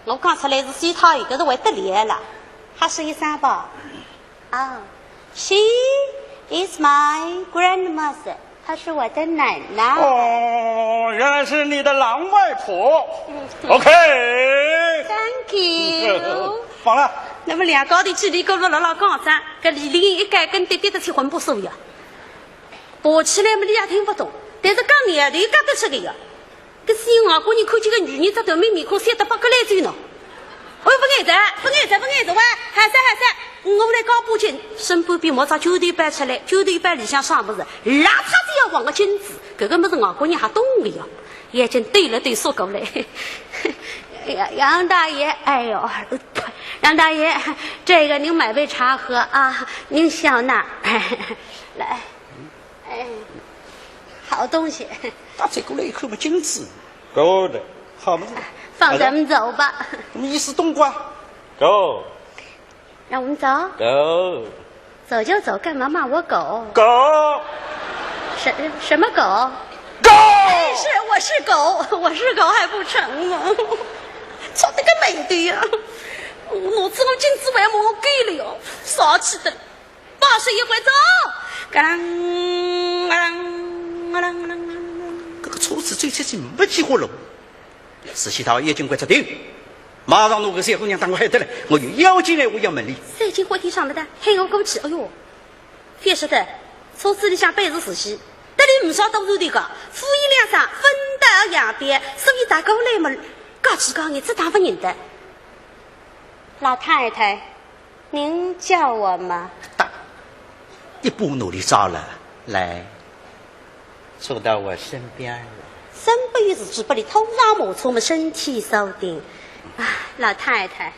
我讲出来是西太后，搿是还得了啦。还是一声吧。 啊，she is my grandmother，她是我的奶奶。哦，原来是你的老外婆。嗯。OK。Thank you。放了。那么两家头叽里咕噜辣辣讲啥，搿李丽英一改跟跌跌得去魂不附呀。爬起来么，俚也听勿懂，但是讲呢，俚也讲得出个呀。 搿死外国人看见个女人只头面面孔，吓得八个来走呢。哎，勿碍哉，勿碍哉，勿碍哉，喂，还是还是，我来讲把金，身边边摸只绢头包出来，绢头包里向啥物事？邋遢子要黄个金子，搿个物事外国人还懂个呀。眼睛对了对，说过来。哎呀，杨大爷，哎呦，杨大爷，这个您买杯茶喝啊，您笑纳。来，哎，好东西。大嘴过来一看，没金子，够的，好么子。放咱们走吧。我们一时冬瓜，够。让我们走？够。走就走，干嘛骂我狗？狗。什，什么狗？狗。哎，是，我是狗，我是狗还不成吗？操你个美的呀！我拿这种金子还骂我狗了哟，啥气的？把水一关，走。嘎啷，嘎啷，嘎啷，嘎啷，嘎啷。搿个车子走出去没几化路，司机大爷已经关出定，马上拿个小姑娘搭我喊得来，我有要紧闲话要问俚。三斤火顶上了的，喊我过去，哎哟，覅说的，车子里向本是自己，但你唔少到处地个，敷衍两声，分道扬镳，所以大家来嘛，讲起讲也只当勿认得。老太太，您叫我吗？大，一把拿俚抓了，来，坐到我身边儿来。真不与自己不离，头上没错么，身体稍定。啊，老太太，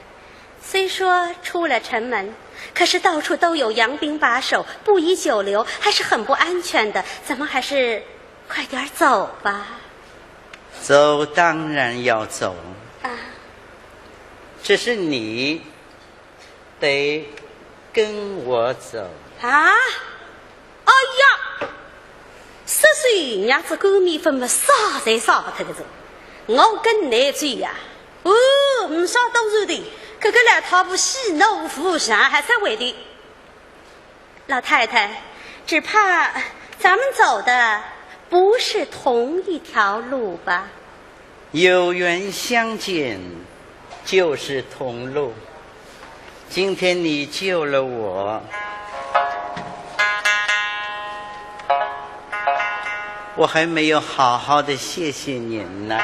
虽说出了城门，可是到处都有洋兵把守，不宜久留，还是很不安全的，咱们还是快点儿走吧。走当然要走，啊。只是你得跟我走。啊？哎呀，说说人家这狗面粉么，啥侪啥勿脱个子。我跟你走呀，哦，唔少多事的，搿个老太婆喜怒无常，还是会的。老太太，只怕咱们走的不是同一条路吧？ 有缘相见就是同路。今天你救了我，我还没有好好的谢谢您呢。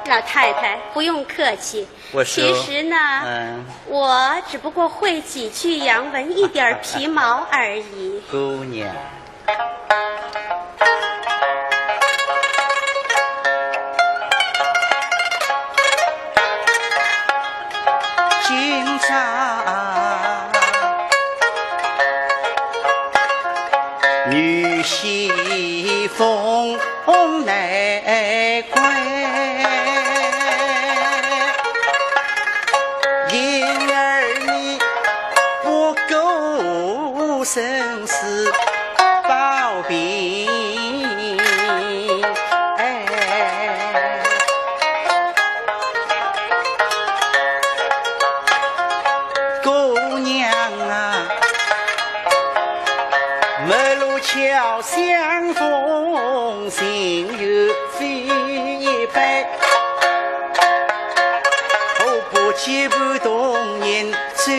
老太太，不用客气。我说，其实呢，嗯。我只不过会几句洋文，一点儿皮毛而已。姑娘， 今朝女婿封来归，因儿你不顾生死 保平安。姑娘啊，陌路桥相逢心有非一般，何不结伴同行走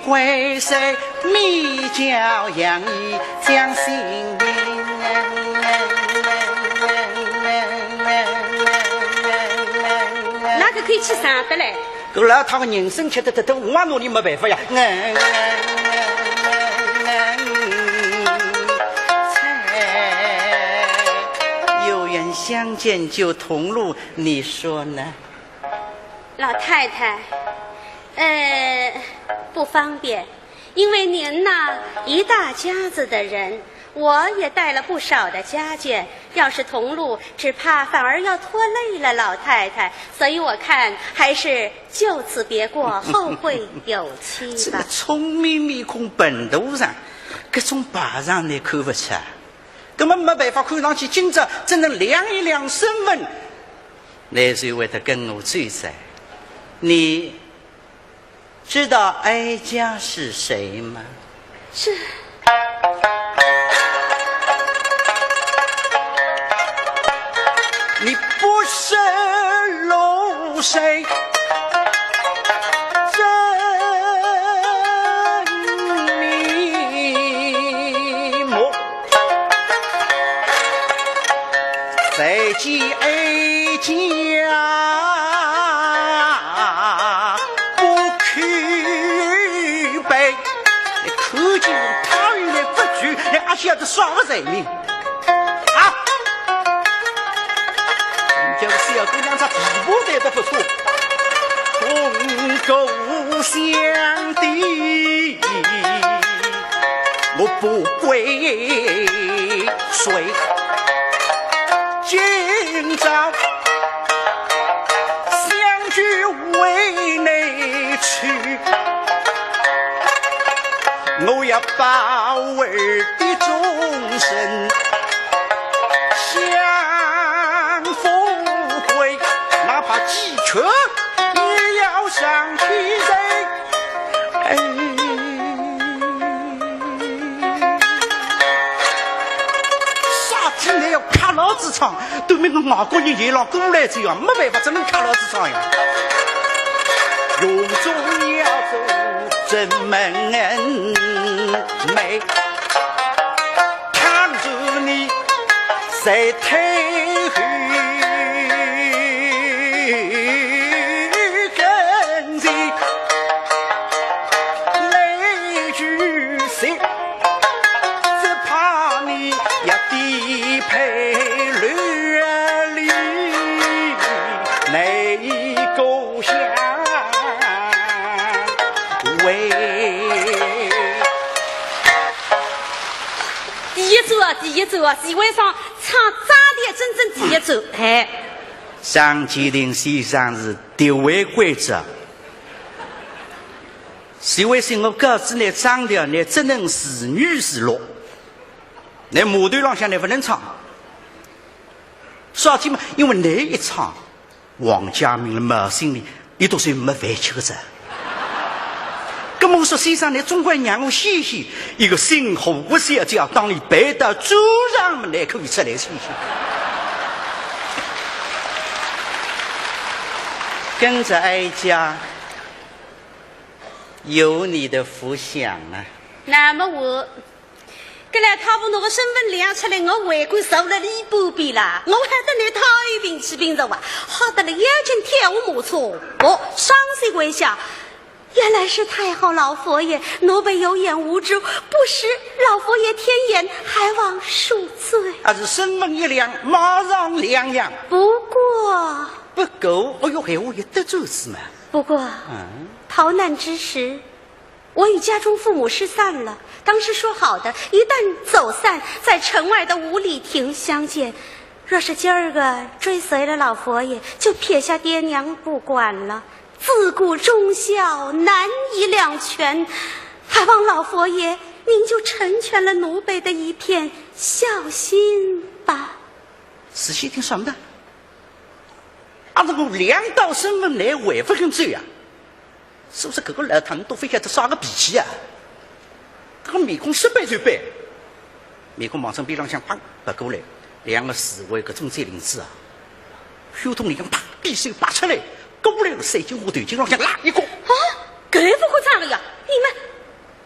归山？ 米教杨一将心。哪个可以去散得嘞？搿老太婆人参吃得得多，我也拿俚没办法呀。有缘相见就同路，你说呢？老太太，呃，不方便。 因为您呐，一大家子的人，我也带了不少的家眷，要是同路，只怕反而要拖累了老太太，所以我看还是就此别过，后会有期吧。这个聪明面孔笨头上，搿种排场你看勿出啊。葛么没办法，看上去今朝只能量一量身份，乃就会得跟我走噻。你 知道哀家是谁吗？是。你不识龙谁真面目，再见哀家。晓得啥个罪名啊？叫个小姑娘，她皮肤弹得不错。红姑娘的，我不归谁。今朝相聚为你去，我要把我的终身向富贵，哪怕鸡犬也要上天的。哎，啥体呢？要卡牢子唱，对面个外国人沿浪过来这样，没办法，只能卡牢子唱呀。容中要做这门楣，看着你在太后跟前来举席。 只怕你要低配乱理，哪个相为？第一组啊，第一组啊，徐惠上唱张调，真正第一组，哎。张鉴庭先生是特为规则。 徐惠上，我告诉你，张调呢，只能是女是乐，那码头浪向呢，不能唱。啥体嘛？因为你一唱，王家明了毛心里，伊都是没饭吃个噻。那么我说，先生，你总归让我歇歇，一个新和个小姐，当你陪到桌上么，你可以出来歇歇。跟着哀家 有你的福享啊。那么我，搿来他把我个身份亮出来，我还敢坐了伊半边啦？我还得拿他一并去并着哇，吓得了眼睛跳马错。哦，双膝跪下，原来是太后老佛爷，奴婢有眼无珠，不识老佛爷天眼，还望恕罪。啊，是身份一亮，马上两样。不过，不过，哎哟，闲话也得罪是嘛。不过，嗯。 逃难之时，我与家中父母失散了。当时说好的，一旦走散，在城外的五里亭相见。若是今儿个追随了老佛爷，就撇下爹娘不管了，自古忠孝难以两全。还望老佛爷您就成全了奴婢的一片孝心吧。仔细听，啥么的？啊，这个两道身份来回不肯走呀？ 是不是搿个老太太都勿晓得啥个脾气啊？搿个面孔说板就板，面孔望准边浪向砰，别过来，两个侍卫搿种嘴翎子啊，袖筒里向啪，匕首拔出来，过来了，三斤五头颈浪向拉一个。啊，搿副过账了呀！你们，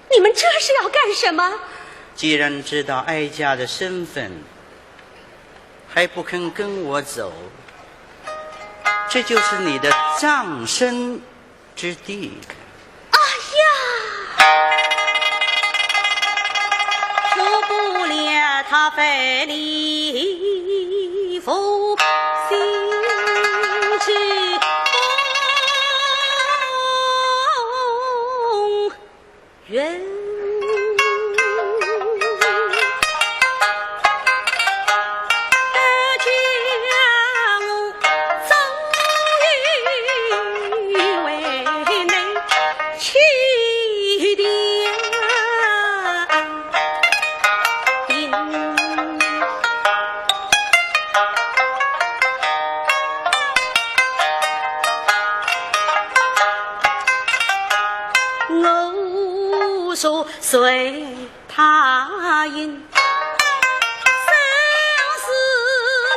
你们这是要干什么？既然知道哀家的身份，还不肯跟我走，这就是你的葬身 之地。哎呀！受不了他非礼负心之痛。 我说谁答应？生死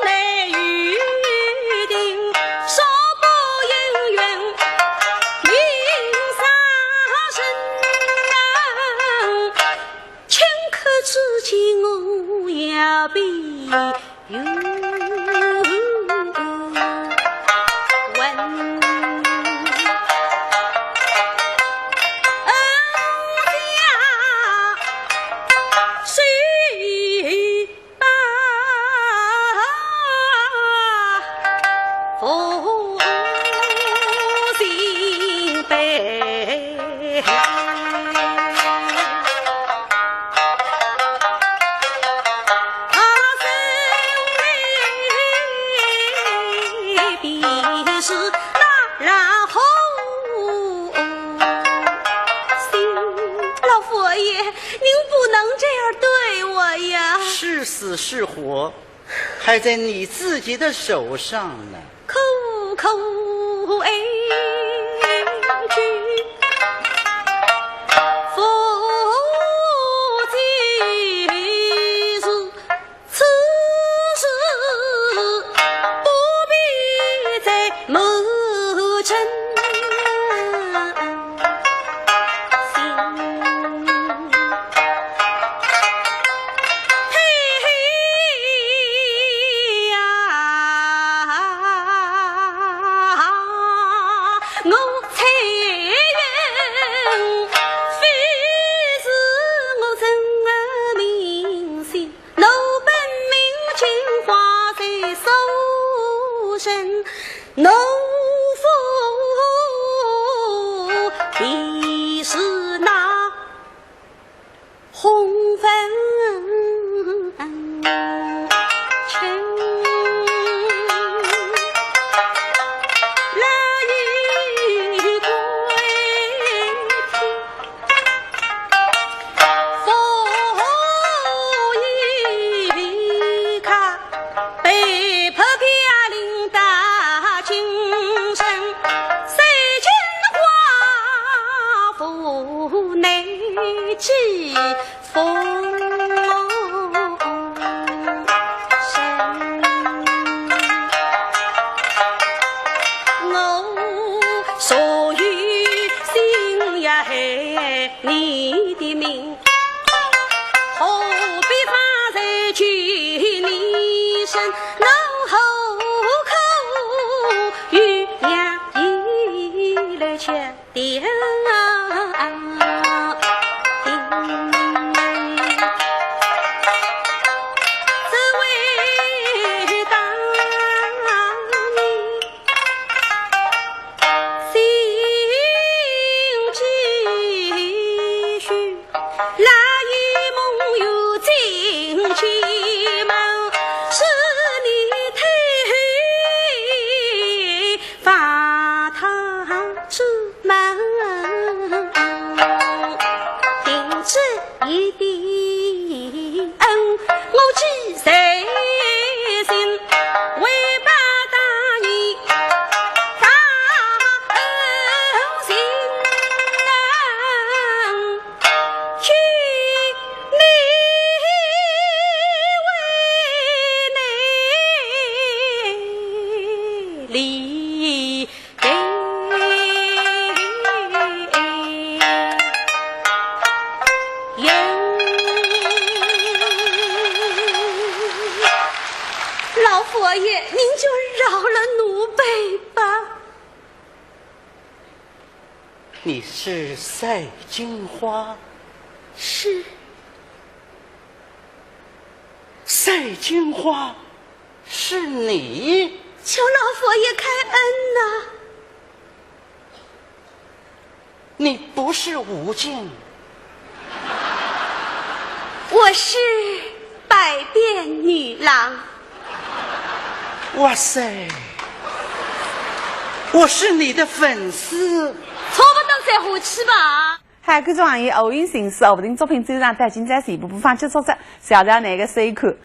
难预定，说不应允，命丧身。顷刻之间，我要被 问。老佛爷，您不能这样对我呀！是死是活，还在你自己的手上呢。可恶可恶，哎，这父子是 此事不必再瞒真。嘿呀，我猜疑，非是我真命心。 奴本名金花在苏州，奴父便是那洪文卿。来与归天。 佛已开，被迫飘零到京城，谁见华府内几封神。我所有心也害 你的命，何必放在救你身？我何苦与娘一来吃定？只为当年 心几许，来与梦游进京门，是你推翻他之门，定这一点 恩，我记在心，为报答你大恩情，请你为你立 老佛爷，您就饶了奴婢吧。你是赛金花？是。赛金花？ 是你？求老佛爷开恩呐！你不是吴京？我是百变女郎。哇塞！我是你的粉丝。差不多再下去吧。嗨，观众朋友，《无影心事》《无定作品》专场到今朝全部播放结束了，谢谢㑚个收看。